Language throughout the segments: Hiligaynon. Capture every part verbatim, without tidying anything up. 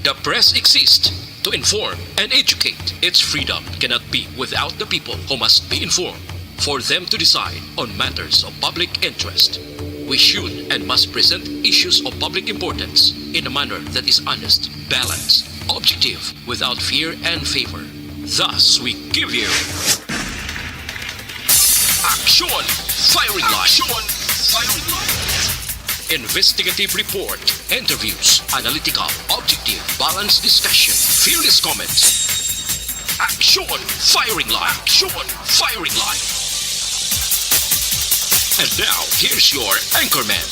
The press exists to inform and educate. Its freedom cannot be without the people who must be informed for them to decide on matters of public interest. We should and must present issues of public importance in a manner that is honest, balanced, objective, without fear and favor. Thus, we give you Action Firing Line. Action Firing Line. Investigative report, interviews, analytical, objective, balanced discussion, fearless comments. Action Firing Line. Action Firing Line. And now, here's your anchorman.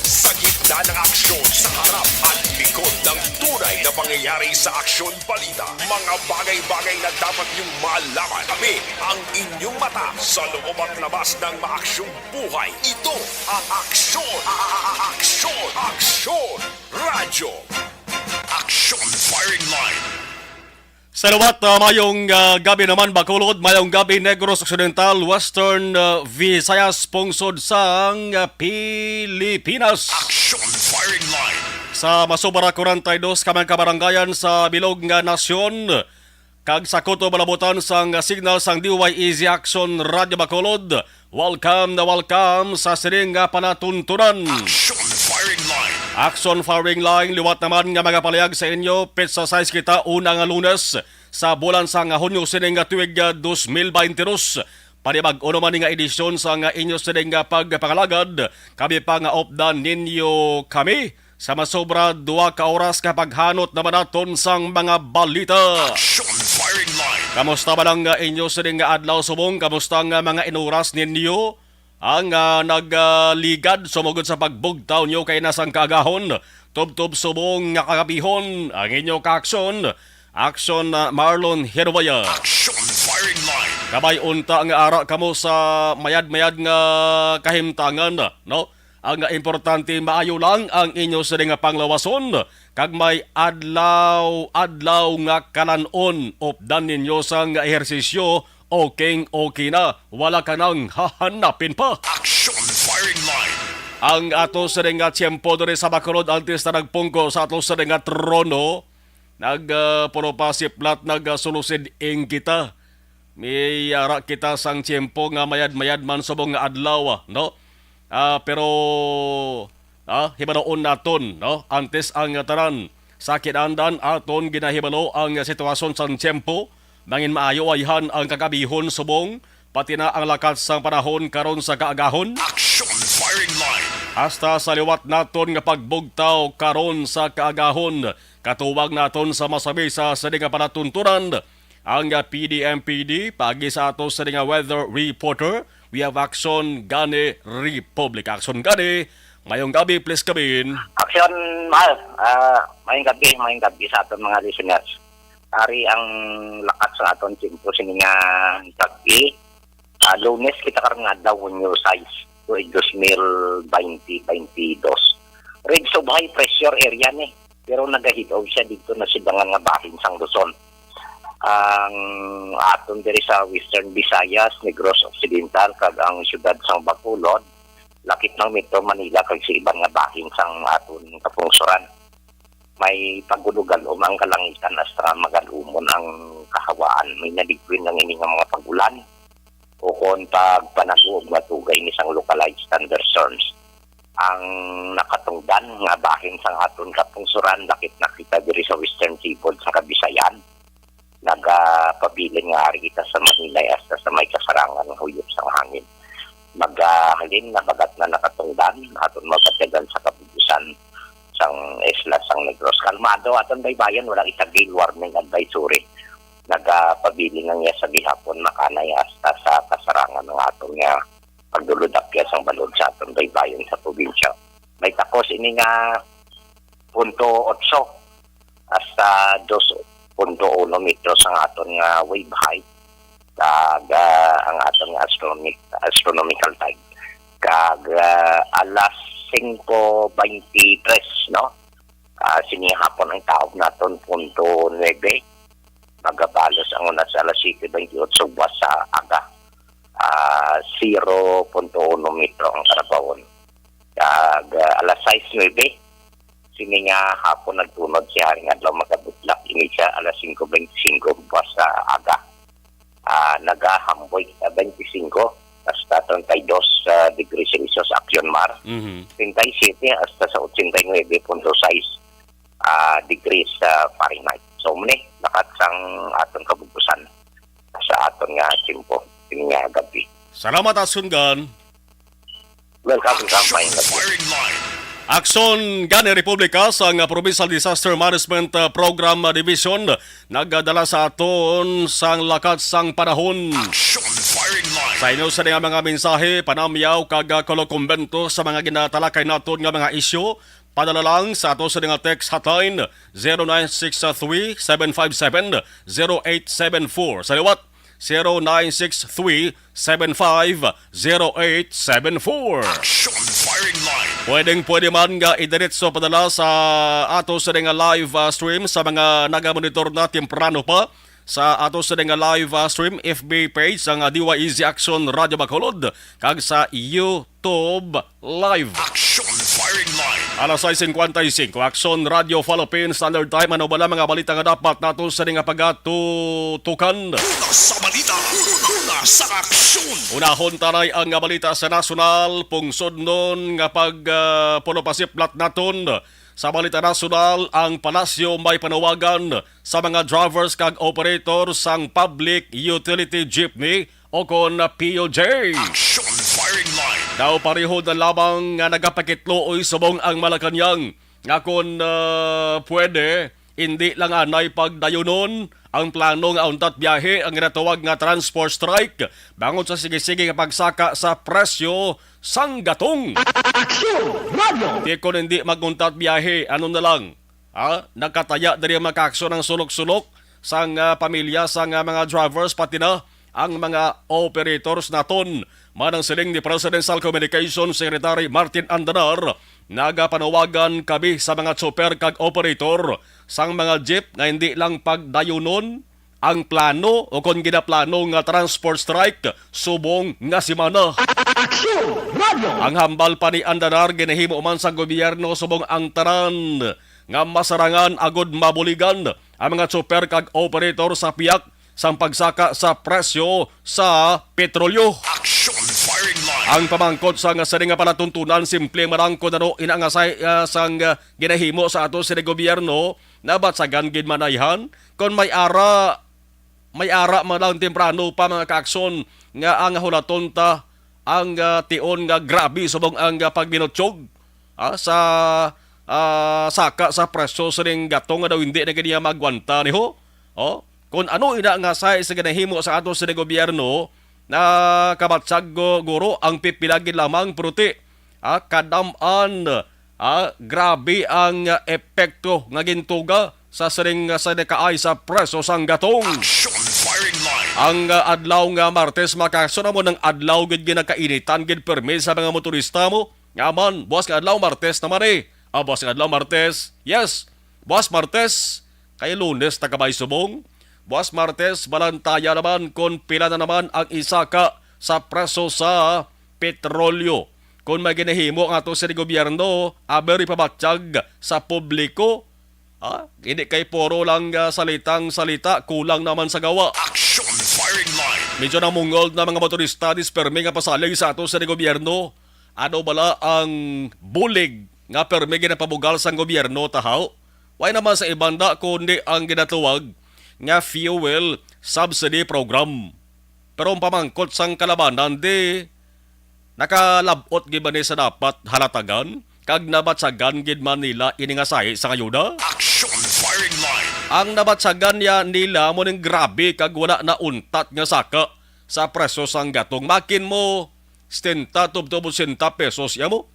Sa gitna ng aksyon, sa harap at likod ng tunay na pangyayari sa Aksyon Balita, mga bagay-bagay na dapat niyong malaman. Kami ang inyong mata sa loob at labas ng maaksyong buhay. Ito ang Aksyon, a- a- a- Aksyon, Aksyon Radyo. Aksyon Firing Line. Sa liwat, ah, mayong, ah, gabi naman, Bacolod. Mayong gabi, Negros Occidental, Western, ah, Visayas, pungsod sang, ah, Pilipinas. Action Firing Line. Sa masobra, kwarenta y dos ka mga kabarangayan sa bilog nga nasyon, kag sa kutob nga nabutan sang signal sang D Y E Z Action Radio Bacolod. Welcome na welcome sa sining nga panatuntunan. Action Firing Line. Action Firing Line, liwat naman nga magapalayag sa inyo, petsa sais kita, una nga Lunes sa bulan sang Hunyo sining nga tuig, ah, dos mil baynte dos. Panibag-o naman ni nga edisyon sang inyo sining nga pagpangalagad. Kami pa nga updan ninyo kami sa masobra duha ka oras nga paghanot naman naton sang mga balita. Action Firing Line. Kamusta ba lang, ah, inyo sining nga adlaw subong? Kamusta ang, ah, mga inuras ninyo? Ang, ah, nagligad sumugod sa pagbugtaw nyo kay nasang kaagahon, tubtob subong nga kagabihon ang inyo kaaksyon. Action, ah, Marlon Hiruwaya. Action Firing Line. Kabay unta nga ara kamo sa mayad-mayad nga kahimtangan, no? Ang importante, maayo lang ang inyo sini nga panglawason, kag may adlaw-adlaw nga kalan-on. Updan ninyo sang ehersisyo, okay, okay na. Wala ka nang hahanapin pa. Action Firing Line. Ang ato sini nga tiyempo diri sa Bacolod, antes na nagpungko sa ato sini nga trono, nag, ah, puro pa siplat, nag, ah, sulusid ing kita. May ara kita sang tiyempo nga mayad-mayad man subong nga adlaw, ah, no? Ah, pero, ah, hibaluon naton, no? Antes ang tanan, sa kinahanglan aton ginahibalo ang sitwasyon sang tiyempo, mangin maayo ayhan ang kagabihon subong, pati na ang lakat sang panahon karon sa kaagahon. Action Firing Line. Hasta sa liwat naton nga pagbugtaw karon sa kaagahon, katuwag naton sa masabisa sa sini nga panatuntunan, ang, ah, P D M P D, paagi sa ato sini nga weather reporter, we have Action Gani Republic. Action Gani, mayong gabi, please come in. Action, Mal. Ah, mayong gabi, mayong gabi sa aton mga listeners. Ari ang lakat sa aton tiyempo sini nga gabi. Ah, Lunes kita karon nga adlaw, Hunyo sais, tuig dos mil baynte, baynte dos. Ridge of high pressure area ni, pero nagahilaw siya didto nasibangan nga bahin sang Luzon. Ang aton diri sa Western Visayas, Negros Occidental, kag ang siyudad sang Bacolod, lakip ng Metro Manila kag sa iban nga bahin sang aton kapungsoran. May pagulog-alom ang kalangitan hasta nga magalumon ang kahawaan. May naligwin lang ini nga mga pag-ulan ukon pagpanago og matugay ni sang localized thunderstorms. Ang nakatungdan nga bahin sang aton kapungsoran, lakip na kita diri sa Western Seaboard sa Kabisayan. Nagapabilin nga ari kita sa mahinay hasta sa may kasarangan nga huyop sang hangin. Magahalin na bagat na nakatungdan, aton mabatyagan sa kabubusan sang isla sang Negros. Kalmado aton baybayon, wala kita gale warning advisory. Nagapabilin lang niya sa gihapon, makanay hasta sa kasarangan ng aton nga pagdulod-akyat sang balod sa aton baybayon sa probinsya. May takos ini nga punto otso hasta dos punto uno metros ang aton nga wave height, kag, ah, ang aton nga astronomic-, astronomical time, kag, ah, alas singko baynte tres, no? Ah, sini hapon ang taob naton punto nuebe, magabalos ang unas alas siyete baynte otso buwas sa aga. Ah, zero punto uno metro ang karabawon. Ag, ah, alas sais nuebe, sini nga hapon nagtunod siya haring adlaw magabudlak, ini siya alas singko bente singko buwas sa aga. Ah, nagahamboy sa bente singko hasta treinta y dos, ah, degrees Celsius, aksyon mar. Mhm. Treinta y siete hasta sa ochenta y nuebe punto sais, ah, degrees, ah, Fahrenheit. So, muni, lakat sang aton kabug-usan sa aton nga tiyempo, ini nga gabi. Salamat, Asungan. Welcome, welcome, Action Firing Line. Aksyon gani Republika sang Provincial Disaster Management, uh, Program, uh, Division nagdala sa aton sang lakat sang panahon. Action Firing Line. Sa inyo sa nga mga mensahe, panamyaw kag, uh, kolokumbento sa mga ginatalakay naton nga mga isyu, padala lang sa ato sa nga text hotline, zero nine six three, seven five seven, zero eight seven four. Sa liwat, zero nine six three, seven five, zero eight seven four. Action Firing Line. Pwedeng pwede man nga idiretso padala sa ato sa nga live, ah, stream sa mga nagamonitor na temprano pa sa ato sa nga live, ah, stream, F B page sang, ah, D Y E Z Action Radio Bacolod kag sa YouTube Live. Action Firing Line. Alas sais singkwenta y singko, Action Radio Philippines Standard Time. Ano bala mga balita nga dapat nato sa nga pagatutukan? Una sa balita, una sa aksyon. Unahon tanay ang nga balita sa nasyonal, pungsodnon nga pag, ah, pulopasiplat naton. Sa balita nasyonal, ang palasyo may panawagan sa mga drivers kag operator sang public utility jeepney o kon P U J. Action Firing Line. Daw pareho na lamang nga nagapakitluoy subong ang Malacañang nga kon, ah, pwede, indi lang anay pagdayunon ang plano nga untat biyahe ang ginatawag nga transport strike bangod sa sige-sige nga pagsaka sa presyo sang gatong. Action Radio. Di kon hindi mag-untat biyahe, ano na lang? Ha? Nagkataya diri ang mga kaaksyon ang sulok-sulok sang, ah, pamilya sang, ah, mga drivers, pati na ang mga operators naton. Manang siling ni Presidential Communications Secretary Martin Andanar, nagapanawagan kami sa mga tsoper kag operator sang mga jeep nga hindi lang pagdayunon ang plano o kon ginaplano nga transport strike subong nga semana. Aksyon Radio. Ang hambal pa ni Andanar ginahimo man sa gobyerno subong ang tanan nga masarangan agud mabuligan ang mga tsoper kag operator sa piyak sang pagsaka sa presyo sa petrolyo. Action Firing Line. Ang pamangkot sa nga sini nga palatuntunan, simple man lang kon ano ina nga say-, ah, sang, ah, ginahimo sa ato sini gobyerno, nabatsagan gid manayhan kon may ara, may ara man lang temprano pa mga kaaksyon nga ang hulaton ta ang, ah, tion nga grabe subong ang, ah, pagbinutyog, ah, sa, ah, saka sa presyo sining gatong nga daw hindi na gid niya magwanta, ni ho? Oh, kung ano ina nga sa, sa ginahimo sa ato sa gobyerno, na kabatsag go-, guro ang pipila gid lamang, pero ti, ah, kadam-an, ah, grabe ang, ah, epekto nga gintuga sa sining, ah, sa nakaay sa presyo sang gatong. Action Firing Line. Ang, ah, adlaw nga Martes, makasuna mo ng adlaw gid ginakainitan gid permi sa mga motorista mo. Nga man, buwas nga adlaw, Martes naman eh. Ah, buwas nga adlaw, Martes. Yes, buwas Martes. Kay Lunes na kabay subong. Buwas Martes, balantaya naman kung pila na naman ang isaka sa preso sa petrolyo. Kung may ginahimo ang ato sa gobyerno, aber ipabatyag sa publiko. Ha? Hindi kay puro lang, ah, salitang salita, kulang naman sa gawa. Action Firing Line. Medyo namungol na mga motorista, dispermi nga pasalig sa ato sa gobyerno. Ano bala ang bulig nga permi ginapabugal sang gobyerno, tahaw? Way naman sa ibanda kundi ang ginatuwag nga fuel subsidy program. Pero ang pamangkot sang kalabanan, di nakalab-ot gid ba ni sa dapat halatagan kag nabatsagan gid man nila ini nga sahi sa ngayuna? Action Firing Line. Ang nabatsagan niya nila mo ning grabe kag wala na untat nga saka sa presyo sang gatong. Makin mo, setenta tubtob ochenta pesos ya mo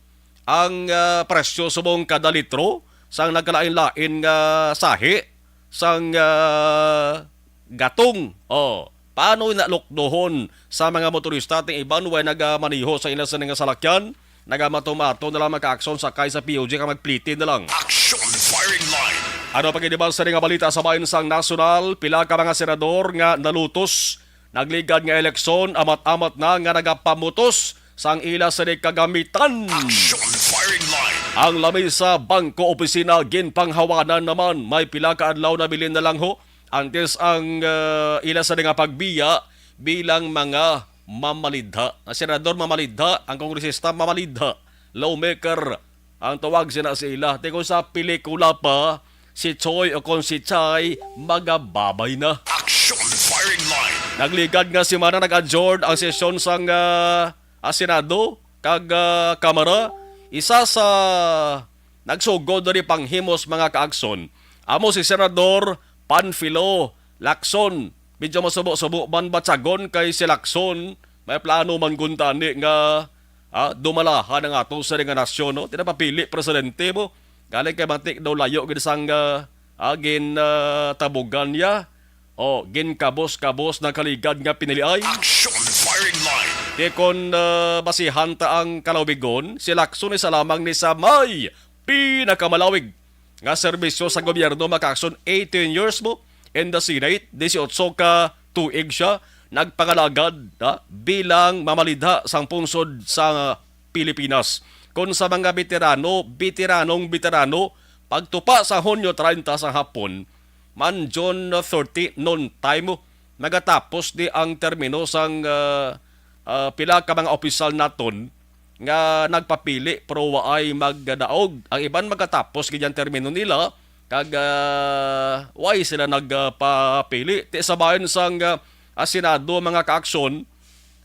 ang, ah, presyo subong kada litro sang nagkalain-lain nga sahi sang, ah, gatong. Oh, paano na lukdohon sa mga motorista, ting iban way nagamaneho sa ila sa nga salakyan? Nagamato-mato na lang, magka-aksyon sakay sa P U G kag magpliti na lang. Action Firing Line. Ano pa gid ba sa nga balita sa bahin sang nasyonal? Pila ka mga senador nga nalutos nagligad nga eleksyon, amat-amat na nga nagapamutos sang ila sini kagamitan. Action firing line. Ang lamisa, bangko, opisina, ginpanghawanan naman. May pila ka adlaw na bilin na lang ho. Antes ang, ah, ila sini nga pagbiya bilang mga mamalidha. Ang senador mamalidha, ang kongresista mamalidha. Lawmaker, ang tawag sina sa ila. Ti kung sa pelikula pa, si Choi o kung si Chai, magababay na. Action firing line. Nagligad nga semana nag-adjourn ang sesyon sang, ah, ah, Senado kag, ah, Kamara. Isa sa nagsugod diri panghimos, mga kaakson, amo si Senador Panfilo Lacson. Medyo masubo-subo man batyagon kay si Lacson may plano man kuntani nga, ah, dumalahan ang ato sa nga nasyon, no? Tinapapili presidente mo. Galing kay mantik daw layo gid sang, ah, ah, gin, ah, tabugan niya. O, ginkabos-kabos na kaligad nga piniliay. Action firing line. Kay kon, ah, basihan ta ang kalawigon, si Lacson isa lamang ni sa may pinakamalawig nga serbisyo sa gobyerno, mga kaakson, eighteen years mo in the Senate, dieciocho ka tuig siya nagpangalagad, ha, bilang mamalidha sang pungsod sa Pilipinas. Kon sa mga veterano, veteranong veterano, pagtupa sa Hunyo treinta sa hapon, man June thirty noon time, nagatapos di ang termino sang, ah, ah, pila ka mga opisyal naton nga nagpapili pero waay magdaog. Ang iban magatapos gid ang termino nila kag, ah, waay sila nagpapili. Ti sa bahin sang, ah, ah, Senado, mga kaakson,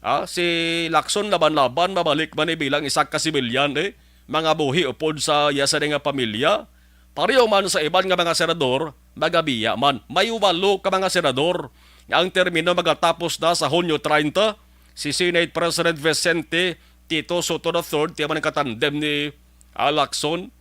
ah, si Lacson laban-laban mabalik man ni bilang isa ka sibilyan, eh, mga buhi upod sa iya sa nga pamilya. Pareho man sa iban nga mga senador, magabiya man. May walo ka mga senador nga ang termino magatapos na sa Hunyo treinta. Si Senate President Vicente Tito Sotto the third, tiya man ang katandem ni, ah, Lacson.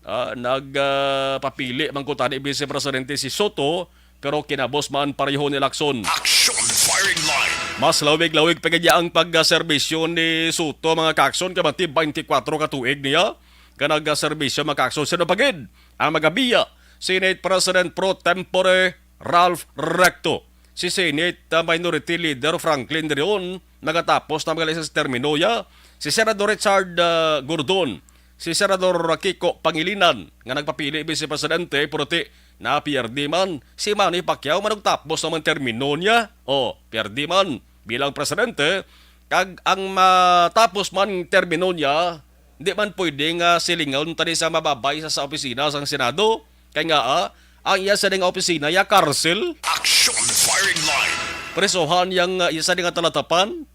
Ah, nag, ah, papili man ko tani Vice Presidente si Sotto, pero kinabos man pareho ni Lacson. Action firing line. Mas lawig-lawig pa gid ang pagserbisyo ni Sotto, mga kaakson, kay bati twenty-four ka tuig niya ka nagserbisyo, mga kaakson. Sino pa gid ang magabiya? Senate President pro tempore Ralph Recto, si Senate, ah, Minority Leader Franklin Drilon, nagatapos na magalis sa termino niya, si Senador Richard, ah, Gordon, si Senador Kiko Pangilinan nga nagpapili Vice Presidente, pero ti napierde man, si Manny Pacquiao, manugtapos naman termino niya. O, pierde man bilang presidente, kag ang matapos man termino niya, di man pwede nga silingon tani sa mababay sa, sa opisina sang Senado. Kay nga, ah, ang iya sa nga opisina, ya karsel. Action firing line. Presohan yang, ah, iya sa nga talatapan.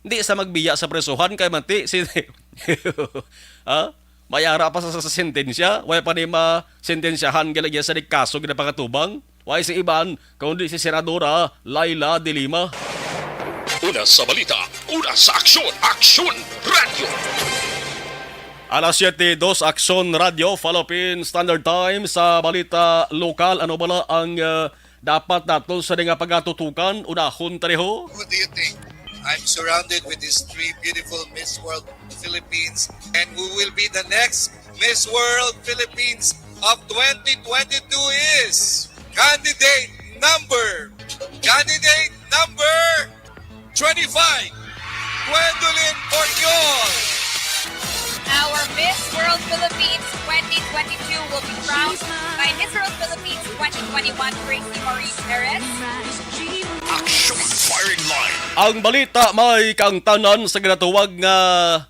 Di sa magbiya sa presohan kay manti si, ha? May ara pa sa, sa sentensya, way pa ni masentensyahan gila iya sa kaso ginapakatubang. Way si iban, kundi si Senadora Laila de Lima. Una sa balita, una sa aksyon, Aksyon Radio. Alas siyete dos, Aksyon Radio, Philippine Standard Time. Sa balita lokal, ano bala ang, uh, dapat nato sa nga pagatutukan? Unahon tareho. What do you think? I'm surrounded with these three beautiful Miss World Philippines, and who will be the next Miss World Philippines of twenty twenty-two is candidate number, candidate number twenty-five, Gwendolyn Borñol. Our Miss World Philippines twenty twenty-two will be crowned by Miss World Philippines twenty twenty-one, Gracie Marie Perez. Action firing line. Ang balita may kaangtanan sa ginatawag nga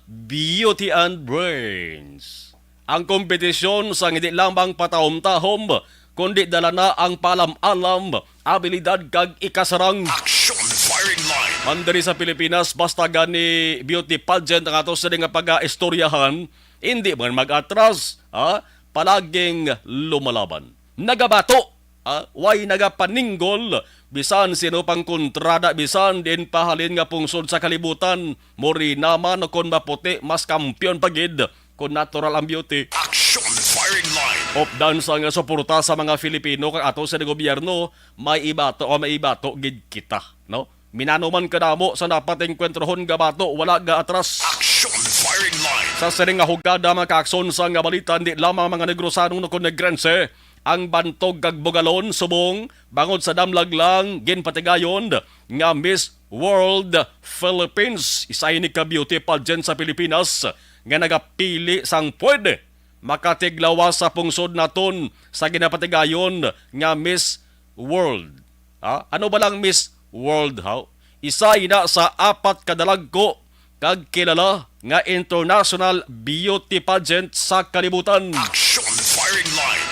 Beauty and Brains. Ang kompetisyon sa hindi lamang patahom-tahom, kundi dala na ang paalam-alam, abilidad, kag ikasarang. Action firing line. Man diri sa Pilipinas, basta gani beauty pageant ang ato sini nga pag-istoryahan, hindi man mag-atras, ha? Palaging lumalaban. Nagabato, ha? Way nagapaninggol, bisan sino pang kontrada, bisan din pahalin nga pungsod sa kalibutan, morena man o kon maputi, mas kampiyon pa gid kon natural ang beauty. Action firing line. Updan sa nga suporta sa mga Filipino kag ato sa gobyerno, may ibato o may ibato gid kita, no? Minano man kadamo sa dapat engkwentrohon, gabato, wala gaatras. Action firing line. Sa sining nga hugada, mga kaakson, sa nga balita, hindi lamang mga Negrosano o kon Negrense ang bantog kag bugalon subong bangod sa damlag lang ginpatigayon nga Miss World Philippines. Isa ini ka beauty pageant sa Pilipinas nga nagapili sang pwede makatiglawas sa pungsod naton sa ginapatigayon nga Miss World. Ha? Ano ba lang Miss World, ha? Isa ina sa apat ka dalagko kag kilala nga international beauty pageant sa kalibutan. Action firing line.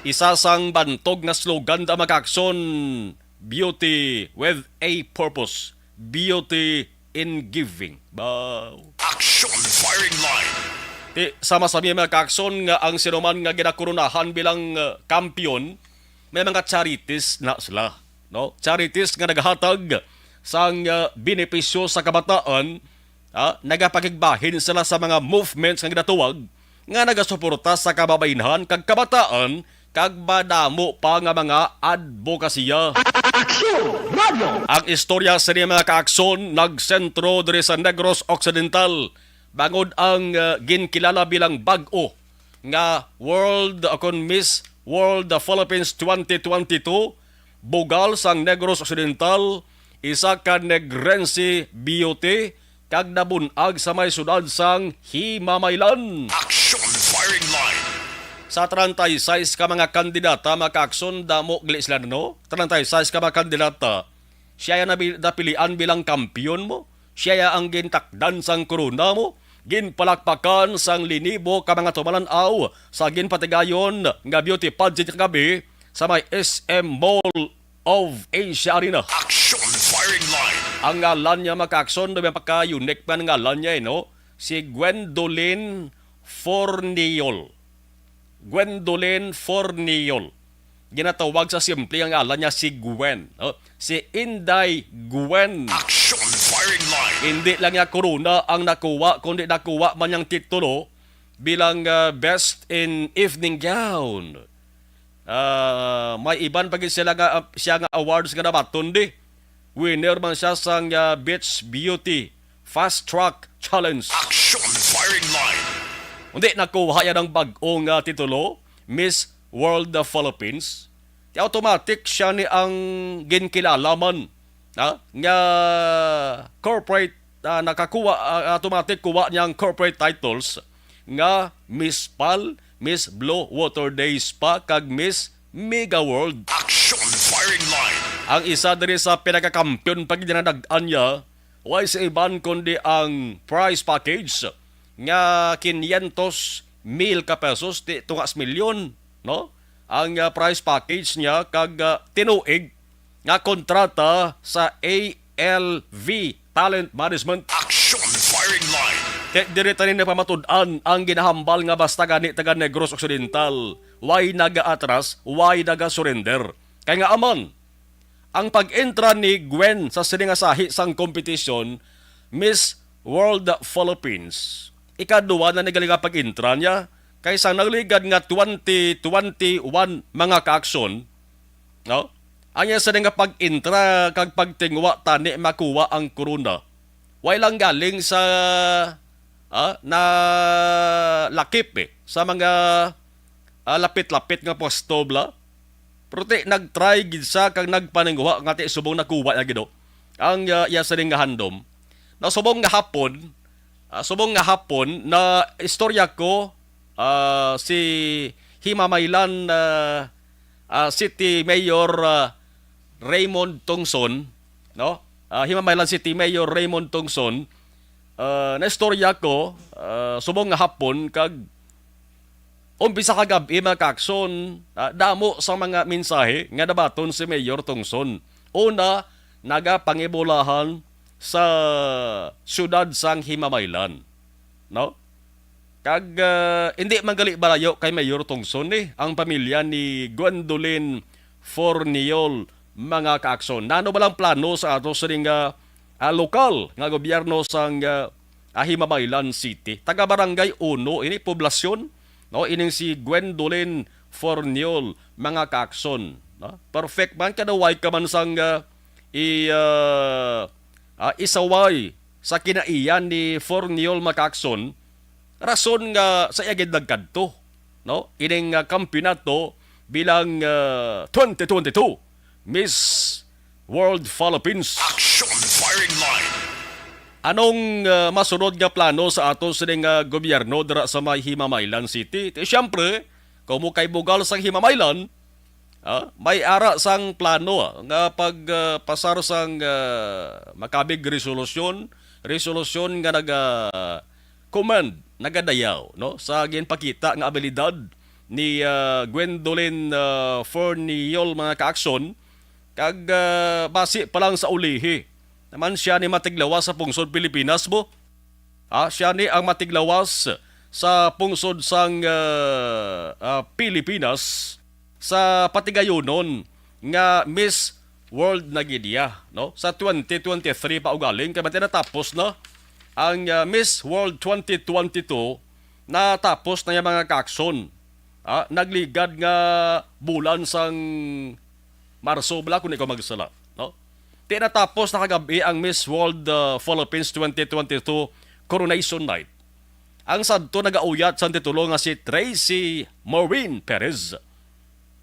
Isa sang bantog nga slogan da, mga kaaksyon, beauty with a purpose. Beauty in giving. Baw. Action firing line. Ti, sama sa mga kaaksyon nga ang sinuman nga ginakoronahan bilang, uh, kampiyon, may mga charities na sila, no? Charities nga nagahatag sang, uh, benepisyo sa kabataan, ah, nagapakigbahin sila sa mga movements nga ginatuwag nga nagasuporta sa kababaynhan kag kabataan kag madamo pa nga mga adbokasiya. Aksyon Radio! Ang istorya sini, mga kaaksyon, nagsentro diri sa Negros Occidental, bangod ang, ah, ginkilala bilang bag-o nga World, o kon Miss World Philippines twenty twenty-two, bugal sang Negros Occidental, isa ka Negrense beauty, kag nabun-ag sa may sudad sang Himamaylan. Action firing line. Sa treinta y seis ka mga kandidata, mga kaaksyon, damo gali sila, no? Treinta y seis ka mga kandidata, siya ya nabi-, napilian bilang kampiyon mo. Siya ya ang gintakdan sang korona mo. Ginpalakpakan sang linibo ka mga tumalan-aw sa ginpatigayon nga beauty pageant kagabi sa may S M Mall of Asia Arena. Action firing line. Ang ngalan niya, mga kaaksyon, may pagka-unique man ngalan niya, eh, no? Si Gwendolyn Forniol. Gwendolyn Forniol. Ginatawag sa simple nga ngalan niya si Gwen, no? Si Inday Gwen. Action firing line. Hindi lang niya korona ang nakuha, kundi nakuha man niyang titulo bilang, ah, Best in Evening Gown. Ah, may iban pa gid sila nga, ah, siya nga awards nga nabaton di. Winner man siya sang, ah, Beach Beauty Fast Track Challenge. Action firing line. Undi, nakuha niya ang bag-o nga titulo, Miss World Philippines. Di automatic siya ni ang ginkilala man, ha? Nga corporate, ah, nakakuha, ah, automatic kuha niya ang corporate titles nga Miss Pal, Miss Blue Water Days pa, kag Miss Mega World. Action firing line. Ang isa diri sa pinakakampiyon pa gid nga nadag-an niya, way sa iban kundi ang prize package nga quinientos mil ka pesos, ti tunga sa milyon, no? Ang, ah, prize package niya kag, ah, tinuig nga kontrata sa A L V Talent Management. Action firing line. Kay diri tani na pamatud-an ang ginahambal nga basta gani taga Negros Occidental, way nagaatras, way nagasurrender. Kay nga aman, ang pag-entra ni Gwen sa sini nga sahi sang kompetisyon, Miss World Philippines, ikaduwa na ni gali nga pag-entra niya, kay sa nagligad nga twenty twenty-one, mga kaaksyon, no? Ang iya sini nga pag-entra kag pagtingwa tani makuha ang korona. Way lang galing sa, ah, nalakip, eh, sa mga, ah, lapit-lapit nga pwesto bala. Pero ti, nag-try gid sa kag nagpaninguha nga ti subong nakuha niya gid, oh, ang, ah, iya sining nga handom. Na subong nga hapon, ah, subong nga hapon na istorya ko, ah, si Himamaylan, ah, ah, City Mayor, ah, Raymond Tongson, no? Ah, Himamaylan City Mayor Raymond Tongson, ah, naistorya ko, ah, subong nga hapon kag umpisa kagab-i, mga kaakson, ah, damo sa mga mensahe nga nabaton si Mayor Tongson. Una, nagapangibulahan sa siyudad sang Himamaylan, no? Kag, ah, hindi man gali balayo kay Mayor Tongson ni ang pamilya ni Gwendolyn Forniol, mga kaakson. Nano ba lang plano sa ato sining, ah, ah, lokal nga gobyerno sang, ah, ah, Himamaylan City? Taga Barangay Uno ini, poblasyon, no? Ining si Gwendolyn Forniol, mga kaakson, no? Perfect man, kada way ka man sang, ah, i, ah, ah, isaway sa kinaiya ni Forniol, mga kaakson, rason nga sa iya gid nagkadto, no? Ining, ah, kampiyonato bilang, ah, twenty twenty-two Miss World Philippines. Action Firing Line. Anong, ah, masunod nga plano sa aton sining, ah, gobyerno dira sa may Himamaylan City? Ti, siyempre, kung mo kay bugal sang Himamaylan, ah, may ara sang plano, ah, nga pag, ah, pasar sang, ah, makabig resolusyon, resolusyon nga naga-, command, nagadayaw, no, sa ginpakita nga abilidad ni, ah, Gwendolyn, ah, Forniol, mga kaakson, kag, ah, basi pa lang sa ulihi naman siya ni matiglawas sa pungsod Pilipinas, bo. Ah, siya ni ang matiglawas sa pungsod sang, ah, ah, Pilipinas sa patigayunon nga Miss World na gid iya, no? Sa twenty twenty-three pa ugaling, kay bantay natapos na ang, ah, Miss World twenty twenty-two, natapos na yung mga kaakson. Ah, nagligad nga bulan sang Marso bala, kung di ko magsala, no? Ti natapos na kagabi ang Miss World, ah, Philippines twenty twenty-two Coronation Night. Ang sadto nagauyat sang titulo nga si Tracy Maureen Perez.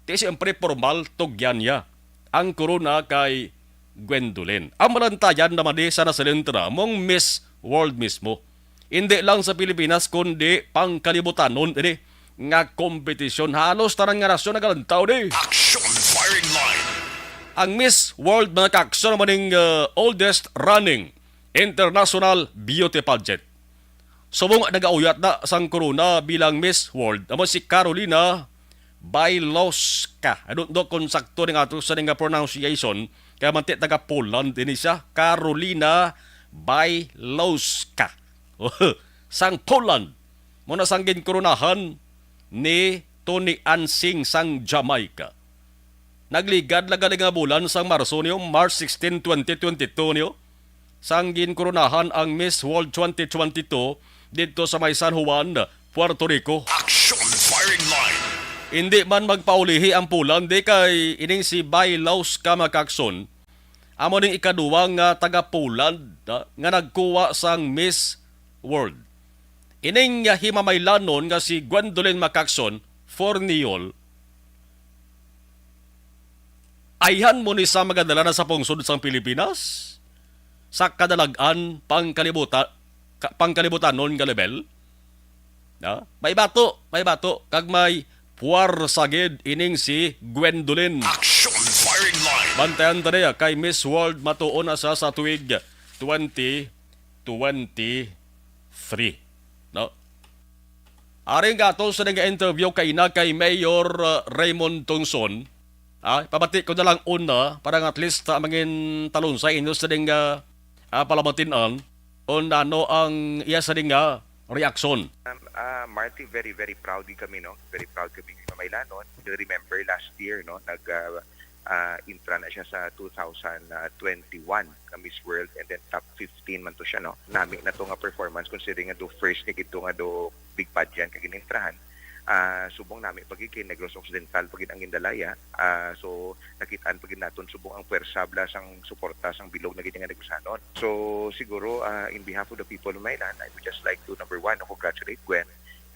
Ti siyempre, formal, tugyan niya ang korona kay Gwendolyn. Ang malantayan naman di sa nasalintra mong Miss World mismo. Hindi lang sa Pilipinas, kundi pangkalibutanon ini nga kompetisyon. Halos tanan nga nasyon nagalantaw di. Action Firing Line. Ang Miss World, mga kaakson, naman ning, uh, oldest running international beauty pageant. Subong nagauyat na sang korona bilang Miss World, amo si Carolina Bailoska. I don't know kung sakto ning ato sa nga pronunciation, kaya manti taga Poland ini siya, Carolina Bailoska. Sang Poland, mo na sang ginkoronahan ni Tony Ansing sang Jamaica. Nagligad na gali nga bulan sang Marso niyo, March sixteen, twenty twenty-two niyo, sang ginkoronahan ang Miss World twenty twenty-two didto sa may San Juan, Puerto Rico. Action Firing Line. Hindi man magpaulihi ang Poland, di kay ining si Bailaus ka makakson, amo ning ikaduwa nga taga Poland, ah, nga nagkuha sang Miss World. Ining, ah, himamaylanon nga si Gwendolyn Macacson Forniol, ayhan mo ni sa magadala na sa pungsod sang Pilipinas sa kadalag-an pangkalibuta-, ka-, pangkalibutanon nga level? Na? May bato, may bato, kag may puwarsa gid ining si Gwendolyn. Action Firing Line. Bantayan ta niya kay Miss World matuon na sa, sa tuig twenty twenty-three. No? Aring gato sa nga interview kay na kay Mayor, uh, Raymond Tungson. Ah, pabati ko na lang una para nga at least, ah, mangin talon sa inyo sa ding, ah, ah, palamatinan. Kung ano ang iya sa ding, ah, reaksyon. Um, ah, Marty, very, very proud din kami, no? Very proud kami ng Himamaylanon. Remember last year, no? Nag, ah, ah, intra na siya sa two thousand twenty-one nga Miss World, and then top fifteen man to siya, no? Nami na to nga performance considering nga do first niya gid to nga do big pageant kag ginintrahan. Ah, subong nami pa gid kay Negros Occidental pa gid ang gindalaya. Ah, so, nakitaan pa gid naton subong ang pwersa bala sang suporta sang bilog na gid nga Negrosanon. So, siguro, ah, in behalf of the people of Mailan, I would just like to, number one, no, congratulate Gwen,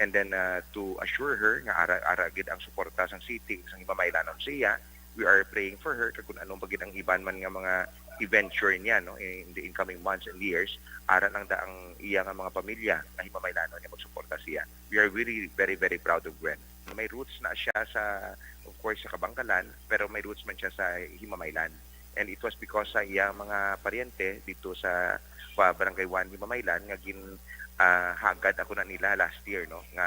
and then, ah, to assure her nga ara, ara gid ang suporta sang city, sang Himamaylanon sa iya. We are praying for her, kag kung ano pa gid ang iban man nga mga adventure niya, no, in the incoming months and years, ara lang da ang iya nga mga pamilya nga Himamaylanon nga magsuporta siya. We are really very, very proud of Gwen. May roots na siya sa, of course, sa Kabangkalan, pero may roots man siya sa Himamaylan. And it was because sa iyang mga paryente dito sa, pa Barangay one Himamaylan nga gin, ah, hagad ako na nila last year, no, nga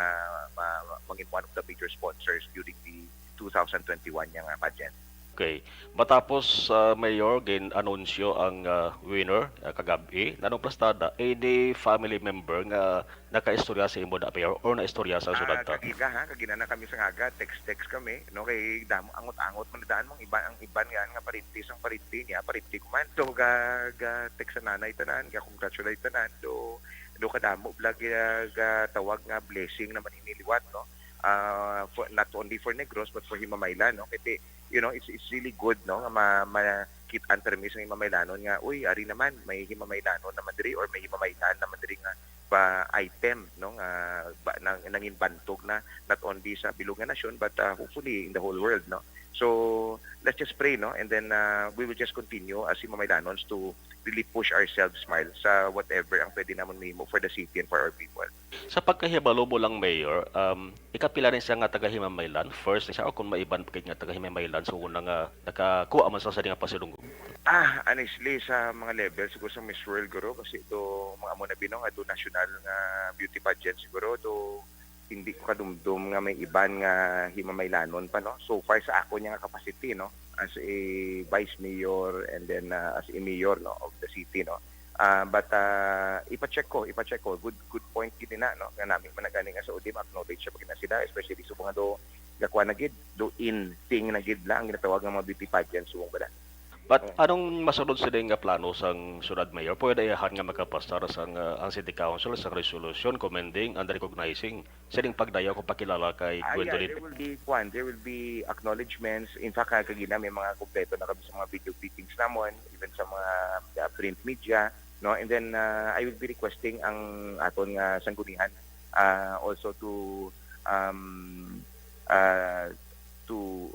ma-, mangin one of the major sponsors during the two thousand twenty-one niya nga pageant. Okay. Matapos, ah, Mayor, gin-anunsyo ang, ah, winner, ah, kagab-i, nanong plastada, any family member nga nakaistorya sa imo da, Mayor, or naistorya sa syudad ta? Ah, kag ila, ha, kag ina na kami sa ngaga, text-text kami, no, kay damo, angot-angot man daan mang iban, ang iban nga, nga parente sang parente niya, parente ko man. So, ga, ga text sa nanay tanan, ga congratulate tanan, do, do kadamo bala ga, ga tawag nga blessing naman ini liwat, no? Ah, for, not only for Negros, but for Himamaylan, no? Kay, you know, it's, it's really good, no, nga ma-, makit-an permi sang Himamaylanon nga, uy, ari naman, may Himamaylanon naman diri or may Himamaylan naman diri nga pa item, no, nga ba, nang, nangin bantog na, not only sa bilog nga nasyon, but, ah, hopefully in the whole world, no? So, let's just pray, no? And then, ah, we will just continue as Himamaylanons to really push ourselves, Smile, sa whatever ang pwede namon mahimo for the city and for our people. Sa pagkahibalo mo lang, Mayor, um, ikapila ni siya nga taga Himamaylan? First ni siya, o kung maiban pa gid nga taga Himamaylan, so una nga nakakuha man sa sini nga pasidungog? Ah, honestly, sa mga level, siguro sa Miss World, guro, kasi ito, mga amo na bino nga ito national nga beauty pageant, siguro, ito, hindi ko kadumdum nga may iban nga Himamaylanon pa, no? So far sa ako niya nga capacity, no? As a vice mayor and then, ah, as a mayor, no, of the city, no? Ah, but, ah, ipa-check ko, ipa-check ko. Good, good point gid na, no? Nga nami man na gani nga sa udim, acknowledge siya pag na sila, especially sa mga do, gakuha na gid, do in thing na gid lang, ang ginatawag nga mga beauty pageant, subong ba na? But Mm. anong masunod sini nga plano sang syudad, Mayor? Pwede ayahan nga makapasar sang, ah, ang city council sang resolution commending and recognizing sining pagdayaw kung pakilala kay Ah, yeah, Gwendolyn? There will be, kwan, there will be acknowledgements. In fact, ah, kagina may mga kompleto na kami sa mga video clippings namon, even sa mga, ah, print media, no? And then, ah, I will be requesting ang aton nga sanggunian, ah, also to, um, ah, to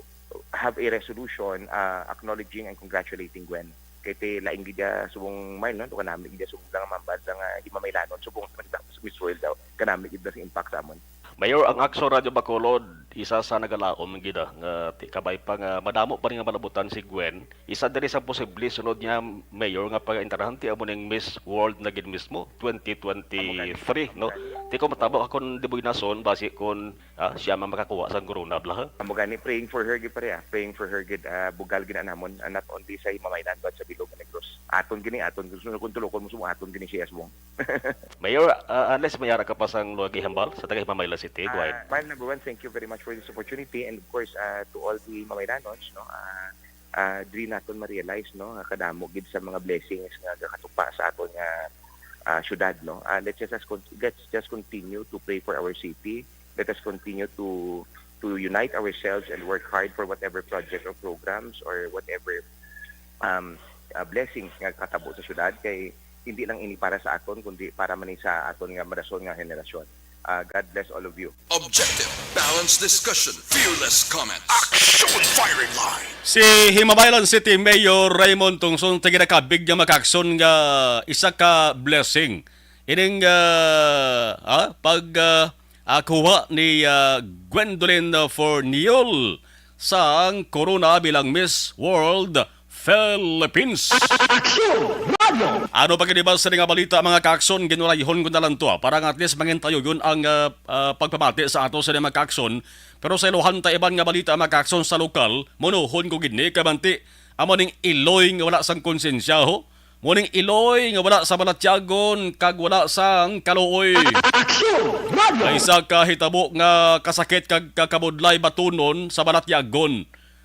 have a resolution, ah, acknowledging and congratulating Gwen. Kay ti lain gid ya subong mile, no? Kanami gid ya subong lang mambal sa nga Himamaylanon, subong sa Miss World daw. Kanami gid na sa impact sa amon. Mayor, ang Aksyon Radio Bacolod, isa sa nagalaom gid, ah, nga ti-, kabay pa nga madamo pa rin nga malabutan si Gwen. Isa diri sa posible sunod niya, Mayor, nga pag-interesante amo ning Miss World na gid mismo, twenty twenty-three, no? Ti ko matabo akon di buy nason, basi kon, ah, siya man makakuha sang corona, bla, ha? Amo gani, praying for her gid, pare, ah. Praying for her gid, ah, bugal gid na namon, ah, not only sa Himamaylan, but sa Bilog, Negros. Aton gini, aton, gusto na kung tulokon mo, subong aton gini siya, subong. Mayor, ah, unless may ara ka pa sang luwag ihambal sa taga Himamaylan City, go ahead. Ah, well, number one, thank you very much for this opportunity, and of course, ah, to all the Himamaylanons, no, ah, ah, diri naton ma-realize, no, nga kadamo gid sa mga blessings nga gakatupa sa aton nga, ah, syudad, no. Ah, let's just, let's just continue to pray for our city. Let us continue to to unite ourselves and work hard for whatever project or programs or whatever, um, ah, blessings nga katabo sa syudad, kay hindi lang ini para sa aton, kundi para man ni sa aton nga madason nga henerasyon. Ah, God bless all of you. Objective, balanced discussion, fearless comments. Action Firing Line. Si Himamaylan City Mayor Raymond Tungson, ti ginakabig nga makaakson nga isa ka blessing ining, ah, ah, pag, ah, ah, kuha ni, ah, Gwendolyn, ah, Forniol sang corona bilang Miss World Philippines. Aksyon! Radyo! Ano pa gid ba sa nga balita, mga kaakson? Ginulayhon ko na lang to, ah, para nga at least mangin tayo yun ang, ah, ah, pagpamati sa ato sa mga kaakson. Pero sa iluhan ta iban nga balita, mga kaakson, sa lokal, munuhon ko gid ni kabanti. Amo ning iloy nga wala sang konsensya, ho? Mo ning iloy nga wala sa balatyagon kag wala sang kaluoy. Aksyon! Radyo! May isa ka hitabo nga kasakit kag kakabudlay batunon sa balatyagon.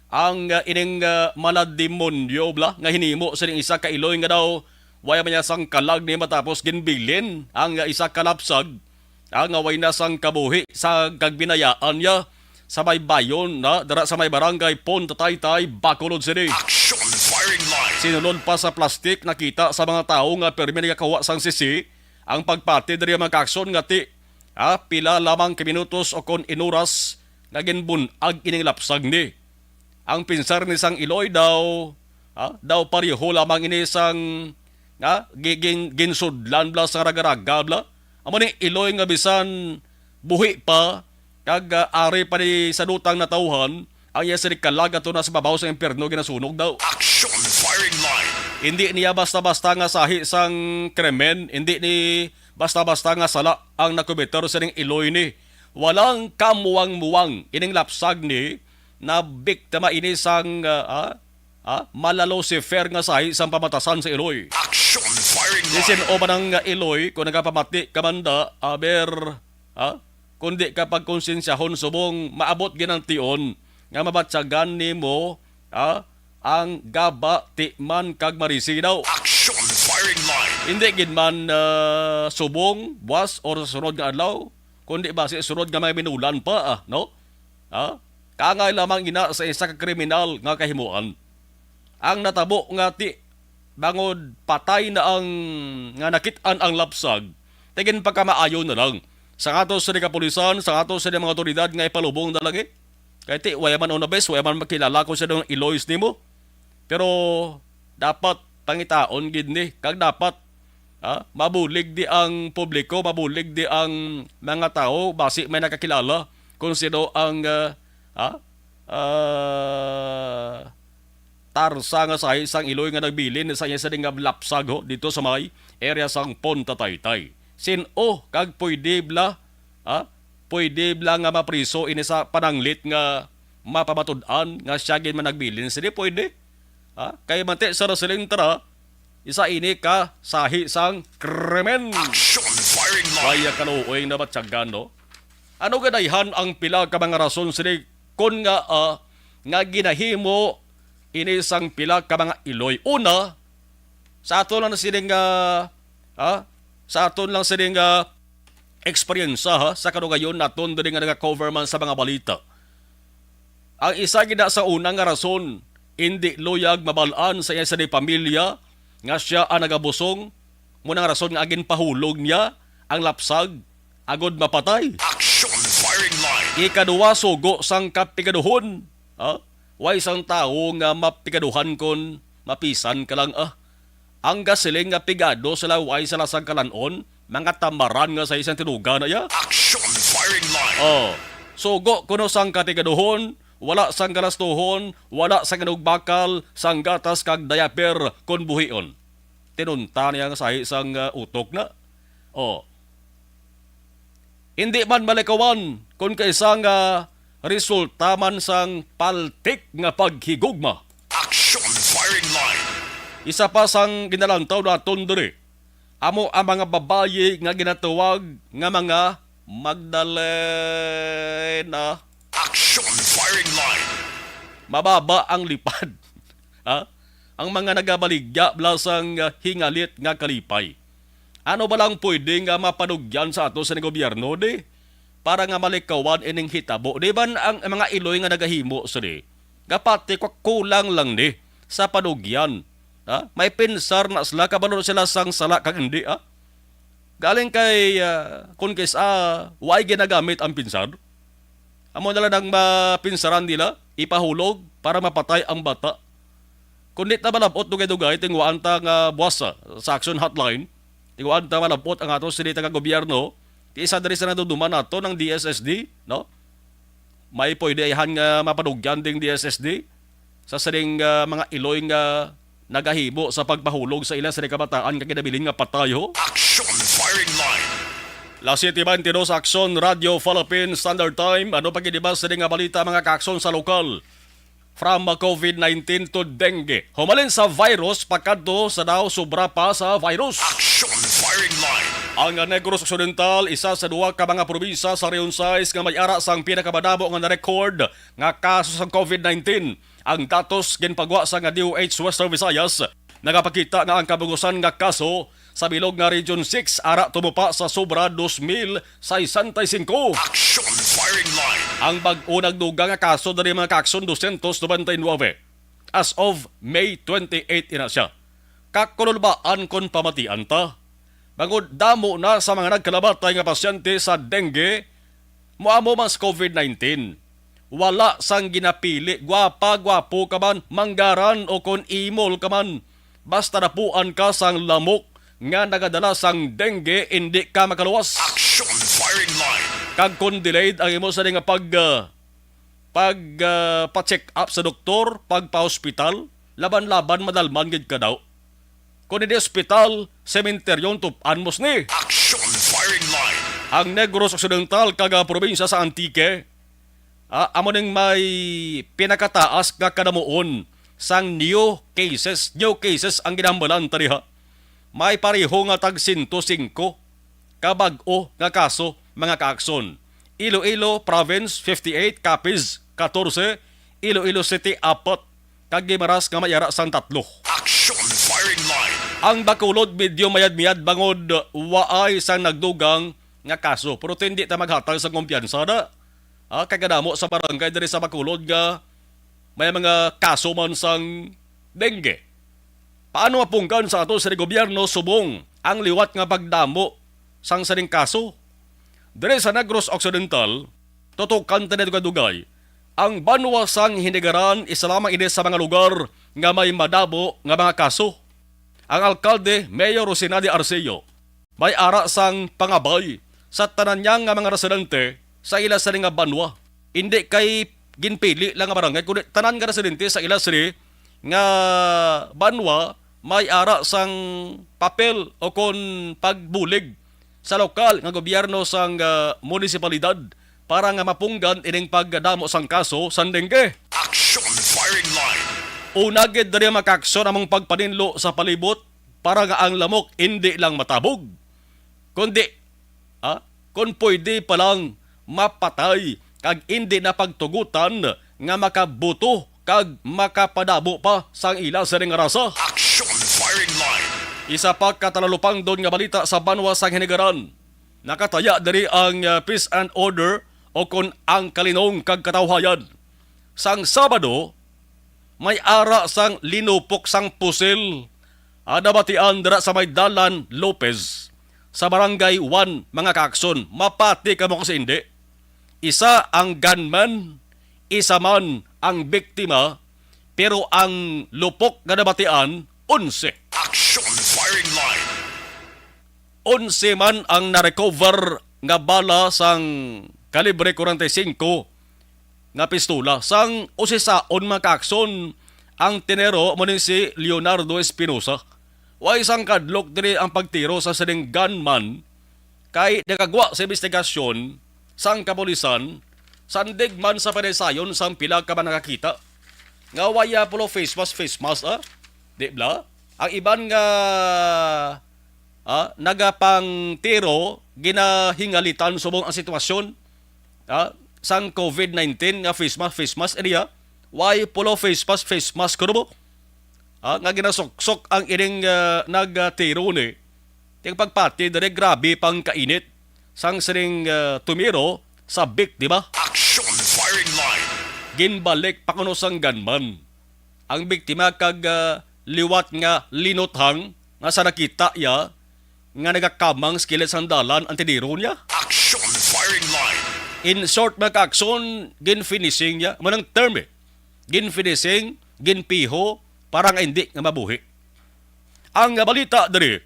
Ang, ah, ining, ah, malademonyo bala nga hinimo sining isa ka iloy nga daw wala man niya sang kalag ni matapos ginbilin ang, ah, isa ka lapsag, ah, nga way na sang kabuhi sa kagbinayaan niya sa baybayon na dira sa may barangay Punta Taytay, Bacolod City. Action Firing Line. Sinulod pa sa plastik, nakita sa mga tawo nga pirmi nagakuha sang sisi ang pagpati diri, mga kaakson, nga ti, ah, pila lamang ka minutos o kon inoras nga ginbun-ag ining lapsag ni. Ang pinsar ni sang iloy daw, ah, daw pareho lamang ini sang, ah, gi-, gin-, ginsudlan bala sa raga-raga bala. Amo ni iloy nga bisan buhi pa, kag, ah, ari pa ni sa dutang natawhan, ang iya sini kalag ato na sa babaw sa impyerno ginasunog daw. Action Firing Line. Hindi niya basta-basta nga sahi sang krimen, hindi ni basta-basta nga sala ang nakometer sining iloy ni. Walang kamuwang-muwang ining lapsag ni, na biktima ini sang, ah, ah, ah, mala Lucifer nga sahi sang pamatasan sa iloy. Action Firing Line. Isin o man ang, ah, iloy, kung nagapamati ka man da, aber, ah, kundi ka pagkonsensyahon subong maabot gid ang tion nga mabatyagan nimo, ah, ang gaba, timan, kag marisi daw. Action Firing Line. Hindi gid man, ah, subong, buwas, or sa sunod nga adlaw, kundi basi sunod nga may minulan pa, ah, no? Ah, kaangay lamang ina sa isa ka kriminal nga kahimuan. Ang natabo nga ti, bangod patay na ang, nga nakit-an ang lapsag, Tigin pagkamaayo na lang. Sa ato sa kapulisan, sa ato sa mga otoridad nga ipalubong na lagi. Kay ti, wala man una bes, wala man makilala kung sino ang iloy nimo. Pero dapat pangitaon gid ni, kag dapat, ah, mabulig di ang publiko, mabulig di ang mga tawo, basi may nakakilala kung sino ang, ah, ah, ah, tarsa nga sahi sang iloy nga nagbilin sa iya sa ding lapsag ho dito sa may area sang Ponta Taytay. Sin-o kag pwede bla, ha? Pwede bla nga mapriso ini sa pananglit nga mapamatud-an nga siya gid man nagbilin? Sini pwede? Ha? Kay manti sa Rosalindra, isa ini ka sahi sang krimen. Action firing line. Kaya kaluoy na batyagan, no? Ano gadayhan ang pila ka mga rason sini kun nga, ah, nga ginahimo ini sang pila ka mga iloy? Una, sa aton lang sining, ah, ah, sa aton lang sining, ah, eksperyensya, ha, sa kanugayon naton diri nga naga-cover man sa mga balita. Ang isa gid na sa una nga rason, indi luyag mabal-an sa iya sa di pamilya nga siya ang nagabusong, mo nang rason nga ginpahulog niya ang lapsag agod mapatay. Action firing line. Ikaduha, sugo sang kapigaduhon. Ha? Way sang tawo nga mapigaduhan kon mapisan ka lang, ah. Ang gasiling nga pigado sila, way sila sang kalan-on, mga tamaran nga sa isang tinuga na iya. Action firing line. Oh, sugo kuno sang katigaduhon, wala sang galastuhon, wala sang inugbakal, sang gatas kag diaper kon buhion. Tinunta niya nga sahi sang, ah, utok na. Oh. Hindi man malikawan kon kaisa nga resulta man sang paltik nga paghigugma. Action firing line. Isa pa sang ginalantaw naton diri, amo ang mga babayi nga ginatawag nga mga Magdalena. Action firing line. Mababa ang lipad. Ha? Ang mga nagabaligya bla sang, ah, hingalit nga kalipay. Ano ba lang pwede nga mapanugyan sa ato sa gobyerno, di? Para nga malikawan ining hitabo. Di ba ang mga iloy nga nagahimo sini? Gapati ko kulang lang ni sa panugyan. Ha? May pinsar na sila, kabalo sila sang sala kag hindi, ha? Galing kay, ah, kun kis-, ah, way ginagamit ang pinsar. Amo na lang ang mapinsaran nila, ipahulog para mapatay ang bata. Kung di ta malab-ot dugay-dugay, tinguhaan ta nga buwas sa, sa action hotline, tinguhaan ta malab-ot ang ato sini taga gobyerno, ti isa diri sa naduduman nato ng D S S D, no? May pwede ayhan nga mapanugyan ding D S S D sa sining, ah, mga iloy nga nagahimo sa pagpahulog sa ila sa kabataan nga kinabilin nga patay, ho. Action firing line. Las siete beintidos, Action Radio Philippine Standard Time. Ano pa gid ba sini nga balita, mga kaakson, sa lokal? From, uh, covid nineteen to dengue. Humalin sa virus, pakadto sa daw sobra pa sa virus. Action firing line. Ang Negros Occidental, isa sa duha ka mga probinsya sa Region sais nga may ara sang pinakamadamo nga na-record nga kaso sa covid nineteen. Ang datos ginpagwa sa nga D O H Western Visayas nagapakita nga ang kabugusan nga kaso sa bilog nga Region six ara tumupa sa sobra dos mil sesenta y cinco. Action firing line. Ang bag-o nagdugang nga kaso diri, mga kaakson, dosyentos nobenta y nuebe as of May twenty-eight ina siya. Kakululbaan kon pamatian ta. Bangod damo na sa mga nagkalamatay nga pasyente sa dengue, muamo man sa covid nineteen. Wala sang ginapili, gwapa, gwapo ka man, manggaran o kon imol ka man. Basta napuan ka sang lamok nga nagadala sang dengue, indi ka makaluwas. Action firing line. Kag kon delayed ang imo sa nga pag, ah, pag, ah, pa-check up sa doktor, pagpa-hospital, laban-laban madalman gid ka daw. Kon hindi ospital, sementeryo ang tup-an mo sini. Action firing line. Ang Negros Occidental kag, ah, probinsya sa Antique, ah, amo ning may pinakataas nga kadamuon sang new cases. New cases ang ginambalan ta diha. May pareho nga tag sento singko ka bag-o nga kaso, mga kaakson. Iloilo Province, fifty-eight, Capiz, katorse, Iloilo City, apat, kag Guimaras nga may ara sang tatlo. Action firing line. Ang Bacolod medyo mayad-miyad bangod waay sang nagdugang nga kaso. Pero hindi ta maghatag sa kumpiyansa na. Ah, kay kadamo sa barangay diri sa Bacolod nga may mga kaso man sang dengue. Paano mapunggan sa ato sa gobyerno subong ang liwat nga pagdamo sang sining kaso. Diri sa Negros Occidental, tutukan ta didto ka dugay, ang banwa sang Hinigaran isa lamang ini sa mga lugar nga may madamo nga mga kaso. Ang alkalde, Mayor Rocinante Arceo, may ara sang pangabay sa tanan niya nga mga residente sa ila sini nga banwa. Indi kay ginpili lang nga barangay, kundi tanan nga residente sa ila sini nga banwa may ara sang papel o kon pagbulig sa lokal nga gobyerno sang, ah, munisipalidad para nga mapunggan ining pagdamo sang kaso sang dengue. Action Firing Line. Una gid diri, mga kaaksyon, among pagpaninlo sa palibot para nga ang lamok indi lang matabog, kundi, ah, kon pwede pa lang, mapatay kag indi na pagtugutan nga makabuto kag makapadamo pa sang ila sining rasa. Action Firing Line. Isa pa ka talalupangdon nga balita sa banwa sang Hinigaran. Nakataya diri ang, ah, peace and order o kon ang kalinong kag katawhayan. Sang Sabado, may ara sang linupok sang pusil, ah, nabatian dira sa may Dalan Lopez, sa Barangay One, mga kaaksyon. Mapati kamo kasi indi. Isa ang gunman, isa man ang biktima, pero ang lupok nga nabatian, onse. Action Firing Line. Onse man ang na-recover nga bala sang kalibre forty-five nga pistola. Sang usisaon, mga kaaksyon, ang tinero amo ni si Leonardo Espinosa. Way sang kadlok diri ang pagtiro sa sining gunman, kay nakagwa sa investigasyon sang kapulisan, sandig man sa panaysayon sang pila ka mga nakakita nga way, ah, pulo face mask, face mask, ah. Di bala? Ang iban nga, ah, nagapangtiro, ginahingalitan subong ang sitwasyon, ah, sang covid nineteen nga face mask, face mask, iniya, way pulo face mask, face mask, kuno mo? Ah, nga ginasuksok ang ining, ah, nagtiro ni. Ting pagpati diri, grabe pang kainit sang sining, ah, tumiro sa biktima. Action Firing Line. Ginbalik pa kuno sang gunman ang biktima kag, ah, liwat nga linuthang nga sa nakita iya nga nagakamang sa kilid sang dalan ang tiniro niya. Action Firing Line. In short, mga kaaksyon, ginfinishing niya. Manang term eh. Ginfinishing, ginpiho, para nga hindi nga mabuhi. Ang balita diri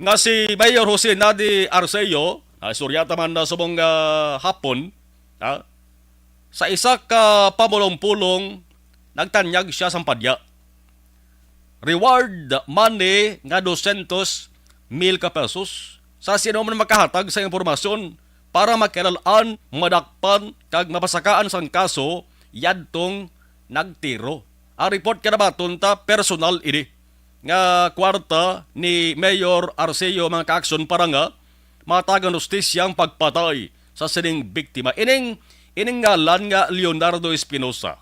nga si Mayor Jose Nadi Arceo, ah, istorya ta man na subong, ah, hapon, ah, sa isa ka pamulong-pulong, nagtanyag siya sang padya. Reward money nga dosyentos mil ka pesos sa sino man makahatag sa impormasyon para makilal-an, madakpan, kag mapasakaan sang kaso yadtong nagtiro. Ang report, kinabaton ta, personal ini nga kwarta ni Mayor Arceo, mga kaaksyon, para nga matagan hustisya ang pagpatay sa sining biktima. Ining, ining ngalan nga Leonardo Espinosa,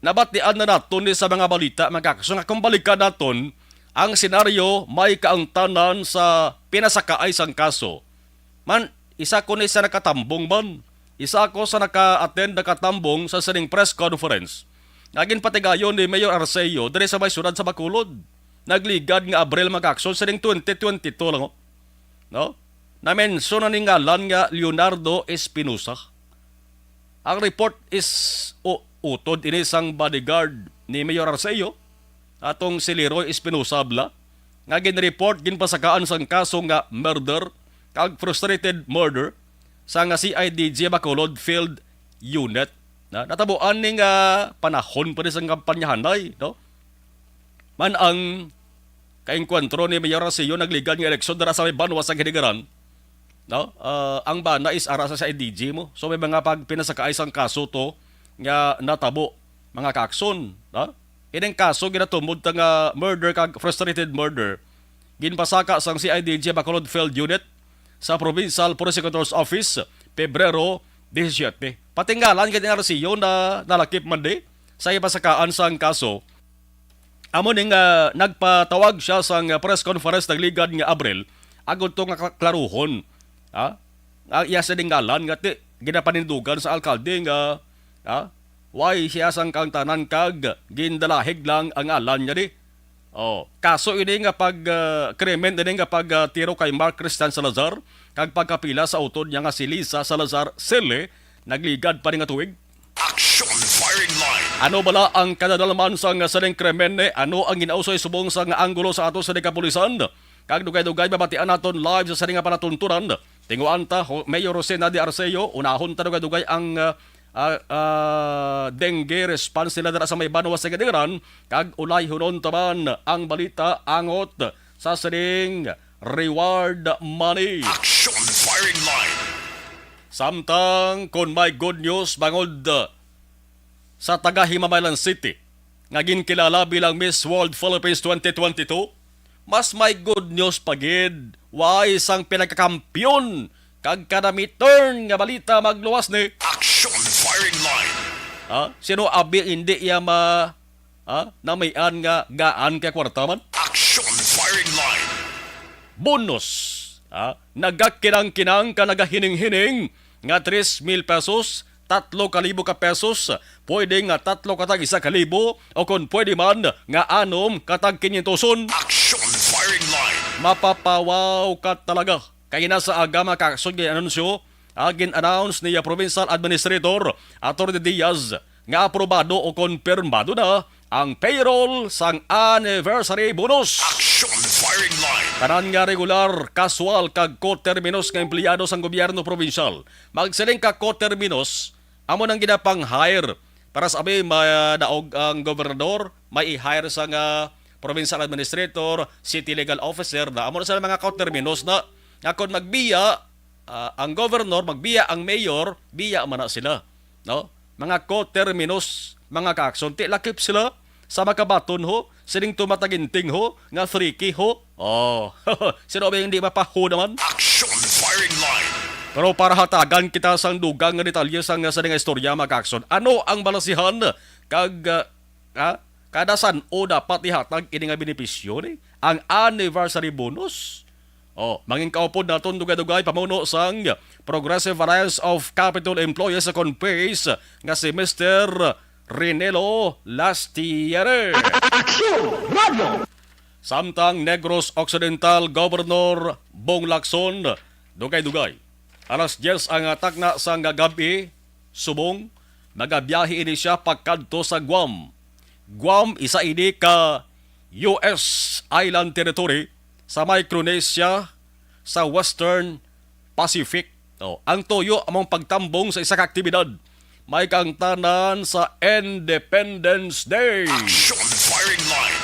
nabatian na naton ni sa mga balita, mga kaaksyon, nga kung balikan naton ang senaryo, may kaangtanan sa pinasakaay sang kaso. Man, isa ko ni sa nakatambong man. Isa ako sa naka-attend, nakatambong sa sining press conference nga ginpatigayon ni Mayor Arceo diri sa may siyudad sa Bacolod. Nagligad nga Abril, mga kaaksyon, sining twenty twenty-two lang, oh. No? Na-mention na ni ngalan nga Leonardo Espinosa. Ang report is u-, utod ini sang bodyguard ni Mayor Arceo, atong si Leroy Espinosa bala, nga ginreport ginpasakaan sang kaso nga murder kag frustrated murder sa nga C I D G Bacolod Field Unit. Na, natabuan ni nga panahon pa ni sang kampanyahanay, no? Man ang kaengkwentro ni Mayor Arceo nagligad nga eleksyon dira sa may banwa sa Hinigaran, no? Ah, ang bana is ara sa C I D G mo. So, may mga pagpinasakaay sang kaso to nga natabo, mga kaaksyon, no? Ining kaso ginatumod ta nga murder kag frustrated murder, ginpasaka sang C I D G Bacolod Field Unit sa Provincial Prosecutor's Office, Pebrero disisyete. Pati ngalan gid ni Arceo na nalakip man di sa ipasakaan sang kaso. Amo ning, ah, nagpatawag siya sang press conference nagligad nga Abril, agud to nga kla-, klaruhon, ha? Ang iya sining ngalan nga ti-, ginapanindugan sa alkalde nga, ha? Why siya sang kaangtanan kag gindalahig lang ang ngalan niya di? Oh, kaso ini nga pag, ah, krimen ini nga pag, ah, tiro kay Mark Christian Salazar kag pagkapila sa utod niya nga si Lisa Salazar Selle nagligad pa ni nga tuig. Action Firing Line. Ano bala ang kadadalman sang sining krimen? Ano ang ginausoy subong sang anggulo sa ato sa kapulisan? Kag dugay-dugay mabatian naton live sa sining nga palatuntunan. Tinguan ta, Ho-, Mayor Rosena de Arceo, unahon ta dugay-dugay ang, ah, ah, ah, dengue response nila dira sa may banwa sa Cadiran, kag ulayhonon ta man ang balita angot sa sining reward money. Action Firing Line. Samtang kon may good news bangod sa taga Himamaylan City nga ginkilala bilang Miss World Philippines twenty twenty-two, mas may good news pa gid, way sang pinagkakampiyon kag kanamiton nga balita magluwas ni Action Firing Line. Ha? Sino abi hindi iya ma, ha? Namian nga gaan kay kwarta man? Action Firing Line. Bonus, ha? Nagakinang-kinang ka nagahining-hining nga tres mil pesos, tatlo ka libo ka pesos, pwede nga tatlo ka tag isa ka libo, o kon pwede man nga anom ka tag kinyentoson. Action Firing Line. Mapapawaw ka talaga. Kay na sa aga, mga kaksod, gin-anunsyo, ah, gin-announce ni, ah, Provincial Administrator Attorney Diaz nga aprobado o konpirmado na ang payroll sang anniversary bonus. Action Firing Line. Tanan nga regular, kaswal, kag koterminos nga empleyado sang gobyerno probinsyal. Magsiling ka koterminos, amo nang ginapang-hire para sa abi madaog ang gobernador, may i-hire sang provincial administrator, city legal officer, na amo na sila mga koterminos na, nga kon magbiya, ah, ang governor, magbiya ang mayor, biya man na sila, no? Mga koterminos, mga kaakson, ti lakip sila sa makabaton ho, sining tumataginting ho, nga freaky ho. Oh, sino ba yung di mapaho naman? Action Firing Line. Pero para hatagan kita sang dugang nga detalye sang, sa nga istorya, mga kaakson, ano ang balasihan kag, ah, ha? Kada san-o dapat ihatag ini nga benepisyo ni ang anniversary bonus? Oh, mangin kaupod naton dugay-dugay pamuno sang Progressive Alliance of Capitol Employees sa Conpace nga si Mister Rinelo Lastiere. Action Radio. Samtang Negros Occidental Governor Bong Lacson, dugay-dugay, alas diyes ang takna sang gab-i, subong nagabiyahe ini siya pakadto sa Guam. Guam isa ini ka U S island territory sa Micronesia sa Western Pacific. Oh, ang tuyo among pagtambong sa isa ka aktibidad may kaangtanan sa Independence Day. Action Firing Line.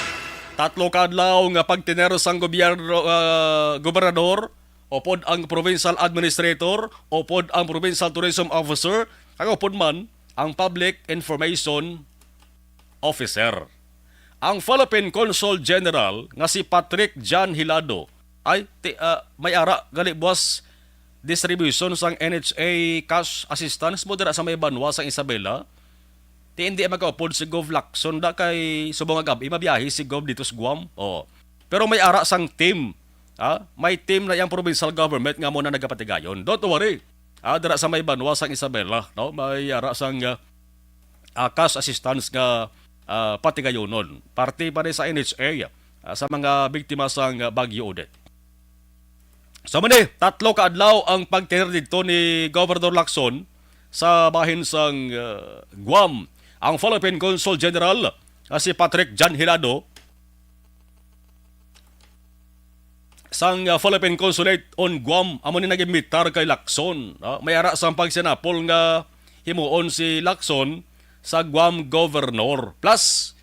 Tatlo ka adlaw nga pagtener sang gobyerno, ah, gobernador, upod ang provincial administrator, upod ang provincial tourism officer, kag upod man ang public information officer. Ang Philippine Consul General nga si Patrick John Hilado ay ti, ah, may ara gali buwas distribution sang N H A cash assistance mo dira sa may banwa sang Isabela. Ti hindi makaupod si Gov Lacson da kay subong nga gab-i mabiyahe si Gov dito sa Guam. Oh. Pero may ara sang team. Ha? May team na iyang provincial government nga mo na nagapatigayon. Don't worry. Ah, dira sa may banwa sang Isabela, no? May ara sang, ah, ah, cash assistance nga, ah, patigayonon. Parte pa ni sa N H A, ah, sa mga biktima sang, ah, Bagyo Odette. So, mani, tatlo ka adlaw ang pagtener didto ni Governor Lacson sa bahin sang, ah, Guam. Ang Philippine Consul General, ah, si Patrick John Hilado, sang, ah, Philippine Consulate on Guam, amo ni nag-imbitar kay Lacson, no? May ara sang pagsinapol nga himuon si Lacson sa Guam Governor. Plus,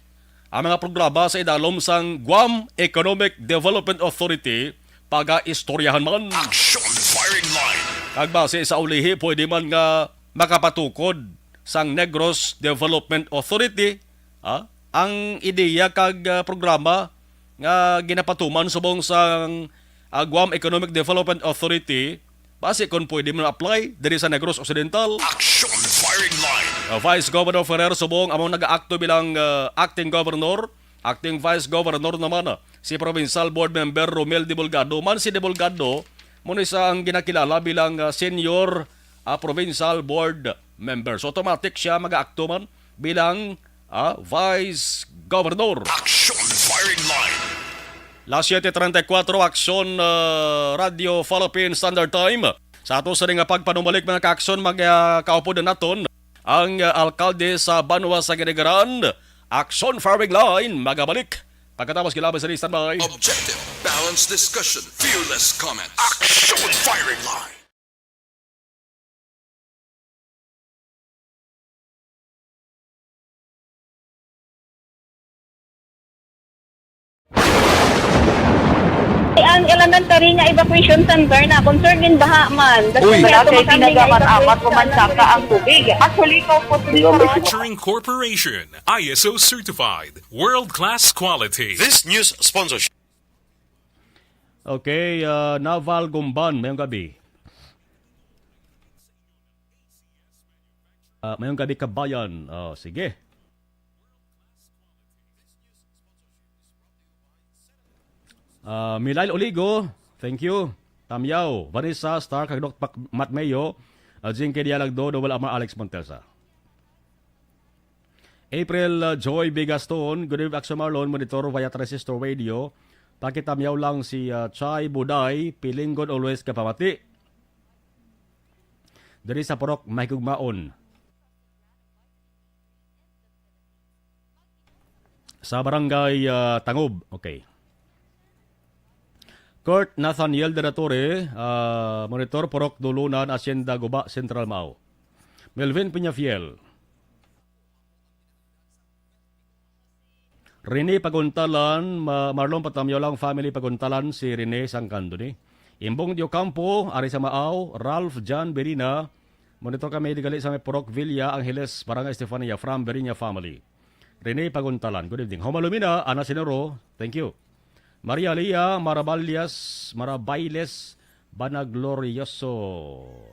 ang mga programa sa idalom sang Guam Economic Development Authority, pagaistoryahan man. Action Firing Line. Kag base sa ulihi, pwede man nga makapatukod sang Negros Development Authority, ah, ang ideya kag, ah, programa nga ginapatuman subong sang, ah, Guam Economic Development Authority, basi kon pwede man apply diri sa Negros Occidental. Action Firing Line. Ah, Vice Governor Ferrer subong among nagaakto bilang, ah, acting governor, acting vice governor naman, ah, si Provincial Board Member Romel Divulgado. Man si Divulgado, mo ni sa ang ginakilala bilang, ah, senior, ah, provincial board member. So, automatic siya mag-aakto man bilang, ah, vice governor. Action Firing Line. Las siete treinta y cuatro, Aksyon, ah, Radyo Philippine Standard Time. Sa ato sa nga pagpanumalik, mga ka-aksyon, mga kaupod na naton ang, ah, alkalde sa Banwa sa Ginagaran. Aksyon Firing Line, magabalik pagkatapos kilabay sa standby. Objective, balanced discussion, fearless comments. Action Firing Line. Ang elementary nga evacuation center na concern din baha man. Uy. Wala kay tinaga man amat ko man saka ang tubig. Actually, ko po. Manufacturing Corporation, I S O certified, world-class quality. This news sponsorship. Okay, ah, Naval Gumban, mayong gabi. Ah, mayong gabi, kabayan. Oh, sige. Ah, Milail Oligo, thank you. Tamyaw, Vanessa, Star, kag Doc Pac-, Matmeo, ah, Jinky Dialagdo, Noel Amar, Alex Montesa. April, ah, Joy Bigaston, good evening, Aksyon Marlon, monitor via transistor radio. Pakitamyaw lang si, ah, Chai Buday, Pilinggon always kapamati. Diri sa Purok Mahigugmaon. Sa barangay, ah, Tangob. Okay. Kurt Nathaniel de la Torre, ah, monitor, Purok Dulunan, Hacienda Guba, Central Mao. Melvin Peñafiel. Rene Paguntalan, ma-, Marlon Patamyo lang family Paguntalan si Rene Sangkandoni. Imbong Diocampo, ari sa Maaw, Ralph John Berina, monitor kami digali sa may Purok Villa Angeles, Barangay Estefania, from Berina family. Rene Paguntalan, good evening. Homalumina, Ana Sinoro, thank you. Maria Lia Maraballas, Marabailes, Banaglorioso.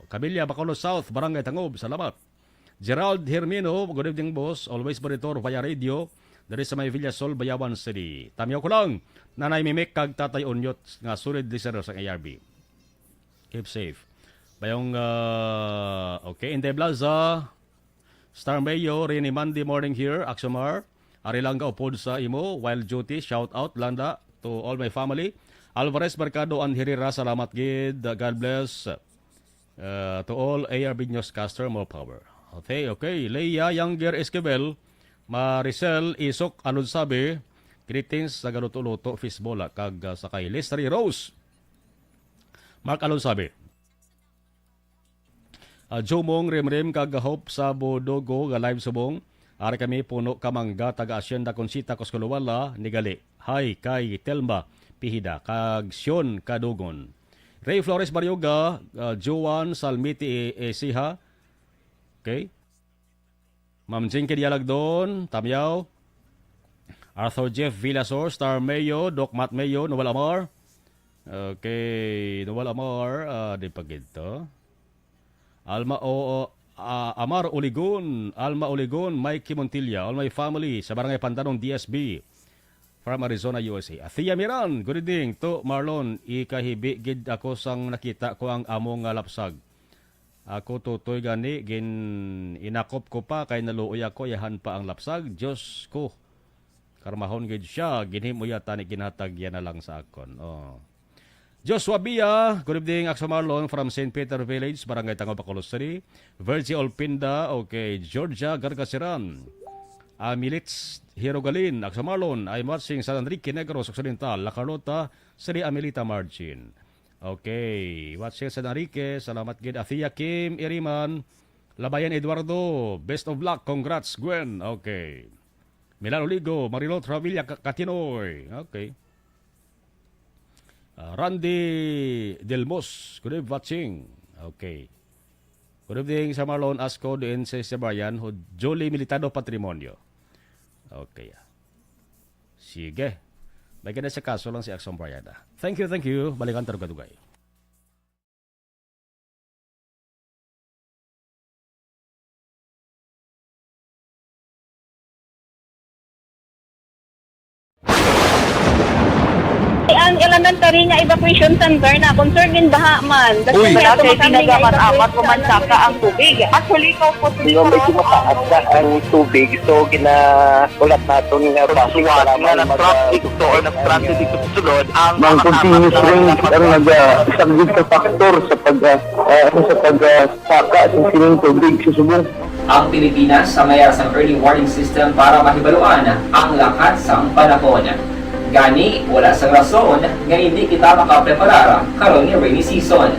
Kabilya, Bacolod South, Barangay Tangob, salamat. Gerald Hermino, good evening, boss. Always monitor via radio, diri sa may Villasol, Bayawan City. Tamyaw ko lang, Nanay Mimik kag Tatay Unyot nga solid listeners sang A R B. Keep safe. Bayong, ah, okay, Inday Blaza, Star Mayo, Rini Mandy, morning here, Aksomar. Ari lang gaupod sa imo, while duty, shout out lang da to all my family. Alvarez Mercado and Herrera, salamat gid. God bless. Uh, to all A R B newscaster, more power. Okay, okay. Leia Younger Esquivel, Maricel Isok Alonsabe, greetings sa Galuto-Luto Fishbola, kag, uh, sa kay Lestri Rose. Mark Alonsabe. Ah, Jomong Rimrim kag Hope sa Bodogo nga live subong. Ari kami puno ka mangga, taga Hacienda Conchita, Coscolawala, nigali. Hi kay Telma Pihida kag Sion Kadugon. Ray Flores Barioga, ah, Joan Salmiti E-, Esiha. Okay. Ma'am Jinky Dialagdon, Tamyaw. Arthur Jeff Villasor, Star Mayo, Doc Matt Mayo, Noel Amar. Okay, Noel Amar, ah, di pa gid to. Alma, o, o, ah, Amar Uligon, Alma Uligon, Mikey Montilla, all my family sa Barangay Pandanon, D S B, from Arizona, U S A. Athea Miran, good evening to Marlon. Ikahibi gid ako sang nakita ko ang amo nga lapsag. Ako, Totoy, gani gin-, inakop ko pa kay naluoy ako, yahan pa ang lapsag. Diyos ko, karmahon gid sia, ginhimo yata ni ginhatag, yan na lang sa akon. Oh. Joshua Bia, good evening, Akso Marlon, from Saint Peter Village, Barangay Tango, Bacolod City. Virgie Olpinda, okay, Georgia Gargasiran. Amilits Hirogalin, Akso Marlon, I'm watching San Enrique Negros Occidental, La Carlota, City Amelita Margin. Okay, watching San Enrique, salamat gid. Athea Kim Iriman, Labayan Eduardo, best of luck, congrats, Gwen. Okay. Milan Oligo, Marilot Ravilla Ka-, Katinoy. Okay. Ah, Randy Delmos, good evening, watching. Okay. Good evening sa Marlon Asco, din sa Sabayan, Julie Militado Patrimonio. Okay. Sige. May gani sa kaso lang si Axon Brian, ah. Thank you, thank you. Balikan ta dugay-dugay. Ang Tanan tari nga evacuation center na concern in baha man. Uy. Wala kay tinaga man amat ko man saka ang tubig. Actually, ko po. Di ba, medyo mataas na ang tubig, so gina-, ulat naton nga bus para nga mag-, nag-traffic to or nag-transit dito sa sulod ang mga continuous rain ang nag-, ah, isa gid sa factor sa pag, ah, ah, ano, sa pag, ah, saka sa sining tubig sa subong. Ang Pilipinas sa mayar sang early warning system para mahibaluan ang lakat sang panahon. Gani, wala sang rason nga hindi kita makapreparar karon nga rainy season.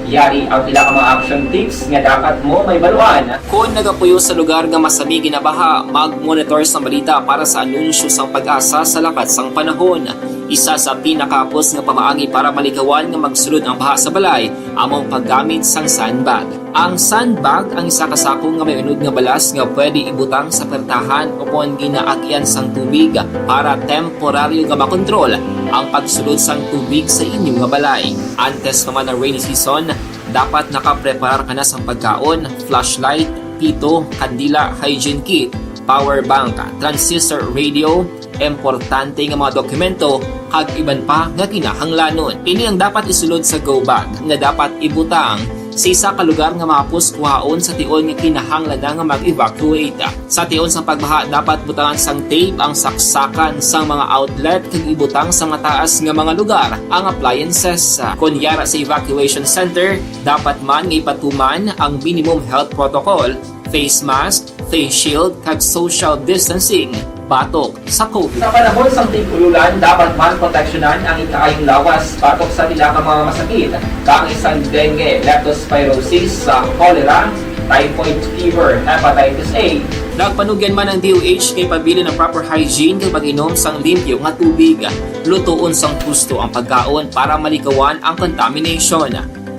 Yari ang pila ka mga action tips nga dapat mo mahibaluan. Kon nagapuyo sa lugar nga masami ginabaha, mag-monitor sa balita para sa anunsyo sang PAGASA sa lakat sang panahon. Isa sa pinakahapos nga pamaagi para malikawan nga magsulod ang baha sa balay amo ang paggamit sang sandbag. Ang sandbag ang isa ka sako nga may unod nga balas nga pwede ibutang sa pertahan o kon ginaagyan sang tubig para temporaryo nga makontrol ang pagsulod sang tubig sa inyo nga balay. Antes pa man ang rainy season, dapat nakapreparar ka na sang pagkaon, flashlight, pito, kandila, hygiene kit, power bank, transistor radio, importante nga mga dokumento, kag iban pa nga kinahanglanon. Ini ang dapat isulod sa go bag nga dapat ibutang sa isa ka lugar nga mahapos kuhaon sa tion nga kinahanglan na nga mag-evacuate. Sa tion sang pagbaha, dapat butangan sang tape ang saksakan sang mga outlet kag ibutang sa mataas nga mga lugar ang appliances. Kon yara sa evacuation center, dapat man nga ipatuman ang minimum health protocol, face mask, face shield, kag social distancing batok sa COVID. Sa panahon sang tig-ululan, dapat man proteksyonan ang ikaayong lawas batok sa pila ka mga masakit, kaangay sang dengue, leptospirosis, sa cholera, typhoid fever, hepatitis A. Nagpanugyan man ang D O H nga ipabilin ang proper hygiene kag pag-inom sang limpyo nga tubig. Lutoon sang husto ang pagkaon para malikawan ang contamination.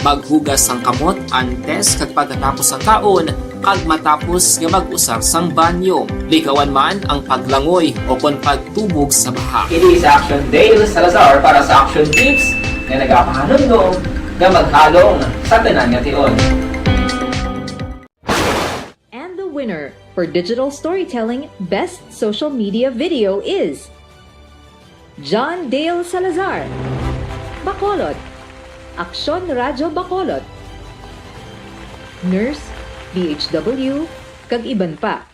Maghugas sang kamot antes kag pagkatapos sang kaon, kag matapos nga mag-usar sang banyo. Likawan man ang paglangoy o kon pagtubog sa baha. Ini si Action Dale Salazar para sa Action Tips nga nagapahanumdom nga maghalong sa tanan nga tion. And the winner for digital storytelling best social media video is John Dale Salazar, Bacolod, Aksyon Radyo Bacolod, Nurse, D H W, kag iban pa.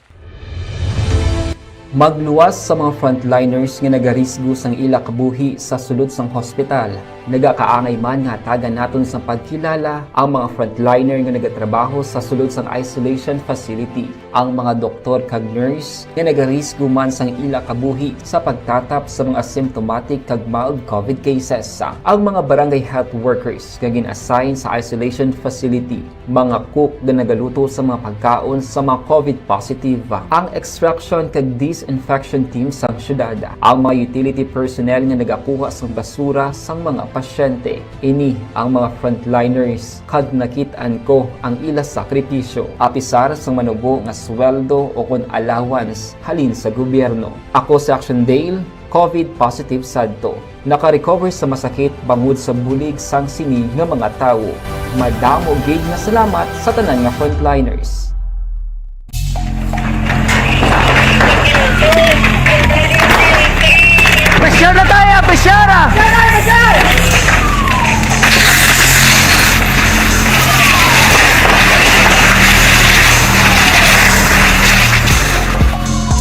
Magluwas sa mga frontliners nga nagarisgo sang ila kabuhi sa sulod sang hospital. Nagakaangay man nga hatagan naton sang pagkilala ang mga frontliner nga nagatrabaho sa sulod sang isolation facility, ang mga doktor kag nurse nga nagarisgo man sang ila kabuhi sa pagtatap sa mga asymptomatic kag mild COVID cases, ang mga barangay health workers nga gin-assign sa isolation facility, mga cook nga nagaluto sa mga pagkaon sa mga COVID positive, ang extraction kag disinfection team sang syudad, ang mga utility personnel nga nagakuha sang basura sang mga pasyente. Ini ang mga frontliners, kag nakit-an ko ang ila sakripisyo, apisar sang manubo nga sweldo o kon allowance halin sa gobyerno. Ako si Action Dale, COVID positive sadto. Naka-recover sa masakit bangod sa bulig sang sini nga mga tawo. Madamo gid nga salamat sa tanan nga frontliners. Pressure na tayo! Pressure!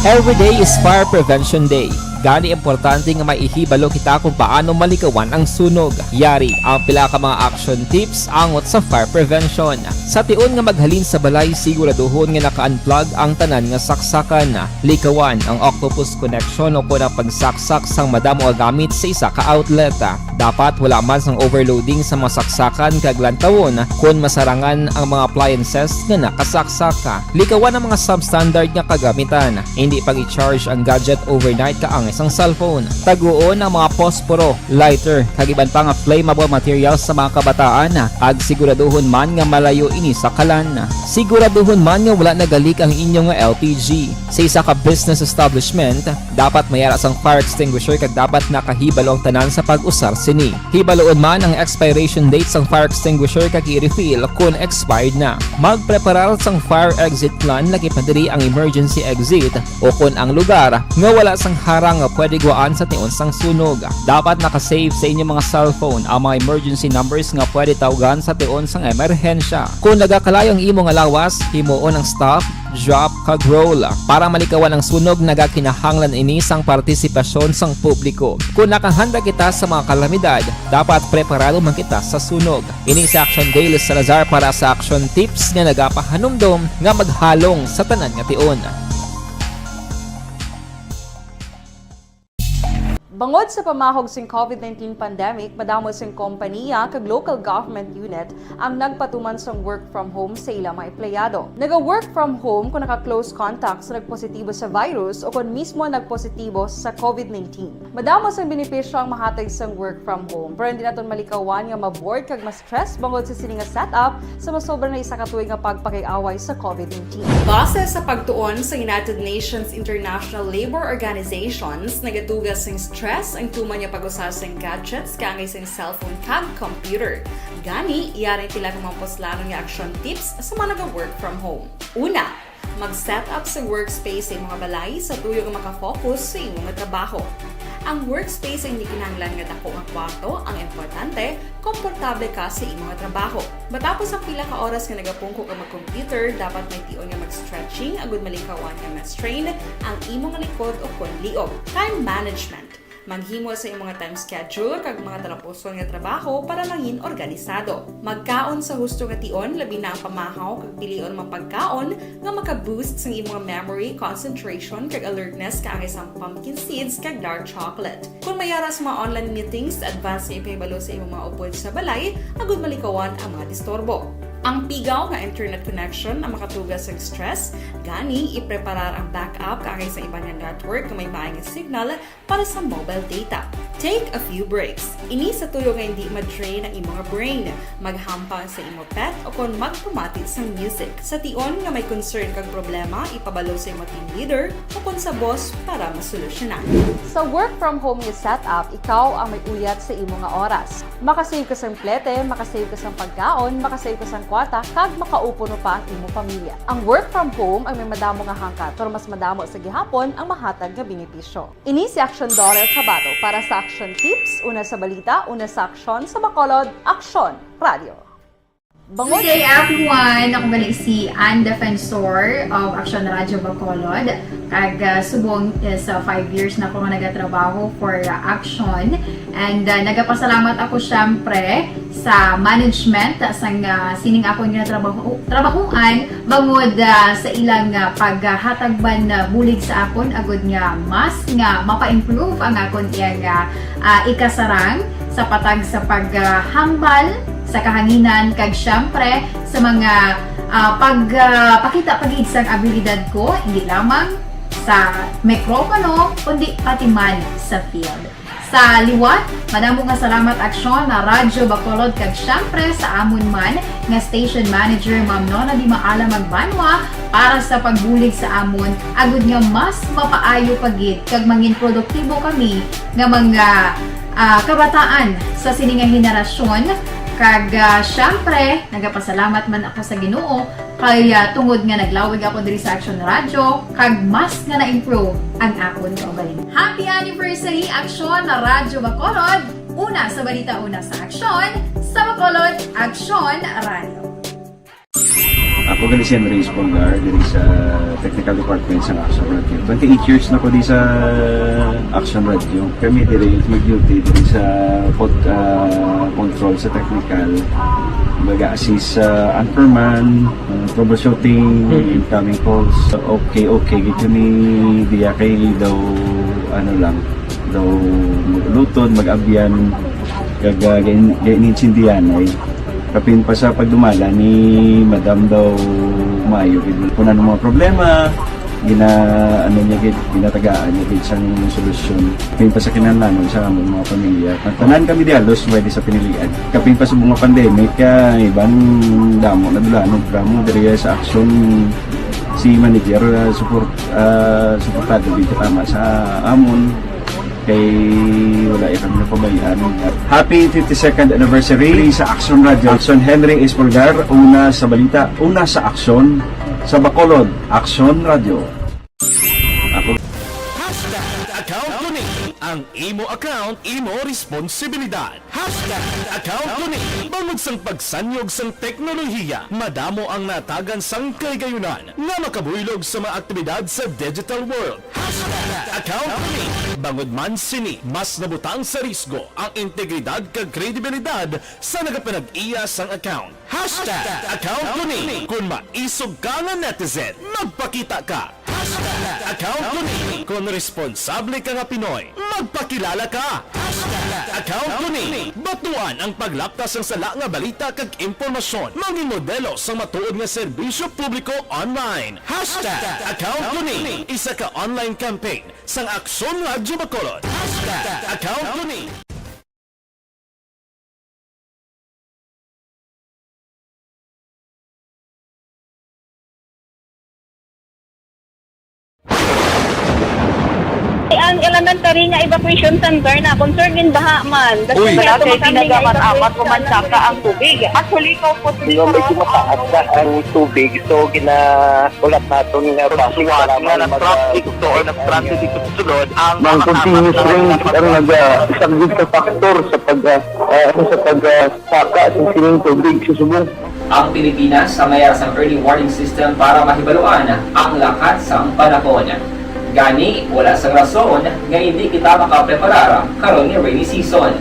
Every day is Fire Prevention Day. Gani, importante nga may ihibalo kita kung paano malikawan ang sunog. Yari ang pila ka mga action tips angot sa fire prevention. Sa tion nga maghalin sa balay, siguraduhon nga naka-unplug ang tanan nga saksakan. Likawan ang octopus connection o kon ang pagsaksak sang madamo nga gamit sa isa ka outlet. Dapat wala man sang overloading sa mga saksakan kag lantawon kon masarangan ang mga appliances nga nakasaksak. Likawan ang mga substandard nga kagamitan. Indi pag-i-charge ang gadget overnight kaangay sang cellphone. Taguon ang mga posporo, lighter, kag iban pa nga flammable materials sa mga kabataan, kag siguraduhon man nga malayo ini sa kalan. Siguraduhon man nga wala nagalik ang inyo nga L P G. Sa isa ka business establishment, dapat may ara sang fire extinguisher kag dapat nakahibalo ang tanan sa pag-usar sini. Hibaluon man ang expiration date sang fire extinguisher kag i-refill kon expired na. Magpreparar sang fire exit plan, lakip na diri ang emergency exit o kon ang lugar nga wala sang harang nga pwede gwaan sa tion sang sunog. Dapat naka-save sa inyo mga cellphone ang mga emergency numbers nga pwede tawgan sa tion sang emerhensya. Kung nagakalayo ang imo nga lawas, himuon ang stop, drop, kag roll. Para malikawan ang sunog, nagakinahanglan ini sang partisipasyon sang publiko. Kung nakahanda kita sa mga kalamidad, dapat preparado man kita sa sunog. Ini si Action Dale Salazar para sa Action Tips nga nagapahanumdom nga maghalong sa tanan nga tion. Bangod sa pamahog sing COVID nineteen pandemic, madamo sing kompaniya kag local government unit ang nagpatuman sang work from home sa ilang mga empleyado. Naga-work from home kung naka-close contact sa nagpositibo sa virus o kon mismo nagpositibo sa COVID nineteen. Madamo sang benepisyo ang mahatag sang work from home, pero hindi naton malikawan nga ma-bored kag ma-stress bangod sa sini nga setup sa masobra na isa ka tuig nga pagpakig-away sa COVID nineteen. Base sa pagtuon sa United Nations International Labour Organizations, nagatuga sing stress ang tuman nga pag-usa sing gadgets kaangay sing cellphone kag computer. Gani, yari ang pila ka mga puslanon nga action tips sa mga naga-work from home. Una, mag-set up sa workspace sa imong balay sa tuyo nga makafocus sa imo nga trabaho. Ang workspace ay hindi kinahanglan nga dako nga kwarto, ang importante, komportable ka sa imo nga trabaho. Matapos ang pila ka oras nga nagapungko ka mag-computer, dapat may tion nga mag-stretching agud malikawan nga ma-strain ang imo nga likod o kon liog. Time management. Maghimo sa imong nga time schedule kag mga talapuson nga trabaho para mangin organisado. Magkaon sa husto nga tion, labi na ang pamahaw kag pilion mga pagkaon nga maka-boost sang imong memory, concentration, kag alertness kaangay sang pumpkin seeds kag dark chocolate. Kung may ara sa mga online meetings, advance nga ipahibalo sa imong mga upod sa balay agud malikawan ang mga disturbo. Ang pigaw nga internet connection ang makatuga sa stress, gani ipreparar ang backup kaangay sa iban nga network nga may maay nga signal para sa mobile data. Take a few breaks. Ini sa tuyo nga hindi ma-drain ang imo nga brain. Maghampang sa imo pet o kon magpamati sang music. Sa tion nga may concern kag problema, ipabalo sa imo team leader o kon sa boss para masolusyonan. Sa work from home nga setup, ikaw ang may uyat sa imo nga oras. Makasave ka sang plete, makasave ka sang pagkaon, makasave ka sang kwarta, kag makaupod pa ang imo pamilya. Ang work from home ang may madamo nga hangkat, pero mas madamo sa gihapon ang mahatag nga benepisyo. Ini si Action Doral Cabato para sa Action Tips, una sa balita, una sa aksyon, sa Bacolod, Aksyon Radio. Good day, everyone! Ako gali si Ann Defensor of Action Radio Bacolod. Kag, ah, subong is, ah, five years na ako nga nagatrabaho for, ah, Action. And, ah, nagapasalamat ako, syempre, sa management, ah, sang, ah, sining akon nga trabaho, trabahoan, bangod, ah, sa ilang, ah, paghatag man, ah, bulig sa akon, agud nga mas nga mapa-improve ang akon iyang, ah, ah, ikasarang sa patag sa paghambal sa kahanginan, kag syempre sa mga, ah, pag, ah, pakita pa gid sang abilidad ko, hindi lamang sa mikropono, kundi pati man sa field. Sa liwat, madamo nga salamat, Aksyon, na Radyo Bacolod, kag syempre sa amon man nga station manager, Ma'am Nona Di Maala Magbanwa, para sa pagbulig sa amon, agud nga mas mapaayo pa gid kag mangin produktibo kami nga mga, ah, kabataan sa sini nga henerasyon. Kag, ah, syempre, nagapasalamat man ako sa Ginoo kay, ah, tungod nga naglawig ako diri sa Action Radio, kag mas nga na-improve ang akon kaugalingon. Happy anniversary, Action na Radyo Bacolod! Una sa balita, una sa aksyon, sa Bacolod, Action Radio. Ako gali si Henry Espolgar, diri sa technical department sa Action Radio. Twenty-eight years na ko di sa Action Radio. Kami diri mag-duty diri sa pod-, ah, control sa technical. Mag-assist sa anchorman, ah, troubleshooting, incoming calls. Okay, okay, gid kami diya kay daw, ano lang, daw mag-ulutod, mag-abyan, kag, ah, gain-, gain-, intindihan ay. Kapin pa sa pagdumala ni Madam daw maayo gid. Kung ano mga problema, gina-, ano niya gid, ginatagaan niya gid sang solusyon. Kapin pa sa kinahanglanon sa among mga pamilya. Tanan kami dialos, pwede sa pinilian. Kapin pa sa mga pandemic, ah, iban damo na dula, ano, damo diri sa aksyon si manager, ah, support, ah, suportado gid tama sa amon. Kay wala ya kami napabayaan. Happy fifty-second anniversary sa Action Radio. Action Henry Espolgar, una sa balita, una sa aksyon, sa Bacolod, Action Radio. Ako. Hashtag account ko ni. Ang imo account, imo responsibilidad. Hashtag account ko ni. Bangod sang pagsanyog sang teknolohiya, madamo ang natagan sang kahigayunan nga makabuylog sa mga aktibidad sa digital world. Hashtag account ko ni. Bangod man sini, mas nabutang sa risgo ang integridad kag kredibilidad sa nagapanag-iya sang account. Hashtag account ko ni. Kung maisog ka nga netizen, magpakita ka. Hashtag account ko ni. Kung responsable ka nga Pinoy, magpakilala ka. Hashtag account ko ni. Batuan ang paglapta sang sala nga balita kag impormasyon. Mangin modelo sang matuod nga serbisyo publiko online. Hashtag account ko ni. Isa ka online campaign sang Aksyon Radyo Bacolod. Hashtag account ko ni. Ang elementary nga evacuation center na concern in baha man. Uy. Wala kay ginagaman amat, pumansaka ang tubig. Actually, ikaw po, medyo mataas na ang tubig, so ginahulat naton nga base sa lamang nga nag-traffic to or nag-transit ito sa sulod, ang mga continuous rain ang nag-, ah, isang big factor sa pag, ah, ah, sa pag, ah, saka sa sining tubig sa subong. Ang Pilipinas sa mayara sang early warning system para mahibaluan ang lakat sang panahon. Gani, wala sang rason nga hindi kita makapreparar karon nga rainy season.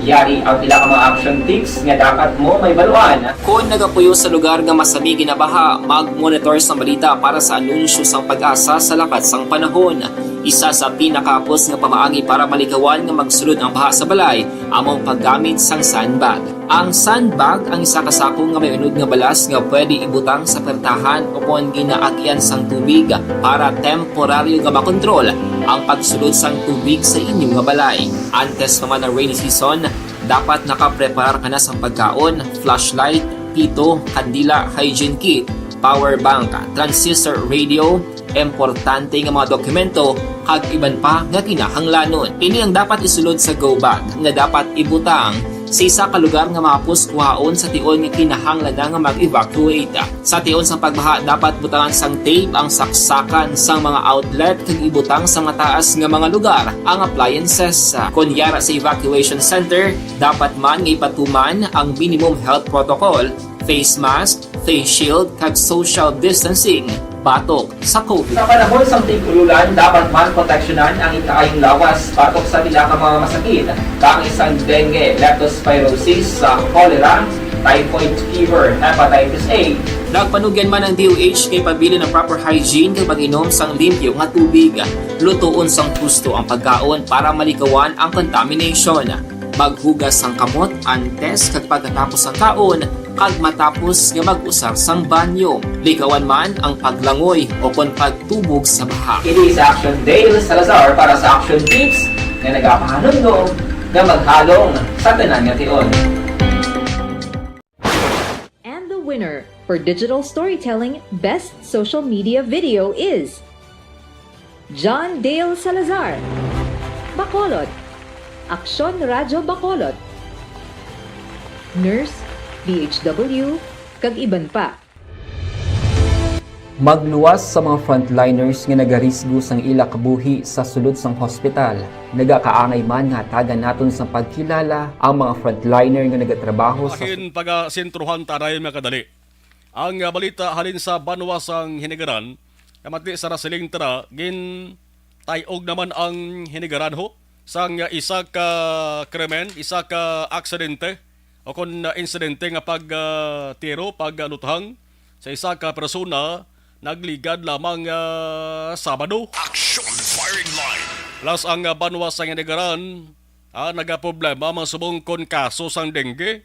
Yari ang pila ka mga action tips nga dapat mo mahibaluan. Kon nagapuyo sa lugar nga masami ginabaha, mag-monitor sang balita para sa anunsyo sang PAGASA sa lakat sang panahon. Isa sa pinakahapos nga pamaagi para malikawan nga magsulod ang baha sa balay amo ang paggamit sang sandbag. Ang sandbag ang isa ka sako nga may unod nga balas nga pwede ibutang sa pertahan o kon ginaagyan sang tubig para temporaryo nga makontrol ang pagsulod sang tubig sa inyo nga balay. Antes pa man ang rainy season, dapat nakapreparar ka na sang pagkaon, flashlight, pito, kandila, hygiene kit, power bank, transistor radio, importante nga mga dokumento, kag iban pa nga kinahanglanon. Ini ang dapat isulod sa go bag nga dapat ibutang sa isa ka lugar nga mahapos kuhaon sa tion nga kinahanglan na nga mag-evacuate. Sa tion sang pagbaha, dapat butangan sang tape ang saksakan sang mga outlet kag ibutang sa mataas nga mga lugar ang appliances. Kon yara sa evacuation center, dapat man nga ipatuman ang minimum health protocol, face mask, face shield, kag social distancing batok sa COVID. Sa panahon sang tig-ululan, dapat man proteksyonan ang ikaayong lawas batok sa pila ka mga masakit, kaangay sang dengue, leptospirosis, sa cholera, typhoid fever, hepatitis A. Nagpanugyan man ang D O H kay pabilin ang proper hygiene kag pag-inom sang limpyo nga tubig. Lutoon sang husto ang pagkaon para malikawan ang contamination. Maghugas sang kamot antes kag pagkatapos sang kaon, kag matapos nga mag-usar sang banyo. Likawan man ang paglangoy o kon pagtubog sa baha. Ini si Action Dale Salazar para sa Action Tips nga nagapahanumdom nga maghalong sa tanan nga tion. And the winner for digital storytelling best social media video is John Dale Salazar, Bacolod, Aksyon Radyo Bacolod, nurse, D H W, kag iban pa. Magluwas sa mga frontliners nga nagarisgo sang ila kabuhi sa sulod sang hospital. Nagakaangay man nga hatagan naton sang pagkilala ang mga frontliner nga nagatrabaho sa Ahin, paga-sentrohan ta anay, mga kadali. Ang, ah, balita halin sa banwa sang Hinigaran, kamati sa nasiling tara, gintay-og naman ang Hinigaran, ho, sang, ah, isa ka krimen, isa ka aksidente, o kon, ah, insidente nga pag, ah, tiro, pag, ah, luthang sa isa ka persona nagligad lamang, ah, Sabado. Action Firing Line. Plus ang, ah, banwa sang Hinigaran, ah, nagaproblema man subong kon kaso sang dengue.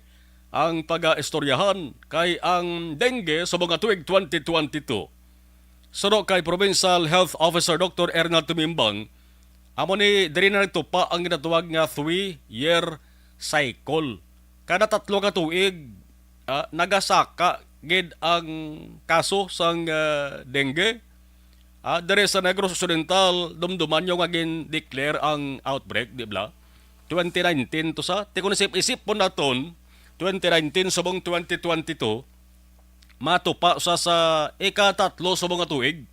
Ang pagaistoryahan kay ang dengue subong nga tuig twenty twenty-two, suno kay Provincial Health Officer Doktor Ernald Tumimbang, amo ni diri na nagtupa ang ginatawag nga three-year cycle. Kada tatlo ka tuig, ah, nagasaka gid ang kaso sang, ah, dengue. Ah, diri sa Negros Occidental, dumduman nyo nga gin-declare ang outbreak, di bala? Twenty nineteen to sa, ti kon isip-isip po naton, twenty nineteen subong twenty twenty-two, matupa sa, sa ikatatlo subong nga tuig.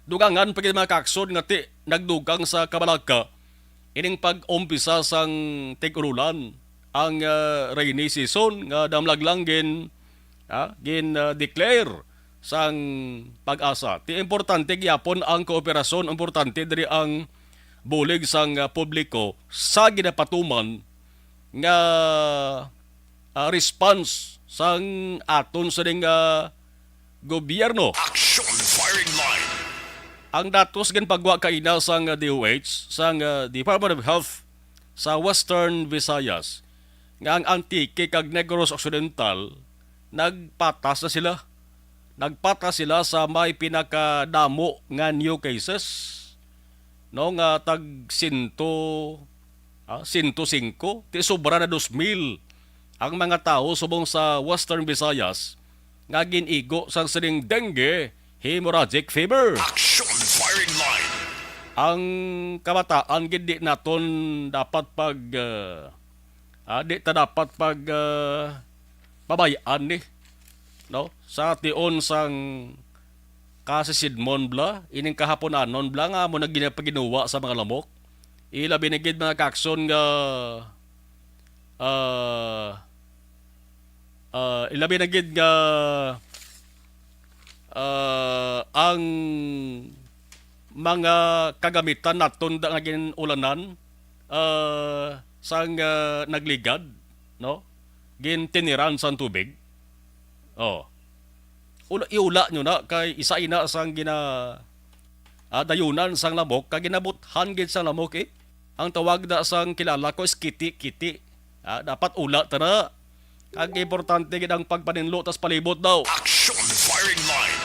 Dugangan pa gid mga kaksod nga ti nagdugang sa kabalaka. ining pag-umpisa sang tig-urulan, ang, ah, rainy season nga damlag lang gin, ah, gin, ah, declare sang PAGASA. Ti importante gyapon ang kooperasyon, importante diri ang bulig sang, ah, publiko sa ginapatuman nga, ah, response sang aton sining, ah, gobyerno. Action Firing Line. Ang datos ginpagwa kaina sang, ah, D O H, sang, ah, Department of Health sa Western Visayas, nga ang Antique kag Negros Occidental nagpatas na sila. Nagpatas sila sa may pinakadamo nga new cases, no, nga tag sento, ah, sento singko, ti sobra na dos mil ang mga tawo subong sa Western Visayas nga gin-igo sang sining dengue hemorrhagic fever. Action Firing Line. Ang kabataan gid di naton dapat pag, ah, ah, di ta dapat pag, ah, pabay-an ni, no? Sa tion sang kasisidmon bala, ining kahaponanon bala nga amo na ginapaginuwa sa mga lamok. Ilabi na gid, mga kakson, nga, ah, ah, ilabi na gid nga, ah, ang mga kagamitan naton da nga gin-ulanan, ah, sang, ah, nagligad, no? Gintiniran sang tubig. Oh. Ula, iula nyo na kay isa ina sang gina, ah, dayunan sang lamok, kag ginabuthan gid sang lamok, eh. Ang tawag na sang kilala ko is kiti-kiti. Ah, dapat ula ta na. Kag importante gid ang pagpaninlo tas palibot daw. Action Firing Line.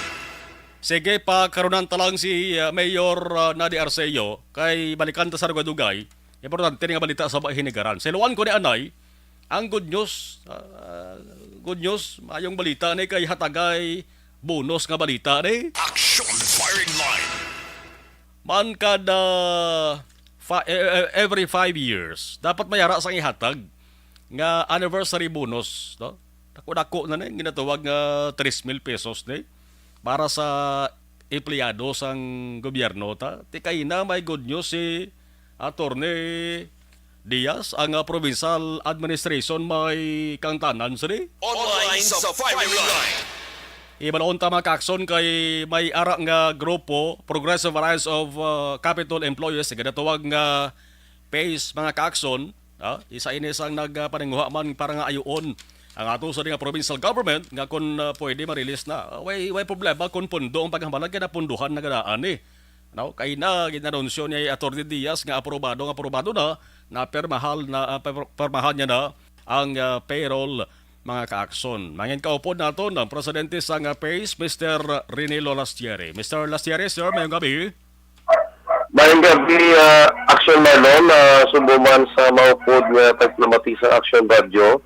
Sige, pakarunan ta lang si, ah, Mayor, ah, Nady Arceo, kay balikan ta sa dugay-dugay. Importante ni nga balita sa Bahinigaran. Sa iluan ko ni anay, ang good news, ah, good news, mayong balita ni kay hatagay bonus nga balita ni. Action Firing Line. Man kada fi-, eh, eh, every five years, dapat may ara sang ihatag nga anniversary bonus, no? Dako-dako na ni, ginatawag nga tres mil pesos ni para sa empleyado sang gobyerno ta. Ti kay na may good news si Attorney Diaz, ang, ah, provincial administration may kangtanan sini. Online sa firing line. Ibalon ta, mga kakson, kay may ara nga grupo, Progressive Alliance of, ah, Capitol Employees, ginatawag nga PACE, mga kakson. Ah, isa ini sang nagpaninguha man para nga ayuon ang ato sa nga provincial government nga kung, ah, pwede ma-release na. Ah, way, way problema kung pundo ang paghambalan kay napunduhan na gadaan ni. No? Kay na ginanunsyo ni Attorney Diaz nga aprobado, nga aprobado na, na permahal na, ah, per-, permahan niya na ang, ah, payroll, mga kaakson. Mangin kaupod naton ang presidente sang, ah, PACE, Mister Rene Lolastiere. Mister Lastiere, sir, mayong gabi. Mayong gabi, ah, Action Marlon, ah, subo man sa maupod nga tagpamati sa Action Radio,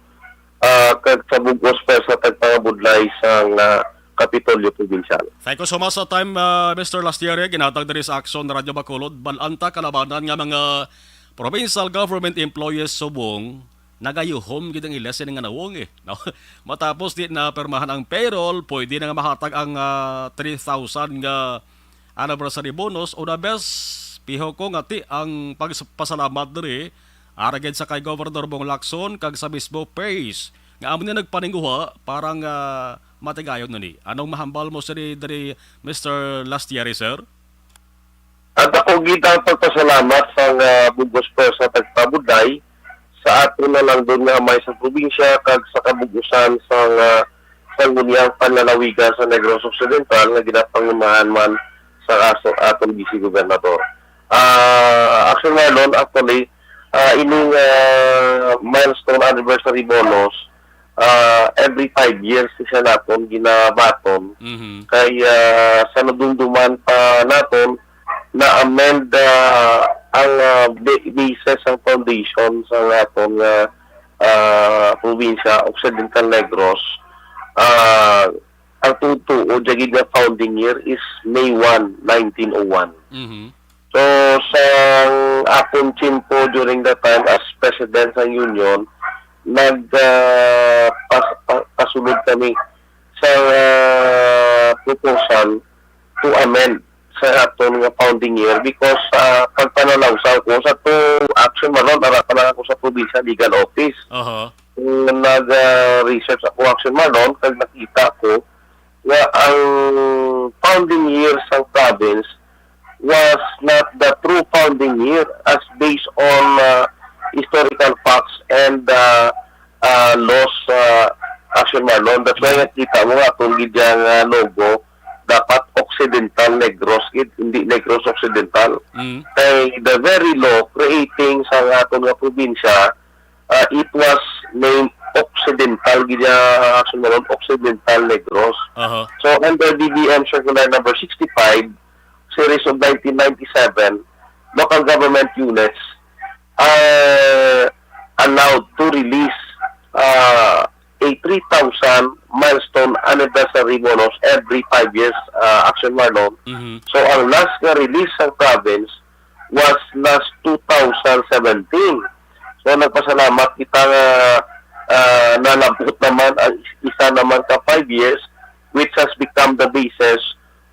ah, kag sa bug-os pa sa tagpangabudlay sang, ah, Kapitolyo Probinsyal. Thank you so much sa time, ah, Mister Lastiere, ginhatag diri sa Action Radio Bacolod. Bal-an ta kalabanan nga mga provincial government employees subong nagayuhom gid ang ila sini nga nawong, eh, no? Matapos di na permahan ang payroll, pwede na nga mahatag ang, ah, three thousand nga anniversary bonus. Una bes, piho ko nga ti ang pagpasalamat diri ara gid sa kay Governor Bong Lacson kag sa mismo PACE nga amo ni nagpaninguha para nga matigayon na ni. Anong mahambal mo sini diri, Mister Lastieri, sir? Ang dako gid ang pagpasalamat sang, ah, bug-os pa sa tagpabudlay sa aton na lang doon nga amay sa probinsya kag sa kabug-usan sang, ah, Sangguniang Panlalawigan sa Negros Occidental nga ginapangunahan man sa aso-, aton Vice Gobernador. Ah, Action Marlon, actually, ah, ining, ah, milestone anniversary bonus, ah, every five years siya naton ginabaton. Mhm. Kay, ah, sa nadumduman pa naton, na-amend, ah, ang, ah, ba-, basis sang foundation sa aton nga, ah, probinsya, Occidental Negros. Ah, ang tutuo, dya gid nga founding year is May one, nineteen oh one. Mhm. So, sa akon tiyempo during that time as President sang Union, nag, ah, pas-, pa-, pasulod kami sa, ah, proposal to amend sa aton nga founding year because, ah, pagpanalawsaw ko sa to, Action Marlon, ara pa lang ako sa probinsya legal office. Aha. Kung nag-research ako, Action Marlon, kag nakita ko nga ang founding year sang province was not the true founding year as based on, ah, historical facts and, ah, ah, laws, ah, Action Marlon. That's why nakita mo nga atong gid yang, ah, logo, dapat Occidental Negros gid, hindi Negros Occidental. Mm. Kay the very law creating sa aton nga probinsya, ah, it was named Occidental gid ya, Action Marlon, Occidental Negros. Aha. So, under D B M Circular Number sixty-five, series of nineteen ninety-seven, local government units are allowed to release, ah, a three thousand milestone anniversary bonus every five years, ah, Action Marlon. Mhm. So, ang last nga release sang province was last two thousand seventeen. So, nagpasalamat kita nga, ah, nalabot naman ang is-, isa naman ka five years, which has become the basis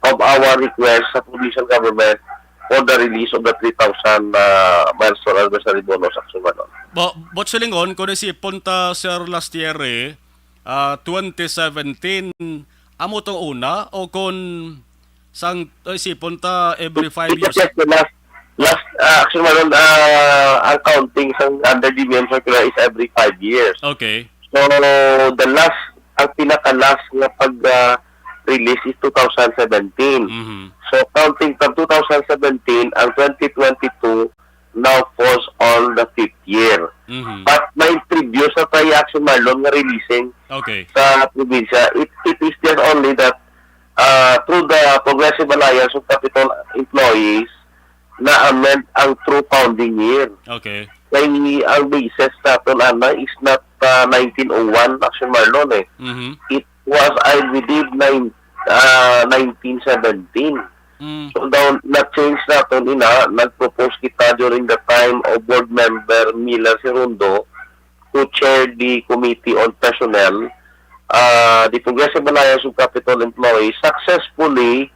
of our request sa provincial government for the release of the three thousand, ah, milestone anniversary bonus, Action Marlon. Bo-, Bot Silingon, kung isipon ta, Sir, last year, eh, ah, twenty seventeen, amo tong una, o kung sang, isipon ta every five years? Yes, yes, the last, last, ah, Action Marlon, ah, ang counting sang under D B M circular is every five years. Okay. So, the last, ang pinaka-last nga pag, ah, release is two thousand seventeen. Mhm. So, counting from two thousand seventeen, ang twenty twenty-two now falls on the fifth year. Mhm. But may previous na tayo, Action Marlon, nga releasing Okay. sa probinsya. It, it is just only that, ah, through the Progressive Alliance of Capitol Employees, na-amend ang true founding year. Okay. Kay ang basis naton ana is not, ah, nineteen oh one, Action Marlon, eh. Mhm. It was, I believe, nine, ah, nineteen seventeen. Mm. So, daw, na-change naton ina, nag-propose kita during the time of Board Member Miller Sirundo, who chaired the Committee on Personnel, ah, the Progressive Alliance of Capitol Employees successfully,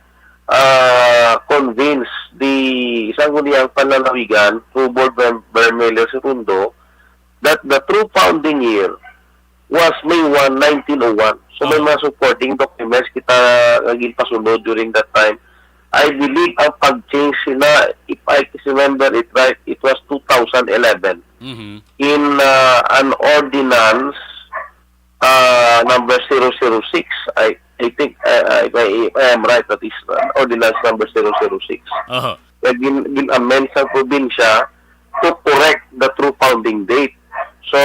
ah, convinced the Sangguniang Panlalawigan through Board Member Miller Sirundo that the true founding year was May one, nineteen oh one. So, may Oh. mga supporting documents kita nga ginpasulod during that time. I believe ang pag-change sila, if I remember it right, it was two thousand eleven. Mhm. In, uh, an ordinance, uh, number zero zero six, I, I think, uh, if I, if I am right, that is, uh, ordinance number zero zero six. Aha. Kaya gin-, gin-amend sa probinsya to correct the true founding date. So,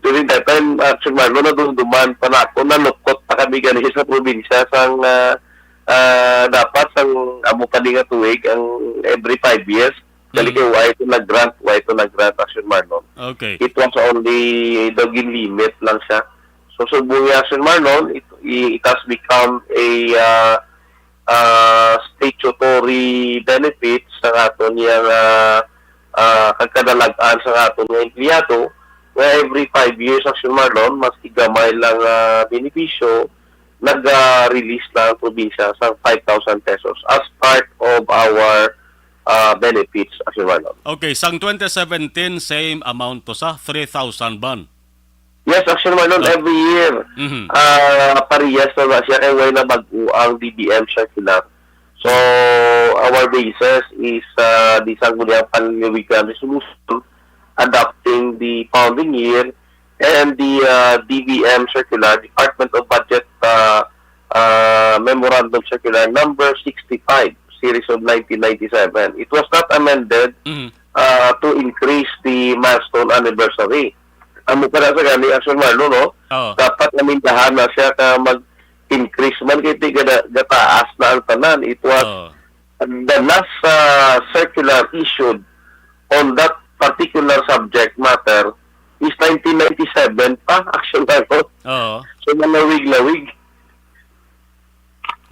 during that time, Action Marlon, nadumduman pa na ako, nalukot pa kami gani sa probinsya sang, ah, ah, dapat sang amo pa ni nga tuig ang every five years. Dali Mm. kay why ito nag-grant, why ito nag-grant, Action Marlon. Okay. It was only, daw ginlimit lang siya. So, subong ni Action Marlon, it, it has become a, ah, ah, statutory benefits sa aton yang, ah, ah, kag kadalag-an sa aton nga empleyado, nga every five years, Action Marlon, mas igamay lang, ah, benepisyo, nag-release na ang probinsya sa five thousand pesos as part of our, ah, benefits, Action Marlon. Okay, sang twenty seventeen, same amount to sa three thousand ban? Yes, Action Marlon, Oh. every year, Mhm. ah, parehas na ba siya kay way na bag-o ang D B M circular. So, our basis is, ah, the Sangguniang Panlalawigan Resolution adopting the founding year and the, ah, D B M circular, Department of Budget, ah, ah, Memorandum Circular number sixty-five, series of nineteen ninety-seven. It was not amended, Mhm. ah, to increase the milestone anniversary. Amo pa na sa gani, Action Marlon, no? Oo. Dapat namindahan na siya ka mag-increase man kay ti gada-, gataas na ang tanan. It was Oo. the last, ah, circular issued on that particular subject matter is nineteen ninety-seven pa, Action Marlon. Oo. So, malawig-lawig.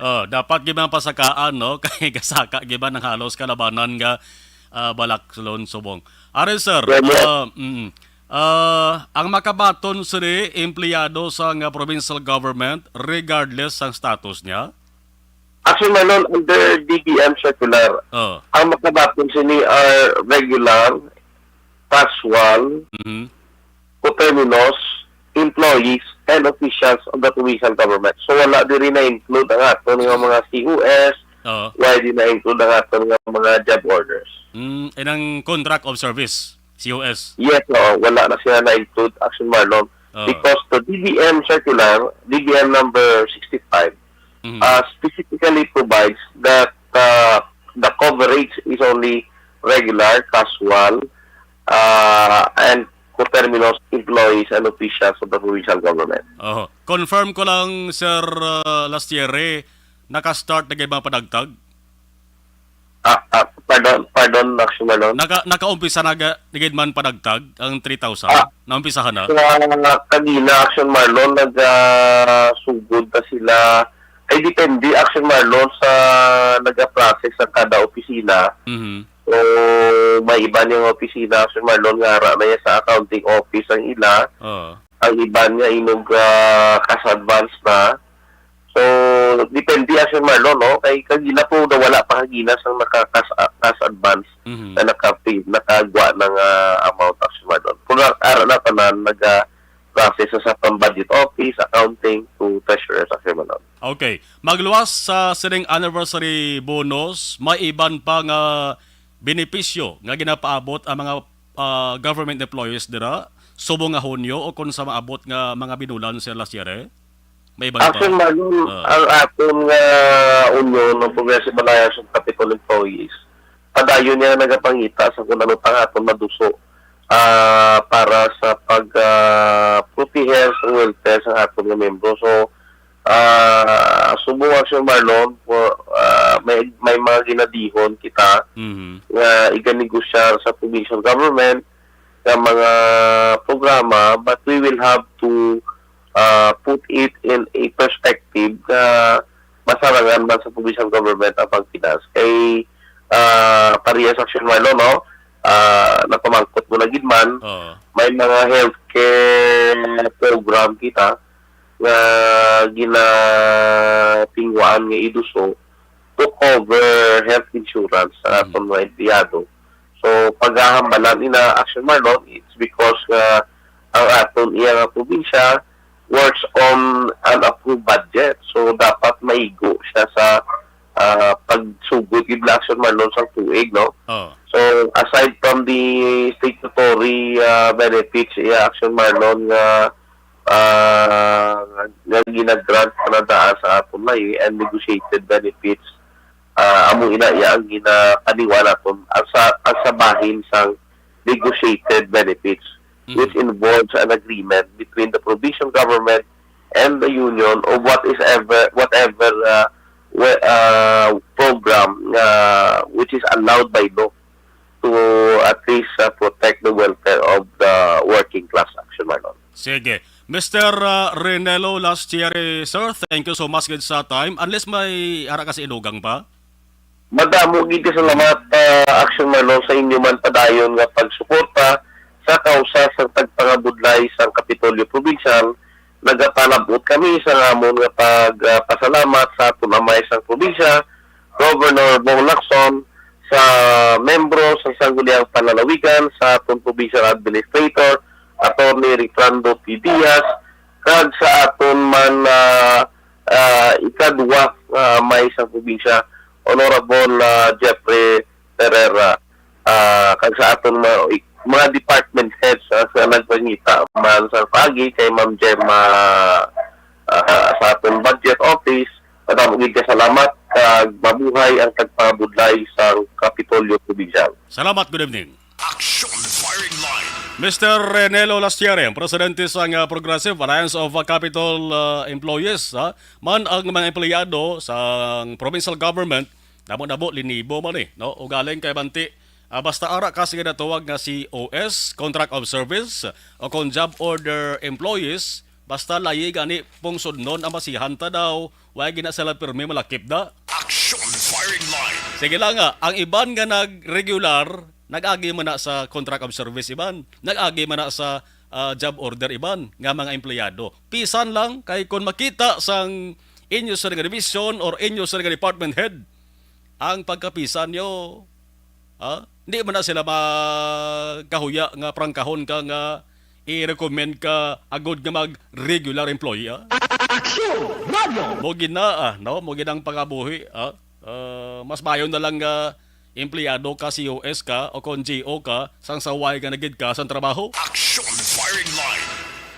Oh, dapat gid man pasakaan, no? Kay gasaka gid man ang halos kalabanan nga, ah, balak, Lon Subong. Ari, sir, Yeah, yeah. ah, mm, ah, ang makabaton sini empleyado sa nga provincial government regardless sang status niya? As Action Marlon, under D B M circular, Oh. ang makabaton sini are regular, casual, Mhm. coterminous employees and officials of the provincial government. So, wala diri na-include ang aton nga mga C O S, Oo. wala di na-include ang aton nga mga job orders. Mm, and ang contract of service, C O S? Yes, oo, wala na sila na-include, Action Marlon. Oo. Because the D B M circular, D B M number sixty-five, Mhm. uh, specifically provides that uh, the coverage is only regular, casual, uh, and coterminous employees and officials of the provincial government. Oho. Confirm ko lang, Sir, uh, Lastiere, naka-start na gid mga padagtag? Ah, ah, pardon, pardon, Action Marlon. Naka, nakaumpisa na ga-, na gid man padagtag ang three thousand? Ah. Naumpisahan na? Sa kagina, Action Marlon, nagasugod na sila. Ay, depende, Action Marlon, sa nag-process ang kada opisina. Mhm. So, may iban nga opisina, Action Marlon, nga ara na yan sa accounting office ang ila. Oo. Ang iban nga inog, ah, cash advance na. So, depende, Action Marlon, no? Kay kagina po, wala pa kagina sang naka-cash, ah, cash advance Mhm. na nakapi-, nakagwa ng, ah, amount, Action Marlon. Pero ara na pa na naga-process sa pang budget office, accounting, to treasurer, Action Marlon. Okay. Magluwas sa sining anniversary bonus, may iban pa nga benepisyo nga ginapaabot ang mga, ah, government employees dira subong nga Hunyo o kung sa maabot nga mga binulan, Sir Lastiere? May iban pa? Action Marlon, Ah. ang aton nga union, ang Progressive Alliance of Capitol Employees, padayon niya nagapangita sa kung ano pang aton maduso, ah, para sa pag, ah, proteher sa welfare sa aton nga miyembro. So, ah, subong, Action Marlon, for, ah, may, may mga ginadihon kita Mhm. nga iganegosyar sa provincial government nga mga programa, but we will have to, ah, put it in a perspective na masarangan man sa provincial government ang pagpinas. Kay, ah, parehas, Action Marlon, no? Ah, napamangkot mo na gid man, Oo. may mga healthcare program kita nga ginatinguhaan nga iduso to cover health insurance sa Mhm. aton mga empleyado. So, paghahambalan ina, Action Marlon, it's because nga ang aton iya nga probinsya works on an approved budget. So, dapat maigo siya sa, ah, pagsugod gid na, Action Marlon, sang tuig, no? Oh. So, aside from the statutory, ah, benefits, iya, Action Marlon, nga, ah, nga ginagrant na daan sa aton lahi and negotiated benefits, ah, amo ina iya ang ginapaniwa naton, ang sa, ang sa bahin sang negotiated benefits, Mhm. which involves an agreement between the provincial government and the union of what is ever, whatever, uh, we-, uh, program, uh, which is allowed by law to at least, uh, protect the welfare of the working class, Action Marlon. Sige. Mister, uh, Renelo Lastiere, sir, thank you so much gid sa time. Unless may ara ka sa idugang pa? Madamo gid ka salamat, ah, Action Marlon, sa inyo man padayon nga pagsuporta sa kausa sa tagpangabudlay sang Kapitolyo Probinsyal. Nagapalab-ot kami sa amon nga pag, ah, pasalamat sa aton amay sang probinsya, Governor Bong Lacson, sa membro sa Sangguniang Panlalawigan, sa aton provincial administrator, Attorney Rifrando P. Diaz, kag sa aton man, ah, ah, ikadwa nga amay sang probinsya, Honorable, ah, Jeffrey Herrera, ah, kag sa aton mga, mga department heads, ah, sa nagpangita man sa paagi kay Ma'am Gemma, ah, sa aton budget office. Madamo gid ka salamat kag mabuhay ang tagpangabudlay sang Kapitolyo Probinsyal. Salamat, good evening. Action Firing Line. Mister Renelo Lastiere, ang presidente sang, ah, Progressive Alliance of, ah, Capitol, ah, Employees, ha? Man ang mga empleyado sa provincial government, namo-namo linibo man, eh, no? Ugaling kay banti, ah, basta ara ka sa ginatawag nga C O S, contract of service, o kung job order employees, basta layi gani pungsodnon ang basihan ta daw, wa gina sila pirmi malakip da. Action Firing Line. Sige lang nga, ang iban nga nag-regular, nag-agi man na sa contract of service iban, nag-agi man na sa, ah, job order iban nga mga empleyado. Pisan lang kay kung makita sang inyo sa nga division or inyo sa nga department head ang pagkapisan nyo. Ha? Hindi man na sila magkahuya nga prangkahon ka nga i-recommend ka agod nga mag-regular employee, ha? Action Radio! Mo gina, ah, no? Mo ginang pangabuhi, ha? Ah, mas mayo na lang nga empleyado ka, C O S ka, o kon G O ka, sang saway nga nagid ka sang trabaho. Action Firing Line.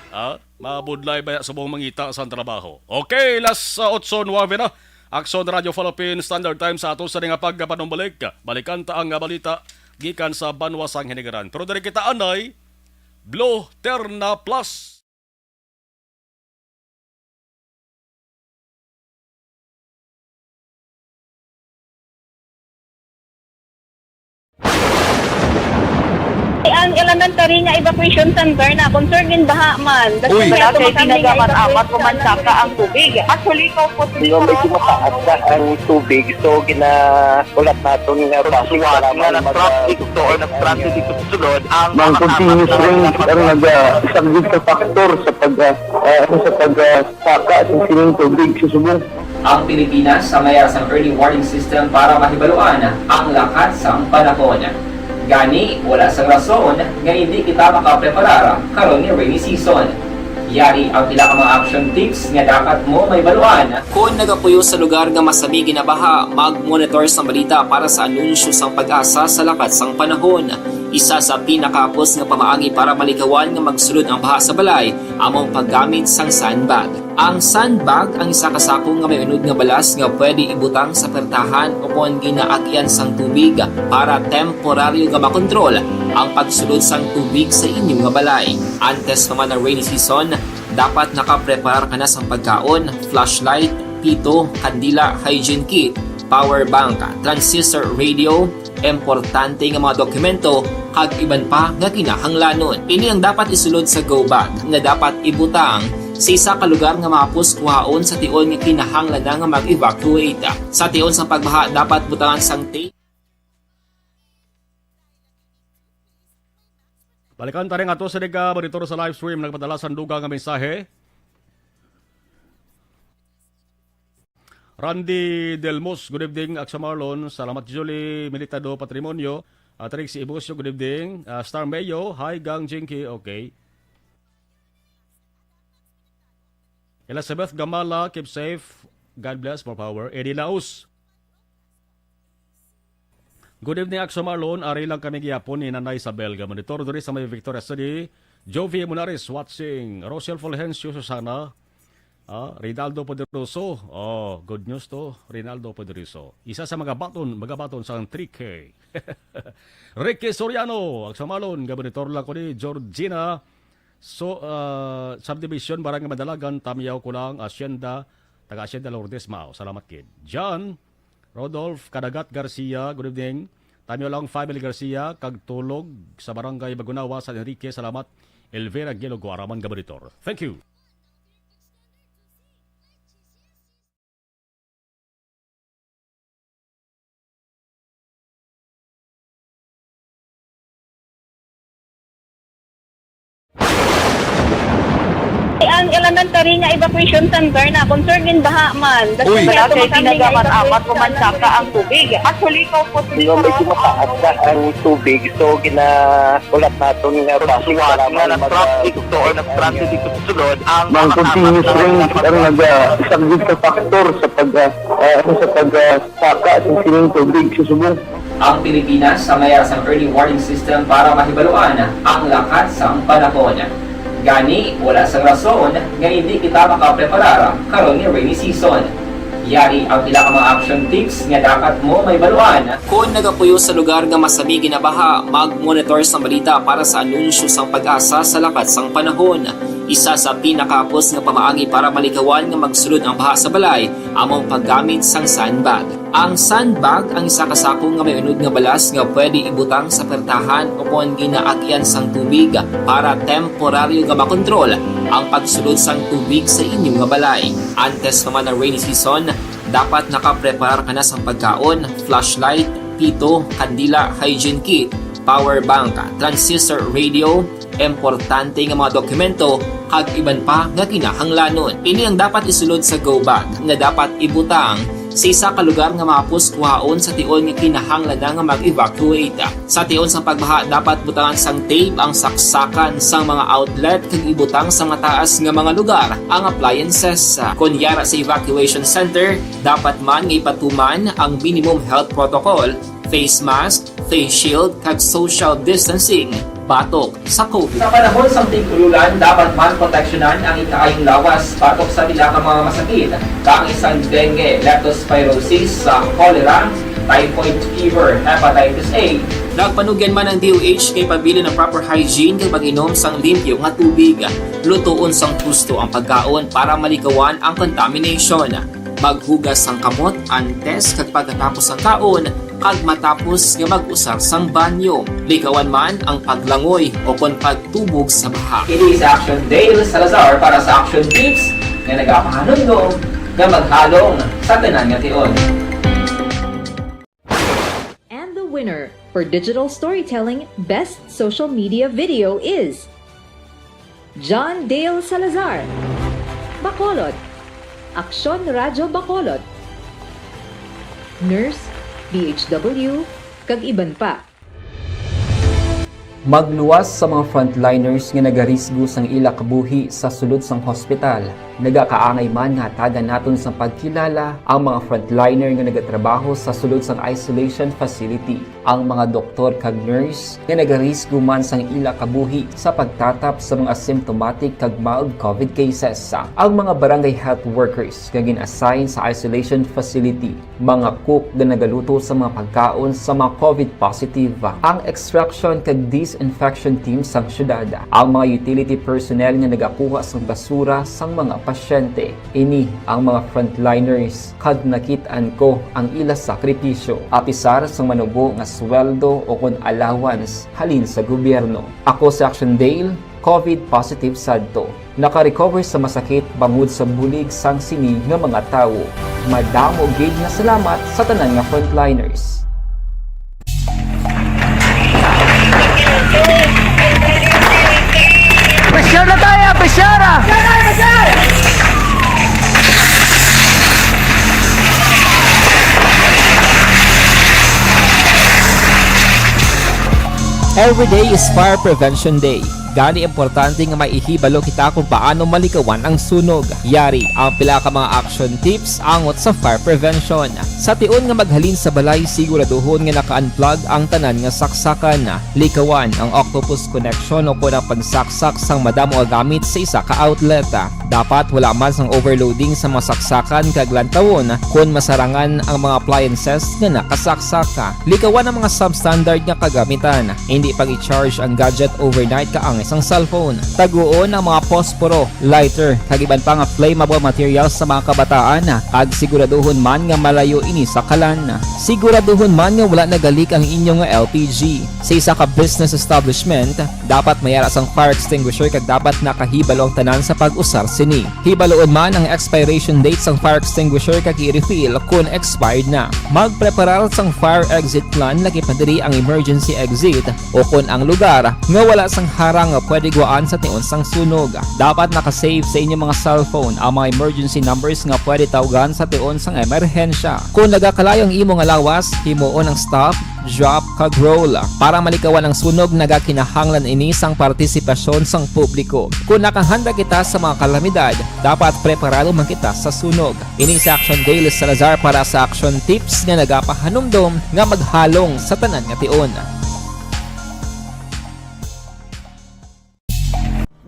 Ah, mabudlay ba subong mangita sang trabaho? Okay, las, ah, otso nuwebe na. Action Radio Philippine Standard Time sa ato sa nga pagpanumbalik. Balikan ta ang, ah, balita gikan sa banwa sang Hinigaran. Pero diri kita anay, Blue Terna Plus. Ang elementary nga evacuation center na concern gin baha man. Uy. Wala kay tinagaman amat pumansaka ang tubig. Actually, ko po. Di ba, medyo mataas na ang tubig, so gina-, ulat naton nga bus nga nag-truck dito or nag-transit dito sa sulod ang mga continuous rain ang nagasaglit sa factor sa pag, ah, ah, sa pag, ah, saka sa sining tubig sa subong. Ang Pilipinas sa mayara sang early warning system para mahibaluan ang lakat sang panahon. Gani, wala sang rason nga hindi kita makapreparar karon nga rainy season. Yari ang pila ka mga action tips nga dapat mo mahibaluan. Kon nagapuyo sa lugar nga masami ginabaha, mag-monitor sang balita para sa anunsyo sang PAGASA sa lakat sang panahon. Isa sa pinakahapos nga pamaagi para malikawan nga magsulod ang baha sa balay amo ang paggamit sang sandbag. Ang sandbag ang isa ka sako nga may unod nga balas nga pwede ibutang sa pertahan o kon ginaagian sang tubig para temporaryo nga makontrol ang pagsulod sang tubig sa inyo nga balay. Antes pa man ang rainy season, dapat nakapreparar ka na sang pagkaon, flashlight, pito, kandila, hygiene kit, power bank, transistor radio, importante nga mga dokumento, kag iban pa nga kinahanglanon. Ini ang dapat isulod sa go bag nga dapat ibutang sa isa ka lugar nga mahapos kuhaon sa tion nga kinahanglan na nga mag-evacuate. Sa tion sang pagbaha, dapat butangan sang tape. Balikan ta rin ato sa nag-, ah, monitor sa live stream, nagpadala sang dugang nga mensahe. Randy Delmos, good evening, Aksa Marlon. Salamat, Julie Militado Patrimonio. Ah, Trixie Ibusio, good evening. Ah, Star Mayo, hi, Gang Jinky, okay. Elizabeth Gamala, keep safe. God bless, more power. Eddie Laos. Good evening, Aksa Marlon. Ari lang kami gihapon ni Nanay Isabel nga monitor diri sa may Victoria City. Jovi Munares watching. Rosel Fulgencio, Susana. Ah, Rinaldo Poderoso. Oh, good news to, Rinaldo Poderoso. Isa sa mga baton, mga baton sa three K. Ricky Soriano, Aksa Marlon, nga monitor lang ko ni Georgina. So, ah, subdivision, Barangay Madalagan, Tamiyaw, Kulang, Hacienda, taga Hacienda Lourdes, Mao. Salamat gid. John Rodolph Kadagat Garcia, good evening. Tamiyaw lang family Garcia, kag Tulog sa Barangay Bagunawa, San Enrique. Salamat. Elvira Gilo Guaraman, Gabaritor. Thank you. Ang elementary nga evacuation center na concern gin baha man. Uy. Wala kay tinagaman amat pumansaka ang tubig. Actually, ko po. Di ba, medyo mataas na ang tubig, so gina-, ulat naton nga bus nga nag-truck dito or nag-transit dito sa sulod ang mga continuous rain ang nagasaglit sa factor sa pag, ah, ah, sa pag, ah, saka sa sining tubig sa subong. Ang Pilipinas sa mayara sang early warning system para mahibaluan ang lakat sang panahon. Gani, wala sang rason nga hindi kita makapreparar karon nga rainy season. Yari ang pila ka mga action tips nga dapat mo mahibaluan. Kon nagapuyo sa lugar nga masami ginabaha, mag-monitor sang balita para sa anunsyo sang PAGASA sa lakat sang panahon. Isa sa pinakahapos nga pamaagi para malikawan nga magsulod ang baha sa balay amo ang paggamit sang sandbag. Ang sandbag ang isa ka sako nga may unod nga balas nga pwede ibutang sa pertahan o kon ginaagian sang tubig para temporaryo nga makontrol ang pagsulod sang tubig sa inyo nga balay. Antes pa man ang rainy season, dapat nakapreparar ka na sang pagkaon, flashlight, pito, kandila, hygiene kit, power bank, transistor radio, importante nga mga dokumento, kag iban pa nga kinahanglanon. Ini ang dapat isulod sa go bag nga dapat ibutang sa isa ka lugar nga mahapos kuhaon sa tion nga kinahanglan na nga mag-evacuate. Sa tion sang pagbaha, dapat butangan sang tape ang saksakan sang mga outlet kag ibutang sa mataas nga mga lugar ang appliances. Kon yara sa evacuation center, dapat man nga ipatuman ang minimum health protocol, face mask, face shield, kag social distancing batok sa COVID. Sa panahon sang tig-ululan, dapat man proteksyonan ang ikaayong lawas batok sa pila ka mga masakit, kaangay sang dengue, leptospirosis, sa cholera, typhoid fever, hepatitis A. Nagpanugyan man ang D O H kay pabilin ang proper hygiene kag pag-inom sang limpyo nga tubig. Lutoon sang husto ang pagkaon para malikawan ang contamination. Maghugas sang kamot antes kag pagkatapos sang kaon kag matapos nga mag-usar sang banyo. Likawan man ang paglangoy o kon pagtubog sa baha. Ini si Action Dale Salazar para sa Action Tips nga nagapahanumdom nga maghalong sa tanan nga tion. And the winner for digital storytelling best social media video is John Dale Salazar, Bacolod, Aksyon Radyo Bacolod, Nurse, D H W, kag iban pa. Magluwas sa mga frontliners nga nagarisgo sang ila kabuhi sa sulod sang hospital. Nagakaangay man nga hatagan naton sang pagkilala ang mga frontliner nga nagatrabaho sa sulod sang isolation facility, ang mga doktor kag nurse nga nagarisgo man sang ila kabuhi sa pagtatap sa mga symptomatic kag mild COVID cases, ang mga barangay health workers nga gin-assign sa isolation facility, mga cook nga nagaluto sa mga pagkaon sa mga COVID positive, ang extraction kag disinfection team sang syudad, ang mga utility personnel nga nagakuha sang basura sang mga pasyente. Ini ang mga frontliners kag nakit-an ko ang ila sakripisyo. Apisar sang manubo nga sweldo o kon allowance halin sa gobyerno. Ako si Action Dale, COVID positive sadto. Naka-recover sa masakit bangod sa bulig sang sini nga mga tawo. Madamo gid nga salamat sa tanan nga frontliners. Pressure na tayo! Pressure na! Every day is Fire Prevention Day. Gani importante nga may ihibalo kita kung paano malikawan ang sunog. Yari ang pila ka mga action tips angot sa fire prevention. Sa tion nga maghalin sa balay, siguraduhon nga naka-unplug ang tanan nga saksakan. Likawan ang octopus connection o kon ang pagsaksak sang madamo nga gamit sa isa ka outlet. Dapat wala man sang overloading sa mga saksakan kag lantawon kon masarangan ang mga appliances nga nakasaksak. Likawan ang mga substandard nga kagamitan. Indi pag-i-charge ang gadget overnight kaangay sang cellphone. Taguon ang mga posporo, lighter, kag iban pa nga flammable materials sa mga kabataan, kag siguraduhon man nga malayo ini sa kalan. Siguraduhon man nga wala nagalik ang inyo nga L P G. Sa isa ka business establishment, dapat may ara sang fire extinguisher kag dapat nakahibalo ang tanan sa pag-usar sini. Hibaluon man ang expiration date sang fire extinguisher kag i-refill kon expired na. Magpreparar sang fire exit plan, lakip na diri ang emergency exit o kon ang lugar nga wala sang harang nga pwede gwaan sa tion sang sunog. Dapat naka-save sa inyo mga cellphone ang mga emergency numbers nga pwede tawgan sa tion sang emerhensya. Kon nagakalayo ang imo nga lawas, himuon ang stop, drop, kag roll. Para malikawan ang sunog, nagakinahanglan ini sang partisipasyon sang publiko. Kon nakahanda kita sa mga kalamidad, dapat preparado man kita sa sunog. Ini si Action Dale Salazar para sa Action Tips nga nagapahanumdom nga maghalong sa tanan nga tion.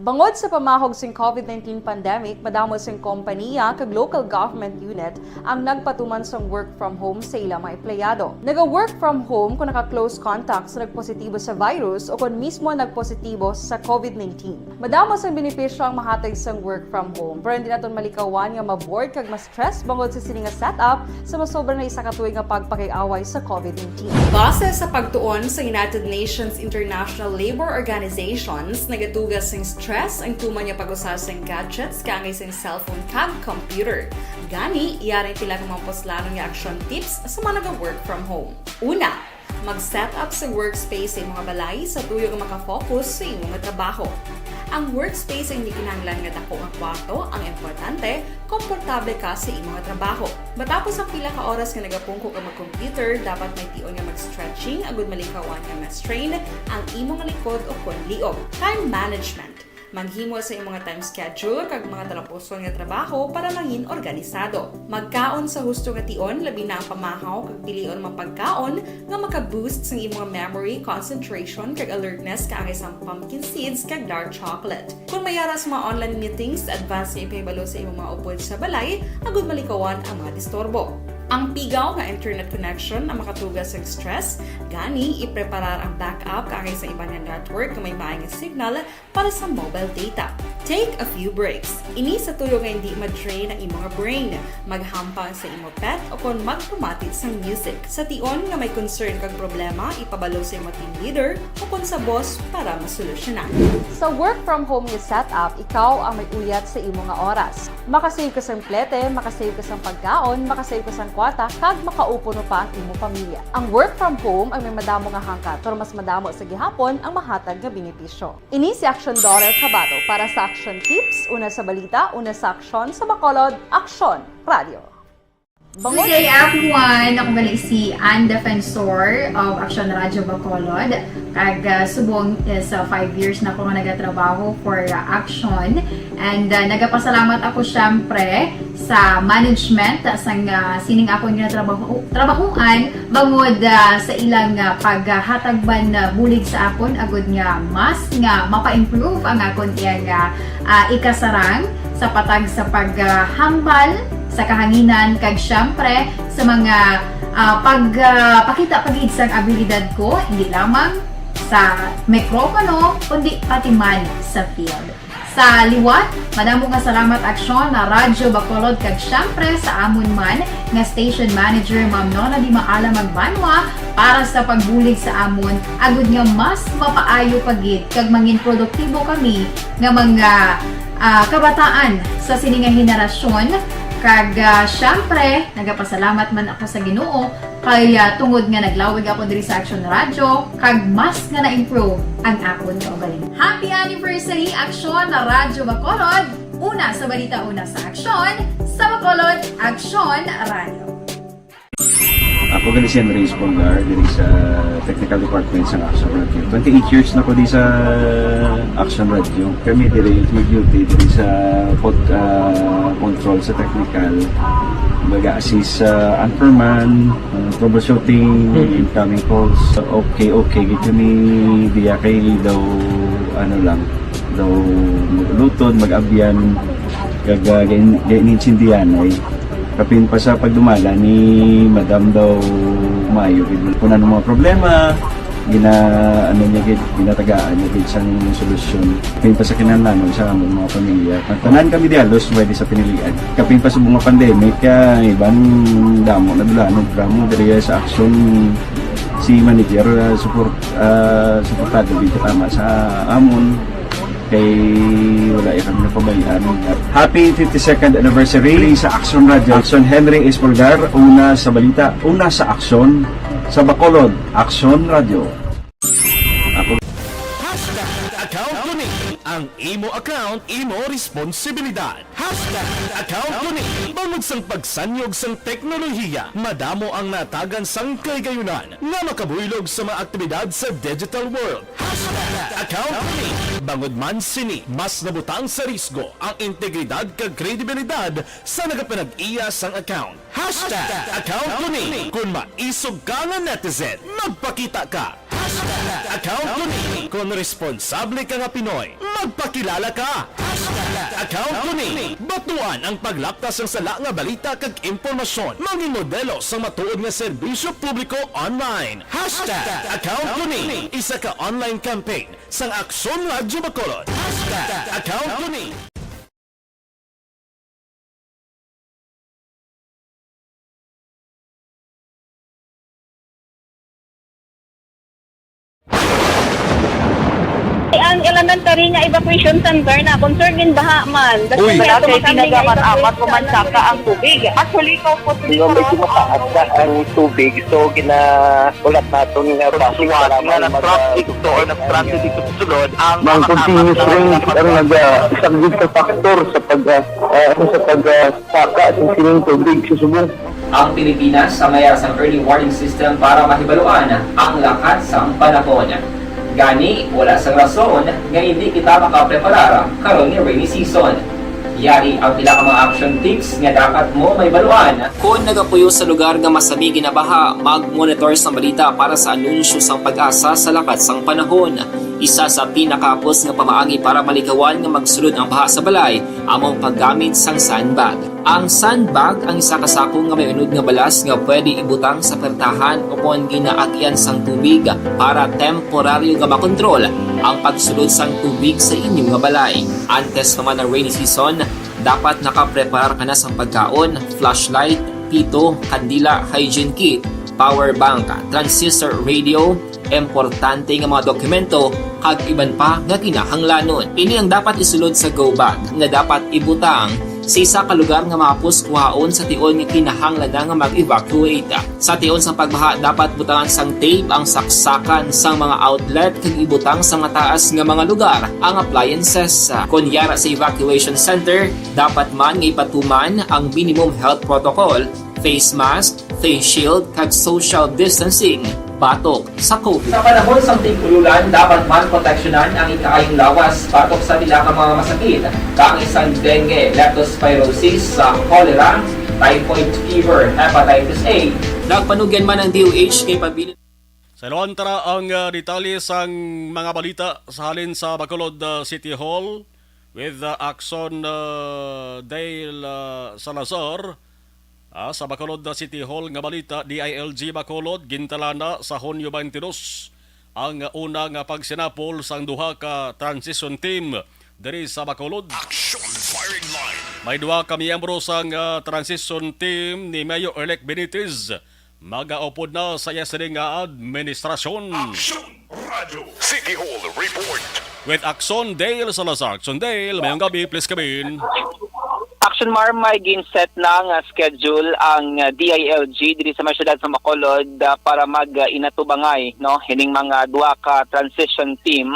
Bangod sa pamahog sing COVID nineteen pandemic, madamo sing kompanya kag local government unit ang nagpatuman sang work from home sa ila mga empleyado. Naga-work from home kung naka-close contact sa nagpositibo sa virus o kon mismo nagpositibo sa COVID nineteen. Madamo sang benepisyo ang mahatag sang work from home, pero hindi naton malikawan nga ma-bored kag ma-stress bangod sa sini nga setup sa masobra na isa ka tuig nga pagpakig-away sa COVID nineteen. Base sa pagtuon sa United Nations International Labor Organizations, nagatuga sing stress ang tuman nga pag-usar sing gadgets kaangay sing cellphone kag computer. Gani, yari ang pila ka mga puslanon nga action tips sa mga naga-work from home. Una, Mag-set up sa workspace sa imong balay sa tuyo nga makafocus sa imong trabaho. Ang workspace ay hindi kinahanglan nga dako nga kwarto. Ang importante, komportable ka sa imong trabaho. Matapos ang pila ka oras nga nagapungko ka mag-computer, dapat may tion nga mag-stretching agud malikawan nga ma-strain ang imong likod o kon liog. Time management. Maghimo sa imong time schedule kag mga talapuson nga trabaho para mangin organisado. Magkaon sa husto nga tion, labi na ang pamahaw kag pilion mga pagkaon nga maka-boost sang imong memory, concentration, kag alertness, kaangay sang pumpkin seeds kag dark chocolate. Kung may ara sa mga online meetings, advance nga ipahibalo sa imong mga upod sa balay agud malikawan ang mga disturbo. Ang pigaw nga internet connection ang makatuga sa stress, gani ipreparar ang backup kaangay sa iban nga network nga may maay nga signal para sa mobile data. Take a few breaks. Ini sa tuyo nga hindi ma-drain ang imong brain. Maghampang sa imo pet o kon magpamati sang music. Sa tion nga may concern kag problema, ipabalo sa imo team leader o kon sa boss para masolusyonan. Sa work from home nga setup, ikaw ang may uyat sa imo nga oras. Makasave ka sang plete, makasave ka sang pagkaon, makasave ka sang kwarta, kag makaupo pa ang imo pamilya. Ang work from home ay may madamo nga hangkat, pero mas madamo sa gihapon ang mahatag nga benepisyo. Ini si Action Daughter Kabato para sa Action Tips, una sa balita, una sa aksyon, sa Bacolod, Aksyon Radio. Good day, everyone! Ako gali si Ann Defensor of Action Radio Bacolod. Kag, ah, subong is, ah, five years na ako nga nagatrabaho for, ah, Action. And, ah, nagapasalamat ako, syempre, sa management, ah, sang, ah, sining akon nga trabaho, trabahuan, bangod, ah, sa ilang, ah, paghatag man, ah, bulig sa akon, agud nga mas nga mapa-improve ang akon iyang, ah, ah, ikasarang sa patag sa paghambal sa kahanginan, kag, syempre, sa mga, ah, pag, ah, pakita pa gid sang abilidad ko, hindi lamang sa mikropono, kundi pati man sa field. Sa liwat, madamo nga salamat, Aksyon, na Radyo Bacolod, kag syempre sa amon man nga station manager, Ma'am Nona Di Maala Magbanwa, para sa pagbulig sa amon, agud nga mas mapaayo pa gid kag mangin produktibo kami nga mga, ah, kabataan sa sini nga henerasyon. Kag, ah, syempre, nagapasalamat man ako sa Ginoo kay, ah, tungod nga naglawig ako diri sa Action Radio, kag mas nga na-improve ang akon kaugalingon. Happy anniversary, Action Radyo Bacolod! Una sa balita, una sa aksyon, sa Bacolod, Action Radio. Ako gali si Henry Espolgar, diri sa Technical Department sa Action Radio. Twenty-eight years na ko di sa Action Radio. Kami diri mag-duty diri sa pod-, ah, control sa technical. Mag-assist sa anchorman, ah, troubleshooting, incoming calls. Okay, okay, gid kami diya kay daw, ano lang, daw maglutod, mag-abyan, kag, ah, gain-, gain-, intindihan ay. Kapin pa sa pagdumala ni Madam daw maayo gid. Kung ano mga problema, gina-, ano niya gid, ginatagaan niya gid sang solusyon. Kapin pa sa kinahanglanon sa among mga pamilya. Tanan kami di halos pwede sa pinilian. Kapin pa sa mga pandemic, ah, iban damo na dulanon, drama diri sa aksyon. Si manager, ah, support, ah, suportado gid tama sa amon. Kay wala ya kami napabayaan. Happy fifty-second anniversary sa Action Radio. Action Henry Espolgar, una sa balita, una sa aksyon, sa Bacolod, Action Radio. Ako. Hashtag account ko ni. Ang imo account, imo responsibilidad. Hashtag account ko ni. Bangod sang pagsanyog sang teknolohiya, madamo ang natagan sang kahigayunan nga makabuylog sa mga aktibidad sa digital world. Hashtag account ko ni. Bangod man sini, mas nabutang sa risgo ang integridad kag kredibilidad sa nagapanag-iya sang account. Hashtag account ko ni. Kung maisog ka nga netizen, magpakita ka. Hashtag account ko ni. Kung responsable ka nga Pinoy, magpakilala ka. Hashtag account ko ni. Batuan ang paglapta sang sala nga balita kag impormasyon. Mangin modelo sang matuod nga serbisyo publiko online. Hashtag account ko ni. Isa ka online campaign sang Aksyon Radyo Bacolod. Hashtag account ko ni. Ang elementary nga evacuation center na concern gid baha man. That's Uy. Why Wala ato kay makami nga ginagaman-amat evacuation mo man saka ang tubig. Actually, ikaw po, Hindi, medyo mataas na ang tubig. So, ginahulat naton nga traffic, nga nag-traffic to or nag-traffic dito sa sulod, ang Ang continuous rain ang nag-, ah, isang big factor sa pag, ah, ah, ano, sa pag, ah, saka sa sining tubig sa subong. Ang Pilipinas ang may sang early warning system para mahibaluan ang lakat sang panahon. Gani, wala sang rason nga hindi kita makapreparar karon nga rainy season. Yari ang pila ka mga action tips nga dapat mo mahibaluan. Kon nagapuyo sa lugar nga masami ginabaha, mag-monitor sang balita para sa anunsyo sang PAGASA sa lakat sang panahon. Isa sa pinakahapos nga pamaagi para malikawan nga magsulod ang baha sa balay amo ang paggamit sang sandbag. Ang sandbag ang isa ka sako nga may unod nga balas nga pwede ibutang sa pertahan o kon ginaagyan sang tubig para temporaryo nga makontrol ang pagsulod sang tubig sa inyo nga balay. Antes pa man ang rainy season, dapat nakapreparar ka na sang pagkaon, flashlight, pito, kandila, hygiene kit, power bank, transistor radio, importante nga mga dokumento, kag iban pa nga kinahanglanon. Ini ang dapat isulod sa go bag nga dapat ibutang sa isa ka lugar nga mahapos kuhaon sa tion nga kinahanglan na nga mag-evacuate. Sa tion sang pagbaha, dapat butangan sang tape ang saksakan sang mga outlet kag ibutang sa mataas nga mga lugar ang appliances. Kon yara sa evacuation center, dapat man nga ipatuman ang minimum health protocol, face mask, face shield, kag social distancing batok sa COVID. Sa panahon sang tig-ulan, dapat man proteksyonan ang ikaayong lawas batok sa pila ka mga masakit, kaangay sang dengue, leptospirosis, sa cholera, typhoid fever, hepatitis A. Nagpanugyan man ang D O H kay pabilin. Sa iloan tara ang, ah, detalye sang mga balita sa halin sa Bacolod, ah, City Hall with, ah, Axon, ah, Dale, ah, Salazar. Ah, sa Bacolod, ah, City Hall nga balita, D I L G Bacolod, gintalana sa Hunyo twenty-two ang una nga pagsinapol sang duha ka transition team diri sa Bacolod. Action firing line. May duha ka miyembro sang, ah, transition team ni Mayor-elect Benitez magaupod na sa iya sini nga administrasyon. Action Radio City Hall Report. With Axon Dale Salazar. Axon Dale, mayong gabi, please come in. Action Mar, may ginset na nga schedule ang, uh, D I L G diri sa may siyudad sa Bacolod, uh, para mag, uh, inatubangay, no, hining mga duha ka transition team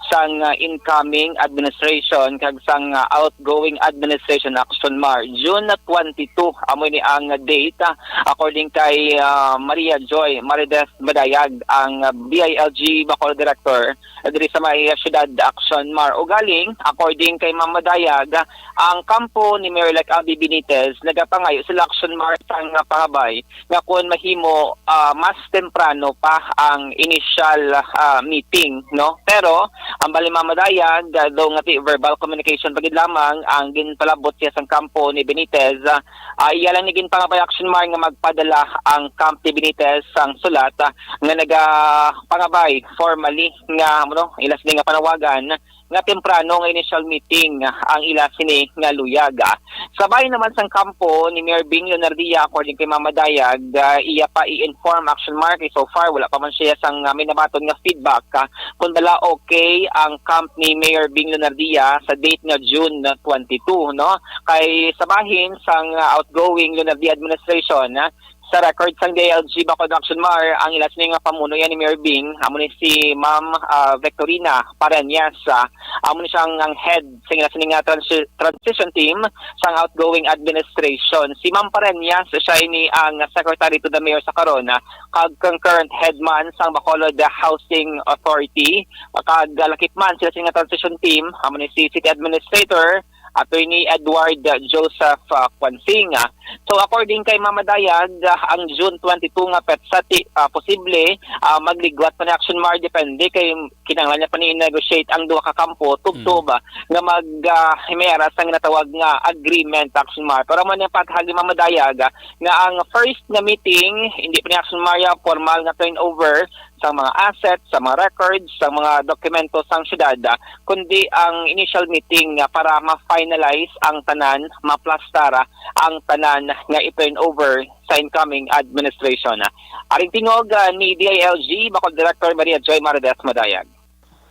sang, uh, incoming administration kag sang, uh, outgoing administration, Action Mar. June twenty-two amo ni ang date, uh, according kay, uh, Maria Joy Marides Madayag, ang, uh, D I L G Bacolod Director, uh, diri sa may, uh, siyudad, Action Mar. Ugaling, according kay Ma'am Madayag, ang kampo ni Mayor-elect Abby Benitez nagapangayo sila, Action Mar, sang, uh, pangabay nga kon mahimo, ah, mas temprano pa ang initial, ah, meeting, no? Pero ang bali, Ma'am Madayag, ah, daw nga ti verbal communication pa gid lamang ang ginpalabot siya sang kampo ni Benitez. Ah, ah, iya lang ni ginpangabay, Action Mar, nga magpadala ang camp ni Benitez sang sulat, ah, nga nagapangabay formally nga, ano, ila sini nga panawagan nga temprano nga initial meeting, ah, ang ila sini nga luyag, ah. Sa bahin naman sang kampo ni Mayor Bing Leonardia, according kay Ma'am Madayag, ah, iya pa i-inform, Action Mar, kay so far wala pa man siya sang, ah, may nabaton nga feedback, ah, kung bala okay ang camp ni Mayor Bing Leonardia sa date nga June twenty-two, no? Kay sa bahin sang, ah, outgoing Leonardia administration, ah, sa record sang D I L G Bacolod, Action Mar, ang ila sini nga pamuno yan ni Mayor Bing, amo ni si Ma'am, ah, Victorina Pareñas, ah, amo ni siya ang, ang head sa ila sini nga transi-, transition team sang outgoing administration. Si Ma'am Pareñas, siya ini ang secretary to the mayor sa karon, ah, kag concurrent head man sang Bacolod Housing Authority, kag, ah, lakip man sila sini nga transition team, amo ni si City Administrator Attorney Edward Joseph, ah, Quansing. Ah, so, according kay Ma'am Madayag, ah, ang June twenty-two nga petsa ti, ah, posible, ah, magligwat pa ni Action Mar, depende kay kinahanglan niya pa ni i-negotiate ang duha ka kampo tubtob, ah, nga mag, ah, himera sang ginatawag nga agreement, Action Mar. Pero amo ni ang pahayag ni Ma'am Madayag, ah, nga ang first nga meeting, hindi pa ni, Action Mar, ya formal nga turnover sa mga assets, sa mga records, sa mga dokumento sang syudad, ah, kundi ang initial meeting, ah, para ma-finalize ang tanan, maplastar, ah, ang tanan nga i-turn over sa incoming administration. Aring tingog, ah, ni D I L G Bacolod Director Maria Joy Marides Madayag.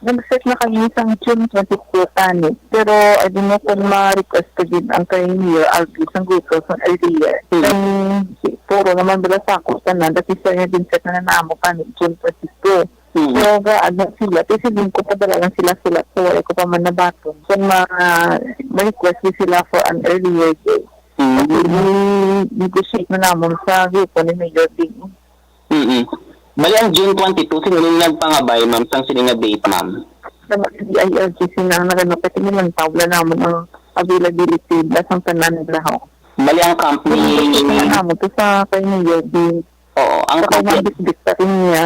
Nag-set na kami sang June twenty-two tani, pero I don't know kung ma-request pa gid ang kay Mayor Albi sang grupo sang earlier. Hmm. Kay puro naman bala sa ako tanan, dati siya nga ginset na namo kani June twenty-two. Hmm. Pero gaano sila, kasi din ko padala lang sila sulat, so wala ko pa man nabaton. Kung ma-, ma-request din sila for an earlier date. Hmm. Kasi i-negotiate na namon sa grupo ni Mayor Ding. Mm-mm. Bali, ang June twenty-two, sino ning nagpangabay, ma'am, sang sini nga date, ma'am? Sa D I L G C na ang nagano, kasi nilantaw, wala namon ang availability, basta ang tanan nila, ho. Bali, ang company Hindi na namon to sa kay Mayor Ding. Oo, ang Sa kay company Ma'am Bitbit pa rin niya.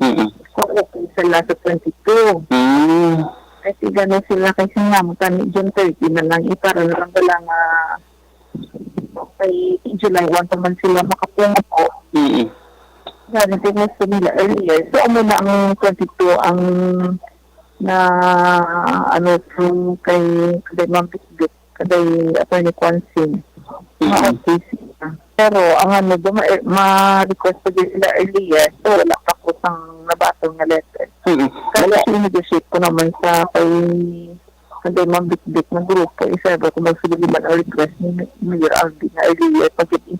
Mm-mm. Kung okay sila sa twenty-two. Mm. Kasi gano'n sila, kasi namon kami, June thirty na lang, eh, para na lang wala nga, okay, July one pa man sila makapungko. Mm. Gani po gusto nila earlier. So, amo na ang twenty-two ang na, ano, through kay, kay Ma'am Bitbit, kay Attorney Quansing. Mm. Ma-okay sila. Pero ang ano, do, ma-, ma-request pa din sila earlier. So, wala pa ko sang nabaton nga letter. Mm. Kasi Wala. i-negotiate ko naman sa kay, kay Ma'am Bitbit ng grupo. Isa ba kung magsugod man ang request ni Mayor Alvin na earlier pa gid.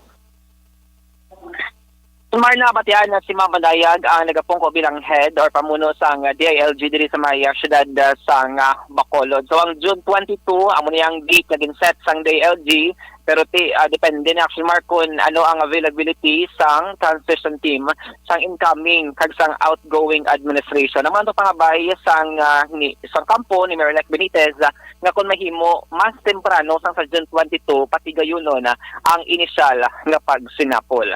Marna, batian na si Ma'am Banayag ang nagapungko bilang head or pamuno sang D I L G diri sa may, ah, siyudad, ah, sang, ah, Bacolod. So, ang June twenty-two, amo ni ang date nga ginset sang D I L G, pero ti-, ah, depende na, Action Mark, kung ano ang availability sang transition team, sang incoming, kag sang outgoing administration. Ang mga pangabay sang, ah, ni, sang kampo ni Mayor-elect Benitez, ah, nga kung mahimo, mas temprano sang sa June twenty-two, patigayunon na ang inisyal nga pagsinapol.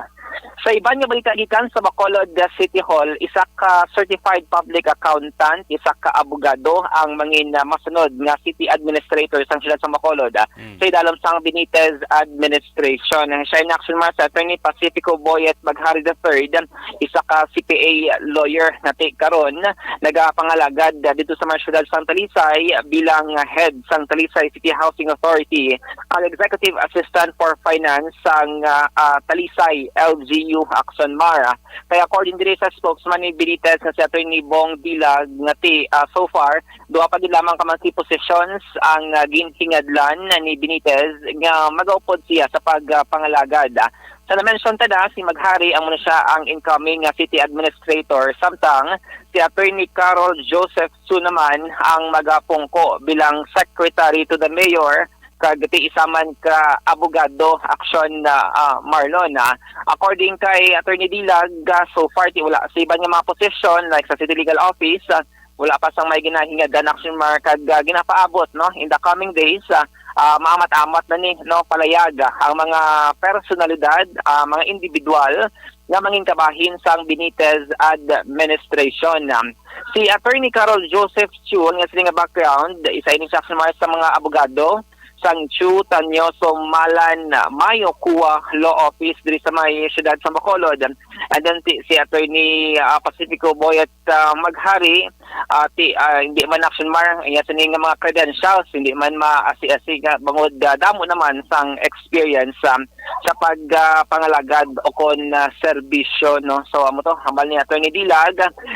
Sa iban nga balita gikan sa Bacolod City Hall, isa ka certified public accountant, isa ka abogado ang mangin, ah, masunod nga city administrator sang siyudad sa Bacolod, ah, Mm. sa idalom sang Benitez administration. Siya in action man sa Attorney Pacifico Boyet Maghari the third, isa ka C P A lawyer nga ti karon nagapangalagad didto sa mga siyudad sang Talisay bilang head sang Talisay City Housing Authority, kag Executive Assistant for Finance sang, ah, ah, Talisay L G U Action Mar. Kaya according diri sa spokesman ni Benitez nga si Attorney Bong Dilag nga ti, ah, so far, duha pa gid lamang ka man si positions ang, ah, ginhingadlan ni Benitez nga magaupod siya sa pagpangalagad. Sa na-mention ta na, si Maghari amo na siya ang incoming nga city administrator, samtang si Attorney Carol Joseph Chu naman ang magapungko bilang secretary to the mayor, kag ti isa man ka abogado, Action, ah, ah, Marlon, ah. According kay Attorney Dilag, ah, so far ti wala sa iban nga mga posisyon like sa City Legal Office, ah, wala pa sang may ginahingadan, Action Mar, kag, ah, ginapaabot, no, in the coming days, ah, ah, maamat-amat na ni, no, palayag, ah, ang mga personalidad, ah, mga individual nga mangin kabahin sang Benitez administration. Si Attorney Carol Joseph Chu, nga sini nga background, isa ini sa, sa mga abogado sang Chu Tanyoso Malan Mayo Kua Law Office diri sa may siyudad sa Bacolod. And then si, si Attorney, ah, Pacifico Boyet, ah, Maghari, ah, ti, ah, hindi man, Action Mar, iya sini nga mga credentials, hindi man maasi-asi nga bangod, ah, damo naman sang experience, ah, sa pag, ah, pangalagad o kon, ah, serbisyo, no? So, amo to, hambal ni Attorney Dilag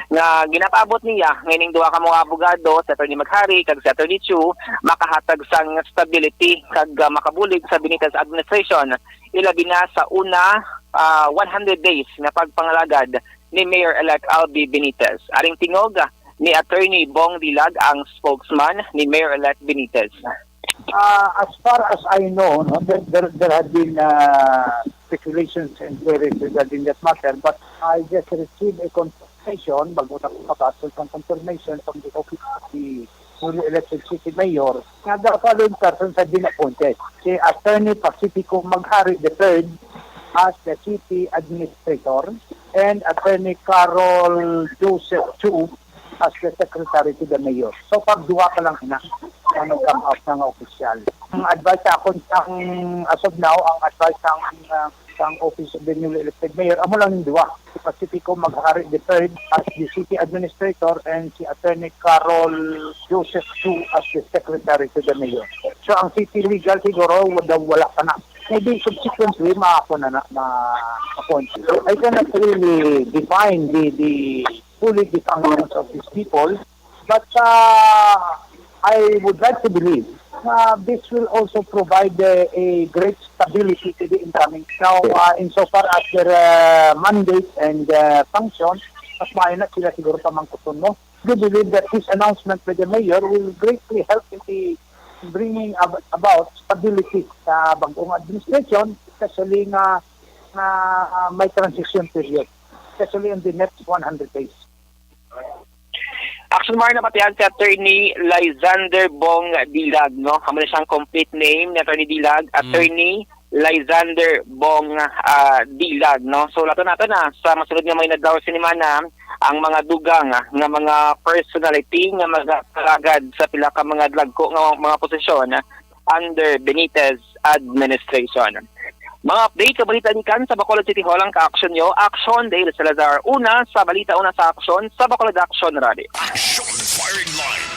nga ginapaabot niya nga ining duha ka mga abogado, si Attorney Maghari kag si Attorney Chu, makahatag sang stability kag, ah, makabulig sa Benitez administration, ilabi na sa una, ah, one hundred days nga pagpangalagad ni Mayor-elect Albi Benitez. Aring tingog, ah, ni Attorney Bong Dilag, ang spokesman ni Mayor-elect Benitez. Uh, as far as I know, no, there, there, there had been, uh, speculations and queries regarding that matter, but I just received a confirmation, bago na ko makasol ng confirmation from the office of the newly elected city mayor, nga the following persons have been appointed. Si Attorney Pacifico Maghari the third as the city administrator and Attorney Carol Joseph Chu as the secretary to the mayor. So, pag duha pa lang na, ano, come out na nga opisyal. Ang advice sa akon sang, as of now, ang advice sang, uh, sang office of the newly elected mayor, amo lang ning duha. Si Pacifico Maghari the third as the city administrator and si Attorney Carol Joseph Chu as the secretary to the mayor. So, ang city legal siguro, wala, wala pa na. Maybe subsequently, ma-, ako na, na, ma-appoint. So, I cannot really define the, the fully the functions of these people. But uh, I would like to believe uh, this will also provide uh, a great stability to the incoming. Now, uh, insofar as their uh, mandate and uh, function, mas maayo na sila siguro pamangkuton mo. We believe that this announcement by the mayor will greatly help in the bringing ab- about stability sa bagong administration, especially nga, nga uh, may transition period, especially in the next one hundred days. Action Mar, nabatian si Attorney Lysander Bong Dilag, no? Amo na siyang complete name ni Attorney Dilag, Attorney Lysander Bong ah, Dilag, no? So, lato nato na sa masunod nga mga inadlaw sinimana ang mga dugang ah, nga mga personality nga magapalagad sa pila ka mga dagko nga mga posisyon ah, under Benitez administration. Mga update sa balita gikan sa Bacolod City Hall ang ka-action nyo, Action Dale Salazar. Una sa balita, una sa aksyon sa Bacolod Action Radio. Action Firing Line.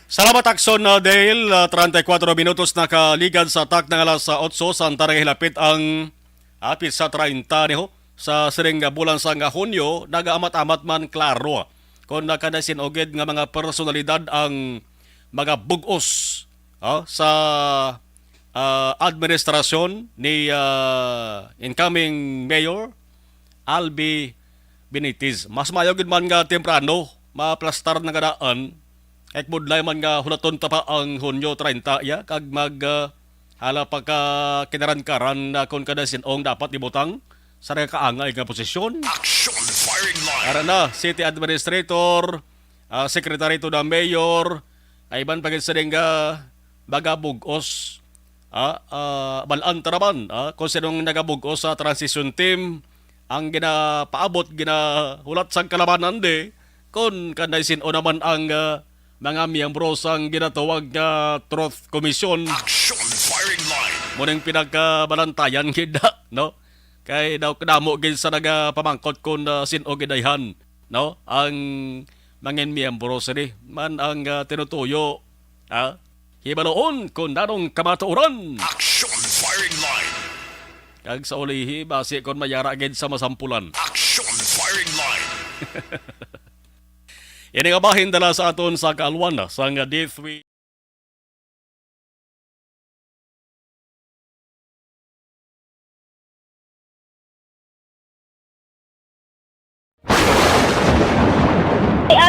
Salamat, Action uh, Dale. Uh, treinta y cuatro minutos nakaligan sa atak ng alas uh, otso sa antara hilapit ang apit sa treinta niho sa siring nga bulan sang Hunyo, nagaamat-amat man klaro kon nakadasin-ugid nga mga personalidad ang mga bug-os ah, sa ah, administrasyon ni ah, incoming Mayor Albi Benitez. Mas maayo gid man nga temprano maplastar na nga daan kay budlay man nga hulaton ta pa ang Hunyo treinta ya kag mag ah, hala pa ka kinaran-karan na kon kada sin-ong dapat ibutang sa nagakaangay nga posisyon. Action Firing Line. Ara na, City Administrator, ah, Secretary to the Mayor, ay iban pa gid sining ah, bagabugos. Ah, ah, balaan ta naman, ah, kung sinong nagabugos sa transition team, ang ginapaabot, ginahulat sang kalabanan di, kung kanay sin-o naman ang ah, mga miyembro sang ginatawag nga Truth Commission. Action Firing Line. Mo ning pinagkabalantayan gid, no? Kay daw kadamo gid sa nagapamangkot kon ah, sin-o gid ayhan, no? Ang mangin miyembro sini man ang ah, tinutuyo, ha? Hibaloon kon nanong kamatuoran. Action Firing Line. Kag sa ulihi, basi kon mayara gid sa masampulan. Action Firing Line. Ini nga bahin dala sa aton sa kaalwan sang D three.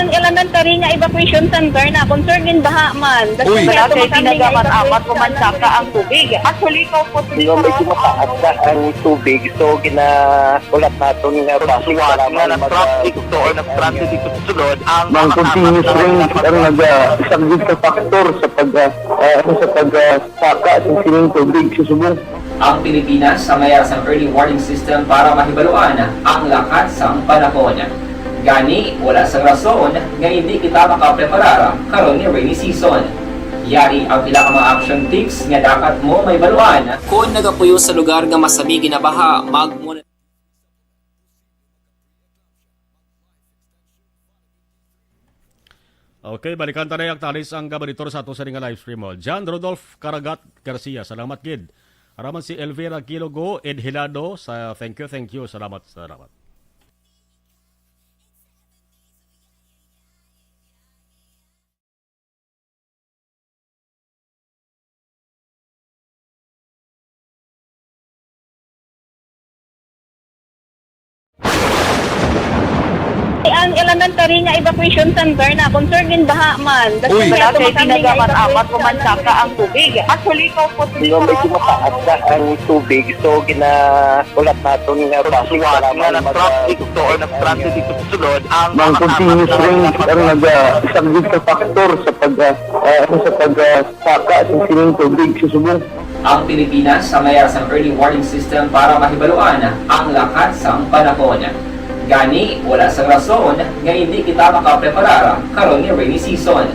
Ang elementary nga evacuation center na concern gin baha man. Uy! Wala kay ginagamat-amat ko man saka ang tubig. Actually, ko po Yung medyo mataas na ang tubig, so ginahulat naton nga basi para nga na-traffic to or na-stranded dito sa sulod ang mga continuous rain ang naga-, isang big factor sa pag, ah, ah, sa pag, ah, saka sa sining tubig sa subong. Ang Pilipinas ang mayara sang early warning system para mahibaluan ang lakat sang panahon. Gani, wala sang rason nga indi kita makapreparar karon nga rainy season. Yari ang pila ka mga action tips nga dapat mo mahibaluan. Kon nagapuyo sa lugar nga masami ginabaha, mag-monitor. Okay, balikan ta na ang talis ang gabanitor sa ato sa nga live stream mo. John Rodolph Karagat Garcia, salamat gid. Araman si Elvira Quilogo Edhilado, sa thank you, thank you, salamat, salamat. Ang elementary nga evacuation center na concern gin baha man. Uy! Wala kay ginagamat-amat ko man saka ang tubig. Actually, ko po Di ba medyo mataas na ang tubig, so ginahulat naton nga basi para nga na-traffic to or na-stranded dito sa sulod ang mga continuous rain ang nag-, ah, isang big factor sa pag, ah, ah, sa pag, ah, saka sa sining tubig sa subong. Ang Pilipinas ang mayara sang early warning system para mahibaluan ang lakat sang panahon. Gani, wala sang rason nga indi kita makapreparar karon nga rainy season.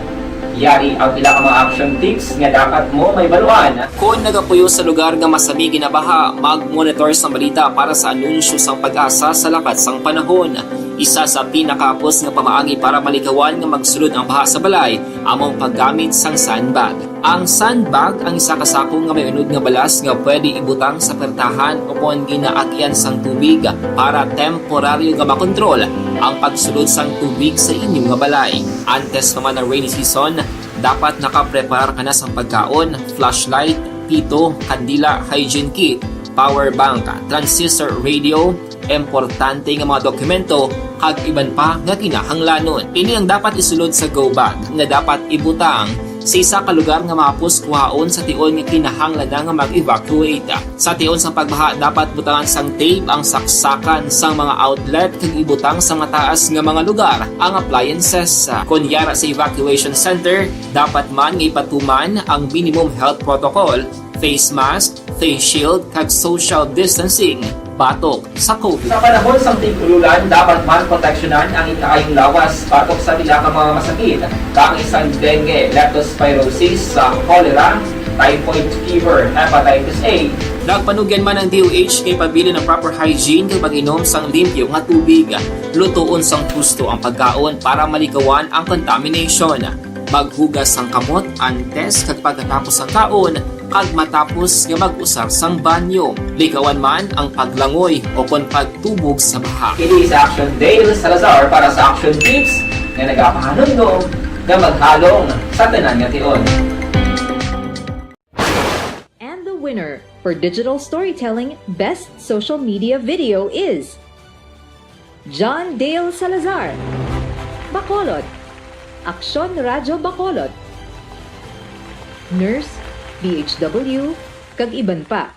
Yari ang pila ka mga action tips nga dapat mo mahibaluan. Kon nagapuyo sa lugar nga masami ginabaha, mag-monitor sang balita para sa anunsyo sang PAGASA sa lakat sang panahon. Isa sa pinakahapos nga pamaagi para malikawan nga magsulod ang baha sa balay amo ang paggamit sang sandbag. Ang sandbag ang isa ka sako nga may unod nga balas nga pwede ibutang sa pertahan o kon ginaagian sang tubig para temporaryo nga makontrol ang pagsulod sang tubig sa inyo nga balay. Antes pa man ang rainy season, dapat nakapreparar ka na sang pagkaon, flashlight, pito, kandila, hygiene kit, power bank, transistor radio, importante nga mga dokumento, kag iban pa nga kinahanglanon. Ini ang dapat isulod sa go bag nga dapat ibutang sa isa ka lugar nga mahapos kuhaon sa tion nga kinahanglan na nga mag-evacuate. Sa tion sang pagbaha, dapat butangan sang tape ang saksakan sang mga outlet kag ibutang sa mataas nga mga lugar ang appliances. Kon yara sa evacuation center, dapat man nga ipatuman ang minimum health protocol, face mask, face shield, kag social distancing batok sa COVID. Sa panahon sang tig-ululan, dapat man proteksyonan ang ikaayong lawas batok sa pila ka mga masakit, kaangay sang dengue, leptospirosis, sa cholera, typhoid fever, hepatitis A. Nagpanugyan man ang D O H kay pabilin ang proper hygiene kag pag-inom sang limpyo nga tubig. Lutoon sang husto ang pagkaon para malikawan ang contamination. Maghugas sang kamot antes kag pagkatapos sang kaon kag matapos nga mag-usar sang banyo. Likawan man ang paglangoy o kon pagtubog sa baha. Kini sa Action Dale Salazar para sa Action Tips nga nagapahanumdom nga maghalong sa tanan nga tion. And the winner for Digital Storytelling Best Social Media Video is John Dale Salazar, Bacolod, Aksyon Radyo Bacolod, Nurse, D H W, kag iban pa.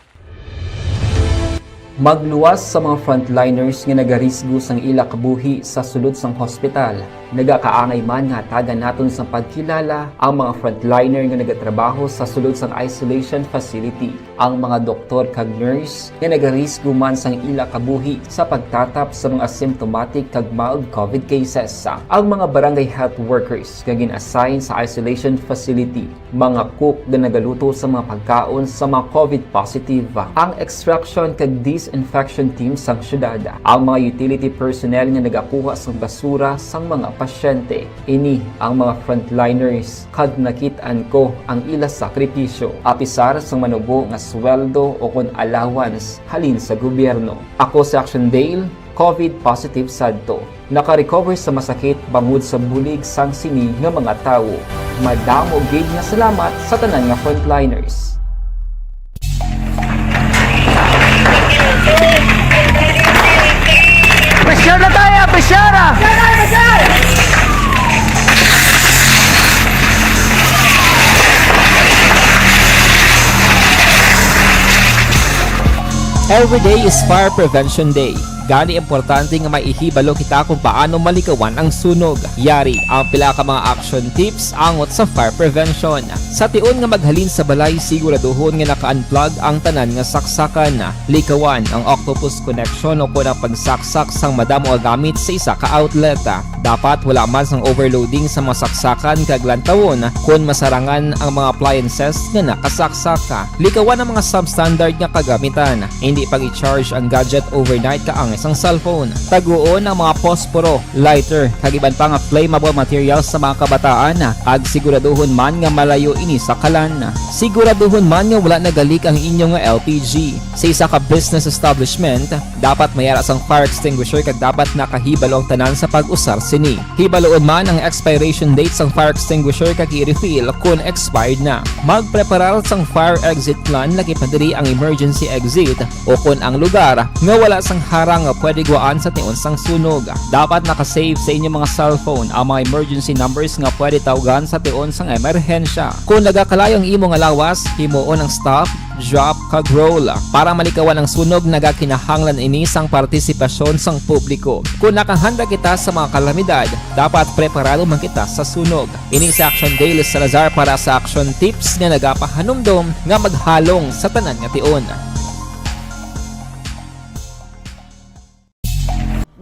Magluwas sa mga frontliners nga nagarisgo sang ila kabuhi sa sulod sang hospital. Nagakaangay man nga hatagan naton sang pagkilala ang mga frontliner nga nagatrabaho sa sulod sang isolation facility, ang mga doktor kag nurse nga nagarisgo man sang ila kabuhi sa pagtatap sa mga asymptomatic kag mild COVID cases, ang mga barangay health workers nga gin-assign sa isolation facility, mga cook nga nagaluto sa mga pagkaon sa mga COVID positive, ang extraction kag disinfection team sang syudad, ang mga utility personnel nga nagakuha sang basura sang mga pasyente. Ini ang mga frontliners, kag nakit-an ko ang ila sakripisyo, apisar sang manubo nga sweldo ukon allowance halin sa gobyerno. Ako si Action Dale, COVID positive sadto. Naka-recover sa masakit bangod sa bulig sang sini nga mga tawo. Madamo gid nga salamat sa tanan nga frontliners. Pressure na tayo! Pressure! Every day is Fire Prevention Day. Gani, importante nga may ihibalo kita kung paano malikawan ang sunog. Yari ang pila ka mga action tips angot sa fire prevention. Sa tion nga maghalin sa balay, siguraduhon nga naka-unplug ang tanan nga saksakan. Likawan ang octopus connection o kon ang pagsaksak sang madamo nga gamit sa isa ka outlet. Dapat wala man sang overloading sa mga saksakan kag lantawon kon masarangan ang mga appliances nga nakasaksak. Likawan ang mga substandard nga kagamitan. Indi pag-i-charge ang gadget overnight kaangay sang cellphone. Taguon ang mga posporo, lighter, kag iban pa nga flammable materials sa mga kabataan, kag siguraduhon man nga malayo ini sa kalan. Siguraduhon man nga wala nagalik ang inyo nga L P G. Sa isa ka business establishment, dapat may ara sang fire extinguisher kag dapat nakahibalo ang tanan sa pag-usar sini. Hibaluon man ang expiration date sang fire extinguisher kag i-refill kon expired na. Magpreparar sang fire exit plan, lakip na diri ang emergency exit o kon ang lugar nga wala sang harang nga pwede guwaan sa tion sang sunog. Dapat naka-save sa inyo mga cellphone ang mga emergency numbers nga pwede tawgan sa tion sang emerhensya. Kon nagakalayo ang imo nga lawas, himuon ang stop, drop, kag roll. Para malikawan ang sunog, nagakinahanglan ini sang partisipasyon sang publiko. Kon nakahanda kita sa mga kalamidad, dapat preparado man kita sa sunog. Ini si Action Dale Salazar para sa Action Tips nga nagapahanumdom nga maghalong sa tanan nga tion.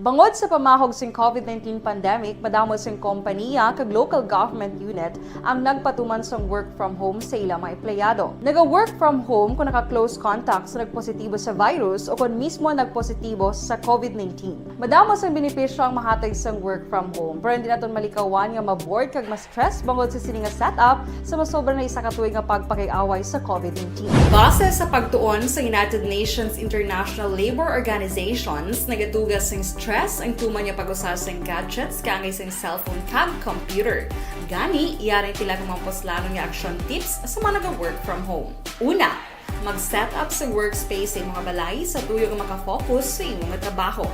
Bangod sa pamahog sing COVID nineteen pandemic, madamo sing kompaniya kag local government unit ang nagpatuman sang work from home sa ilang mga empleyado. Naga-work from home kung naka-close contact sa nagpositibo sa virus o kon mismo nagpositibo sa COVID nineteen. Madamo sang benepisyo ang mahatag sang work from home, pero hindi naton malikawan nga ma-bored kag ma-stress bangod sa sini nga setup sa masobra na isa ka tuig nga pagpakig-away sa COVID nineteen. Base sa pagtuon sa United Nations International Labour Organizations, nagatuga sing stress ang tuman nga pag-usa sing gadgets kaangay sing cellphone kag computer. Gani, yari pila ka mga puslanon nga action tips sa mga naga-work from home. Una, mag-set up sa workspace sa imong balay sa tuyo nga makafocus sa imo nga trabaho.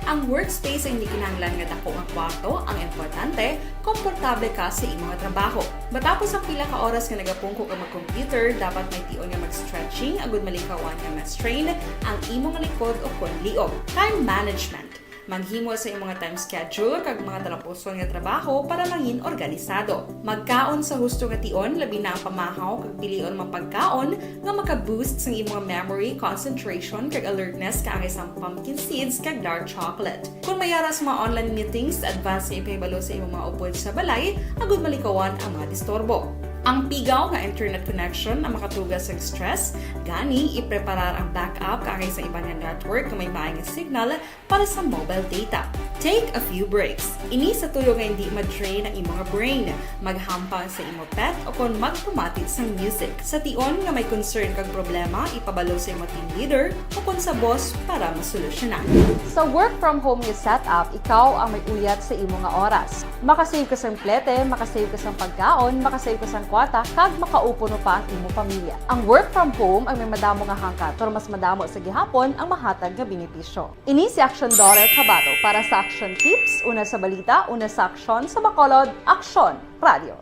Ang workspace ay hindi kinahanglan nga dako nga kwarto, ang importante, komportable ka sa imo nga trabaho. Matapos ang pila ka oras nga nagapungko ka mag-computer, dapat may tion nga mag-stretching agud malikawan nga ma-strain ang imo nga likod o kon liog. Time management. Maghimo sa imong nga time schedule kag mga talapuson nga trabaho para mangin organisado. Magkaon sa husto nga tion, labi na ang pamahaw kag pilion mga pagkaon nga maka-boost sang imong memory, concentration, kag alertness kaangay sang pumpkin seeds kag dark chocolate. Kung may ara sa mga online meetings, advance nga ipahibalo sa imong mga upod sa balay agud malikawan ang mga disturbo. Ang pigaw nga internet connection ang makatuga sang stress, gani ipreparar ang backup kaangay sa iban nga network nga may maay nga signal para sa mobile data. Take a few breaks. Ini sa tuyo nga hindi ma-drain ang imo nga brain. Maghampang sa imo pet o kon magpamati sang music. Sa tion nga may concern kag problema, ipabalo sa imo team leader o kon sa boss para masolusyonan. Sa work from home nga setup, ikaw ang may uyat sa imo nga oras. Makasave ka sang plete, makasave ka sang pagkaon, makasave ka sang kwarta, kag makaupod pa ang imo pamilya. Ang work from home ang may madamo nga hangkat, pero mas madamo sa gihapon ang mahatag nga benepisyo. Ini si Action Doris Habato para sa Action Tips, una sa balita, una sa aksyon, sa Bacolod, Aksyon Radio.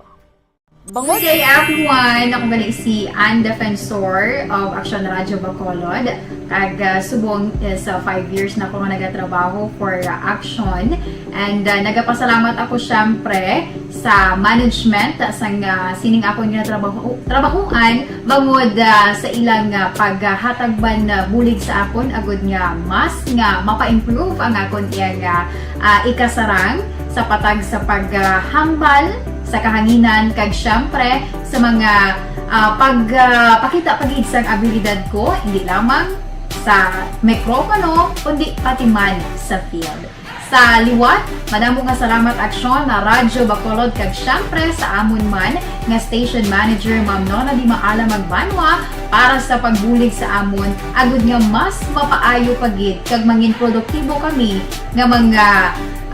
Bangod Good day, everyone! Ako gali si Ann Defensor of Action Radio Bacolod. Kag, ah, subong is, ah, five years na ako nga nagatrabaho for, ah, Action. And, ah, nagapasalamat ako, syempre, sa management, ah, sang, ah, sining akon nga trabaho, trabahuan, bangod, ah, sa ilang, ah, paghatag man, ah, bulig sa akon, agud nga mas nga mapa-improve ang akon iya nga, ah, ikasarang sa patag sa paghambal sa kahanginan, kag siyempre sa mga, ah, pag, ah, pakita pa gid sang abilidad ko, hindi lamang sa mikropono, kundi pati man sa field. Sa liwat, madamo nga salamat, Aksyon, na Radyo Bacolod, kag siyempre sa amon man nga station manager, Ma'am Nona Di Maala Magbanwa, para sa pagbulig sa amon, agud nga mas mapaayo pa gid kag mangin produktibo kami nga mga,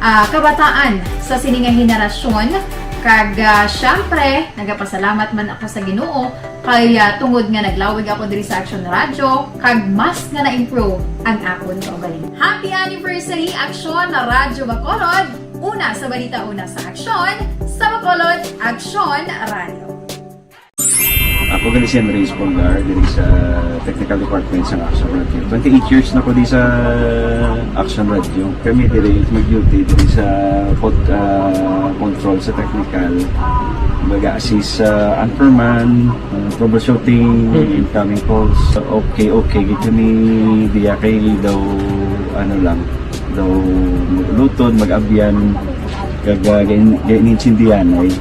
ah, kabataan sa sini nga henerasyon. Kag, ah, siyempre, nagapasalamat man ako sa Ginoo kay, ah, tungod nga naglawig ako diri sa Aksyon Radyo, kag mas nga na-improve ang akon kaugalingon. Happy anniversary, Aksyon na Radyo Bacolod! Una sa balita, una sa aksyon, sa Bacolod, Aksyon Radyo. Ako gali si Henry Espolgar, diri sa Technical Department sa Action Radio. Twenty-eight years na ko di sa Action Radio. Kami diri mag-duty diri sa pod-, ah, control sa technical. Mag-assist sa anchorman, ah, troubleshooting, Mm. incoming calls. Okay, okay. Gito ni diya kay daw, ano lang, daw luton, mag-abyan, kag, ah, gain-, gain-, gaintindihan ay.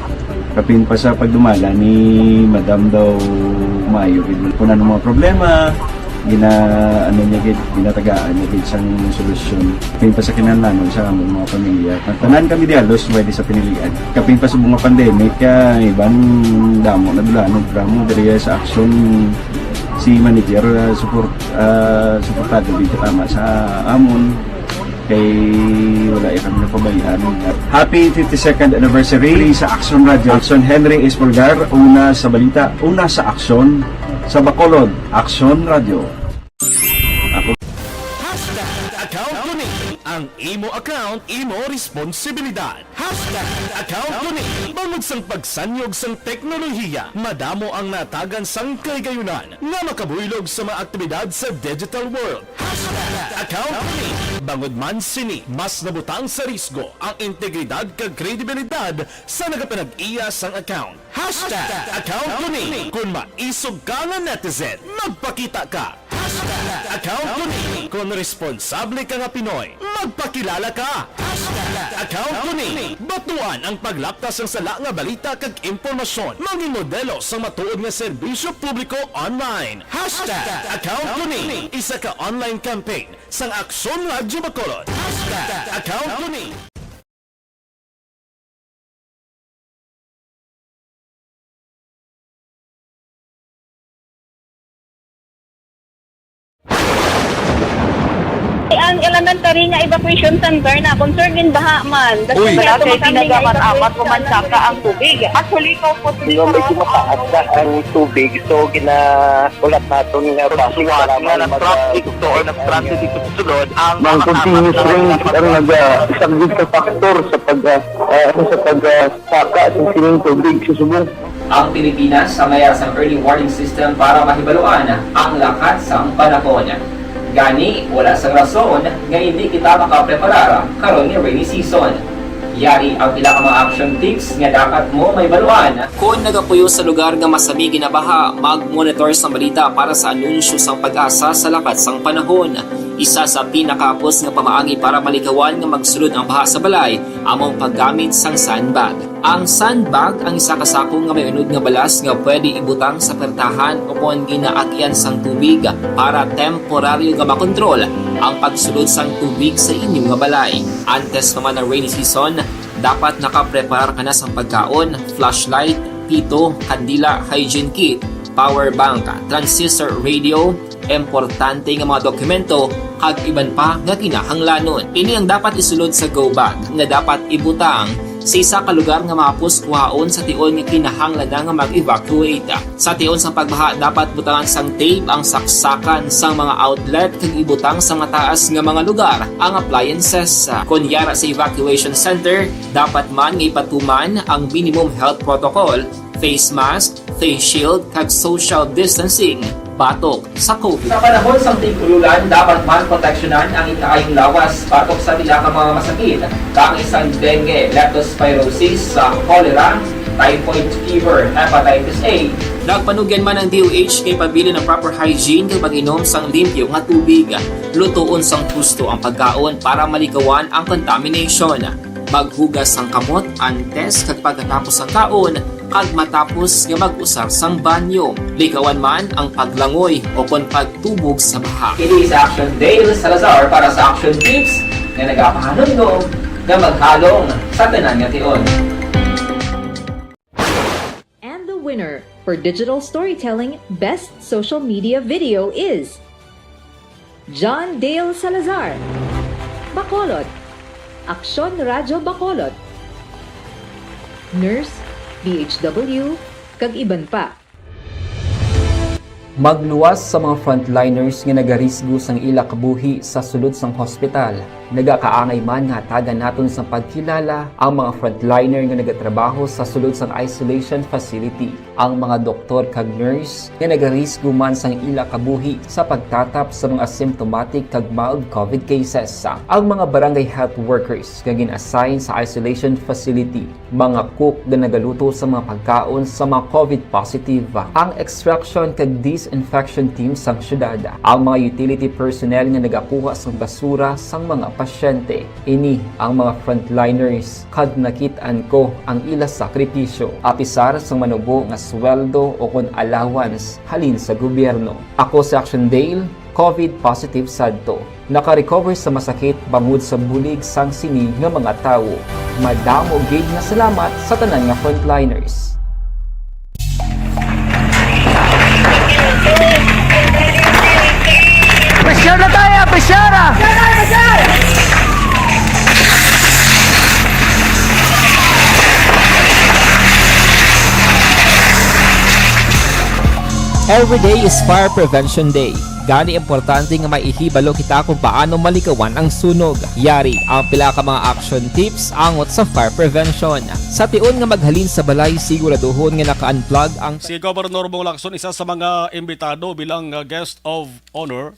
Kapin pa sa pagdumala ni Madam daw maayo gid. Kung ano mga problema, gina-, ano niya gid, ginatagaan niya gid sang solusyon. Kapin pa sa kinahanglanon sa among mga pamilya. Tanan kami di halos pwede sa pinilian. Kapin pa sa mga pandemic, ah, iban damo na dula, ano, drama diri sa action si manager, ah, support, ah, suportado gid katama sa amon. Kay wala ya kami napabayaan. Happy fifty-second anniversary sa Action Radio. Action Henry Espolgar, una sa balita, una sa aksyon, sa Bacolod, Action Radio. Ako. Hashtag account ko ni. Ang imo account, imo responsibilidad. Hashtag account ko ni. Bangod sang pagsanyog sang teknolohiya, madamo ang natagan sang kahigayunan nga makabuylog sa mga aktibidad sa digital world. Hashtag account ko ni. Bangod man sini, mas nabutang sa risgo ang integridad kag kredibilidad sa nagapanag-iya sang account. Hashtag account ko ni. Kung maisog ka nga netizen, magpakita ka. Account ko ni. Kon responsable ka nga Pinoy, magpakilala ka. Account ko ni. Batuan ang paglaptas sang sala nga balita kag impormasyon. Maging modelo sang matuod nga serbisyo publiko online. Hashtag Account ko ni. Isa ka online campaign sang Aksyon Radyo Bacolod. Hashtag Account ko ni. Ang elementary nga evacuation center na concerned din baha man. Uy. Wala kay tinaga man amat ko man saka ang tubig. Actually, ko po Nga medyo mataas na ang tubig, so ginahulat naton nga basi nga para may mag-, nag-transit dito sa sulod ang mga continuous rain ang nagasaglit sa factor sa pag, ah, ah, sa pag, ah, saka sa sining tubig sa subong. Ang Pilipinas ang mayar sang early warning system para mahibaluan ang lakat sang panahon. Gani, wala sang rason nga hindi kita makapreparar karon nga rainy season. Yari ang pila ka mga action tips nga dapat mo mahibaluan. Kon nagapuyo sa lugar nga masami ginabaha, mag-monitor sang balita para sa anunsyo sang PAGASA sa lakat sang panahon. Isa sa pinakahapos nga pamaagi para malikawan nga magsulod ang baha sa balay amo ang paggamit sang sandbag. Ang sandbag ang isa ka sako nga may unod nga balas nga pwede ibutang sa pertahan o kon ginaagian sang tubig para temporaryo nga makontrol ang pagsulod sang tubig sa inyo nga balay. Antes pa man ang rainy season, dapat nakapreparar ka na sang pagkaon, flashlight, pito, kandila, hygiene kit, power bank, transistor radio, importante nga mga dokumento, kag iban pa nga kinahanglanon. Ini ang dapat isulod sa go bag nga dapat ibutang sa isa ka lugar nga mahapos kuhaon sa tion nga kinahanglan na nga mag-evacuate. Sa tion sang pagbaha, dapat butangan sang tape ang saksakan sang mga outlet kag ibutang sa mataas nga mga lugar ang appliances. Kon yara sa evacuation center, dapat man nga ipatuman ang minimum health protocol, face mask, face shield, kag social distancing batok sa COVID. Sa panahon sang tig-ululan, dapat man proteksyonan ang ikaayong lawas batok sa pila ka mga masakit, kaangay sang dengue, leptospirosis, sa cholera, typhoid fever, hepatitis A. Nagpanugyan man ang D O H nga ipabilin ang proper hygiene kag pag-inom sang limpyo nga tubig. Lutoon sang husto ang pagkaon para malikawan ang contamination. Maghugas sang kamot antes kag pagkatapos sang kaon, kag matapos nga mag-usar sang banyo. Likawan man ang paglangoy o kon pagtubog sa baha. Ini si Action Dale Salazar para sa Action Tips nga nagapahanumdom nga maghalong sa tanan nga tion. And the winner for digital storytelling best social media video is John Dale Salazar, Bacolod, Aksyon Radyo Bacolod, nurse, B H W, kag iban pa. Magluwas sa mga frontliners nga nagarisgo sang ila kabuhi sa sulod sang hospital. Nagakaangay man nga hatagan naton sang pagkilala ang mga frontliner nga nagatrabaho sa sulod sang isolation facility, ang mga doktor kag nurse nga nagarisgo man sang ila kabuhi sa pagtatap sa mga symptomatic kag mild COVID cases, ang mga barangay health workers nga gin-assign sa isolation facility, mga cook nga nagaluto sa mga pagkaon sa mga COVID positive, ang extraction kag disinfection team sang syudad, ang mga utility personnel nga nagakuha sang basura sang mga pasyente. Ini ang mga frontliners, kag nakit-an ko ang ila sakripisyo, apisar sang manubo nga sweldo o kon allowance halin sa gobyerno. Ako si Action Dale, COVID positive sadto. Naka-recover sa masakit bangod sa bulig sang sini nga mga tawo. Madamo gid nga salamat sa tanan nga frontliners. Pressure na tayo! Pressure na! Every day is Fire Prevention Day. Gani, importante nga may ihibalo kita kung paano malikawan ang sunog. Yari ang pila ka mga action tips angot sa fire prevention. Sa tion nga maghalin sa balay, siguraduhon nga naka-unplug ang Si Governor Bong Lacson, isa sa mga imbitado bilang, uh, guest of honor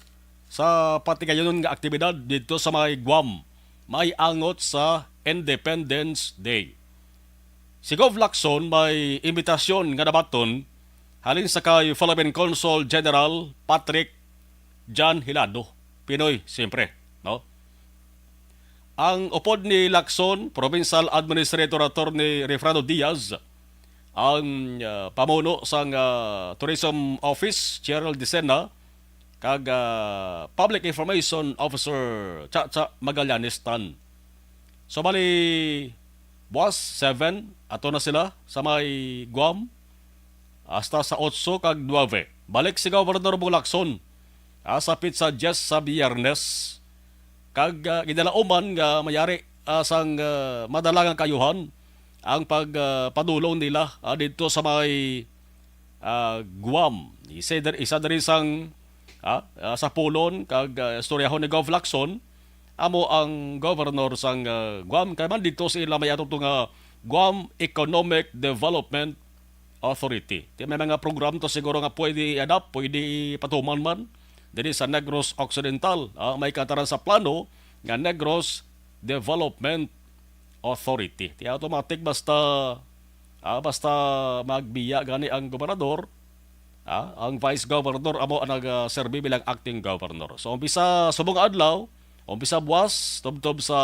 sa patigayonon nga aktibidad didto sa may Guam, may angot sa Independence Day. Si Gov Lacson may imbitasyon nga nabaton halin sa kay Philippine Consul General Patrick John Hilado, Pinoy, siyempre, no? Ang upod ni Lacson, Provincial Administrator Attorney Refrano Diaz, ang, ah, pamuno sang, ah, Tourism Office, Cheryl Dicena, kag, ah, Public Information Officer, Chacha Magallanes Tan. So, bali, buwas, seven, ato na sila sa may Guam, hasta sa otso kag nuebe. Balik si Governor Bong Lacson, ah, sa pitsa diyes sa Biyernes. Kag, ah, ginalauman nga mayari, ah, sang, ah, madala nga kaayuhan ang pag, ah, padulong nila, ah, didto sa may, ah, Guam. Isa diri, isa diri sang, ah, ah, sapulon kag, ah, istoryahon ni Gov Lacson, amo ang governor sang, ah, Guam. Kay man didto sa ila may ato to nga Guam Economic Development Authority. Ti may mga program to siguro nga pwede i-adapt, pwede ipatuman man diri sa Negros Occidental. Ah, may kataran sa plano nga Negros Development Authority. Ti automatic basta, ah, basta magbiya gani ang gobernador, ah, ang vice governor amo ang nagaserbi bilang acting governor. So, umpisa subong adlaw, umpisa buwas, tubtob sa,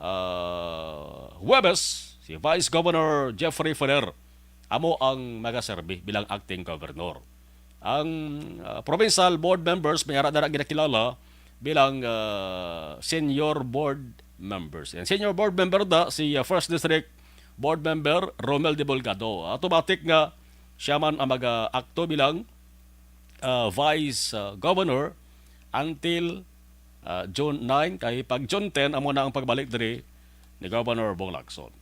ah, Huwebes, si Vice Governor Jeffrey Ferrer amo ang magaserbi bilang acting governor. Ang, ah, provincial board members may ara na ginakilala bilang, ah, senior board members. And senior board member da si, ah, First District Board Member Romel Dibulgado. Automatic nga siya man ang mag-akto bilang, ah, Vice, ah, Governor until, ah, June nine, kay pag June ten amo na ang pagbalik diri ni Governor Bong Lacson.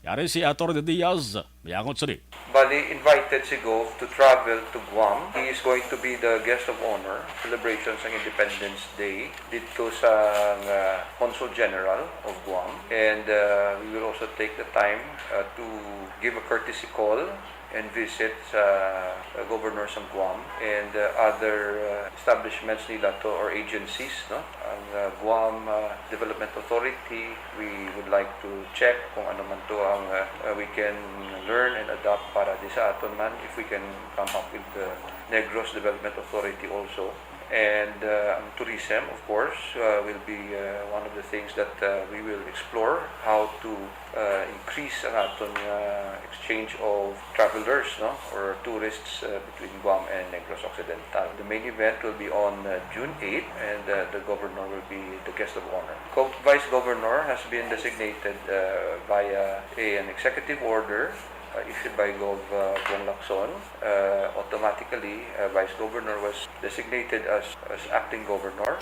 Yari si Attorney Diaz, miyangot sini. Bali, invited si Gov to travel to Guam. He is going to be the guest of honor, celebrations ng Independence Day, dito sa, uh, Consul General of Guam. And, uh, we will also take the time, uh, to give a courtesy call and visit sa, uh, governor sa Guam and, uh, other, uh, establishments nila to or agencies, no? Ang, uh, Guam, uh, Development Authority, we would like to check kung ano man to ang, uh, uh, we can learn and adapt para di sa aton man, if we can come up with the Negros Development Authority also. And, uh, ang tourism, of course, uh, will be, uh, one of the things that, uh, we will explore, how to, uh, increase ang aton, uh, exchange of travelers, no, or tourists, uh, between Guam and Negros Occidental. The main event will be on, uh, June eighth, and, uh, the governor will be the guest of honor. Co-, Vice Governor has been designated, uh, via a, an executive order, uh, issued by Gov, uh, Bong Lacson. Uh, automatically, uh, Vice Governor was designated as, as acting governor.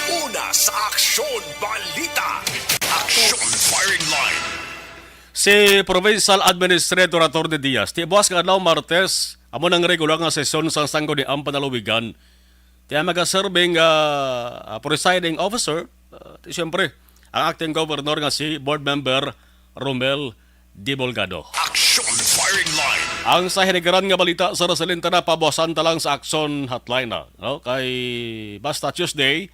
Una sa Aksyon Balita, Aksyon Firing Line. Si Provincial Administrator Attorney Diaz, ti buwas nga adlaw Martes, amo nang regular nga sesyon sang Sangguniang Panalawigan. Ti ang magaserbi nga, ah, presiding officer, ah, ti siyempre, ang acting governor nga si Board Member Romel Dibulgado. Aksyon Firing Line. Ang sa hinigaran nga balita sa Rasalintana, pabuwasan ta lang sa Aksyon Hotline na, no? Kay basta Tuesday,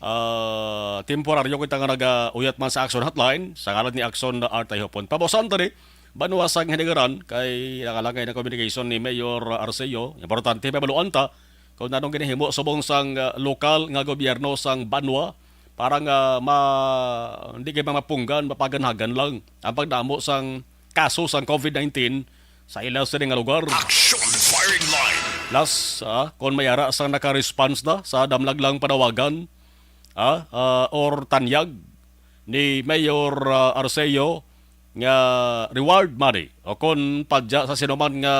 ah, temporaryo kita nga nagauyat man sa Aksyon Hotline, sa ngalan ni Aksyon na Artay Hopon. Pabuwasan ta ni, banwa sang hinigaran, kay nakalangay na communication ni Mayor Arceo. Importante, mabaluan ta kung anong ginahimo subong sang, ah, lokal nga gobyerno sang banwa para nga ma-, hindi kay mapunggan, mapaganhagan lang ang pagdamo sang kaso sang covid nineteen sa ila sini nga lugar. Action Firing Line. Plus, ah, kung may ara sang naka-response na sa damlag lang panawagan, ah, ah, or tanyag ni Mayor, ah, Arceo nga reward money o kon padya sa sinuman nga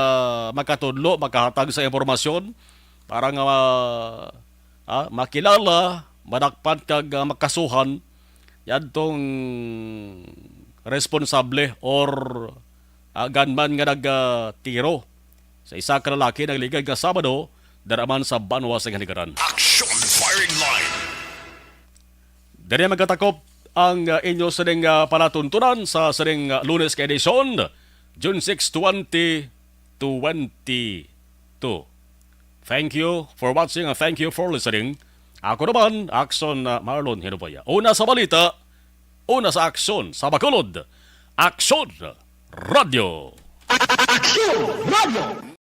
makatudlo, makahatag sa impormasyon para nga, ah, makilala, madakpan kag, ah, makasuhan yadtong responsable or, ah, gunman nga nag, ah, tiro sa isa ka lalaki nagligad nga Sabado dara man sa banwa sa Ginhaligaran. Action Firing Line. Diri magatakop ang, ah, inyo sining, ah, palatuntunan sa sining, ah, Lunes ka edisyon, June six, twenty twenty-two. Thank you for watching and thank you for listening. Ako naman, Action, ah, Marlon Hinuboya. Una sa balita, una sa aksyon, sa Bacolod. Action Radio. Action Radio.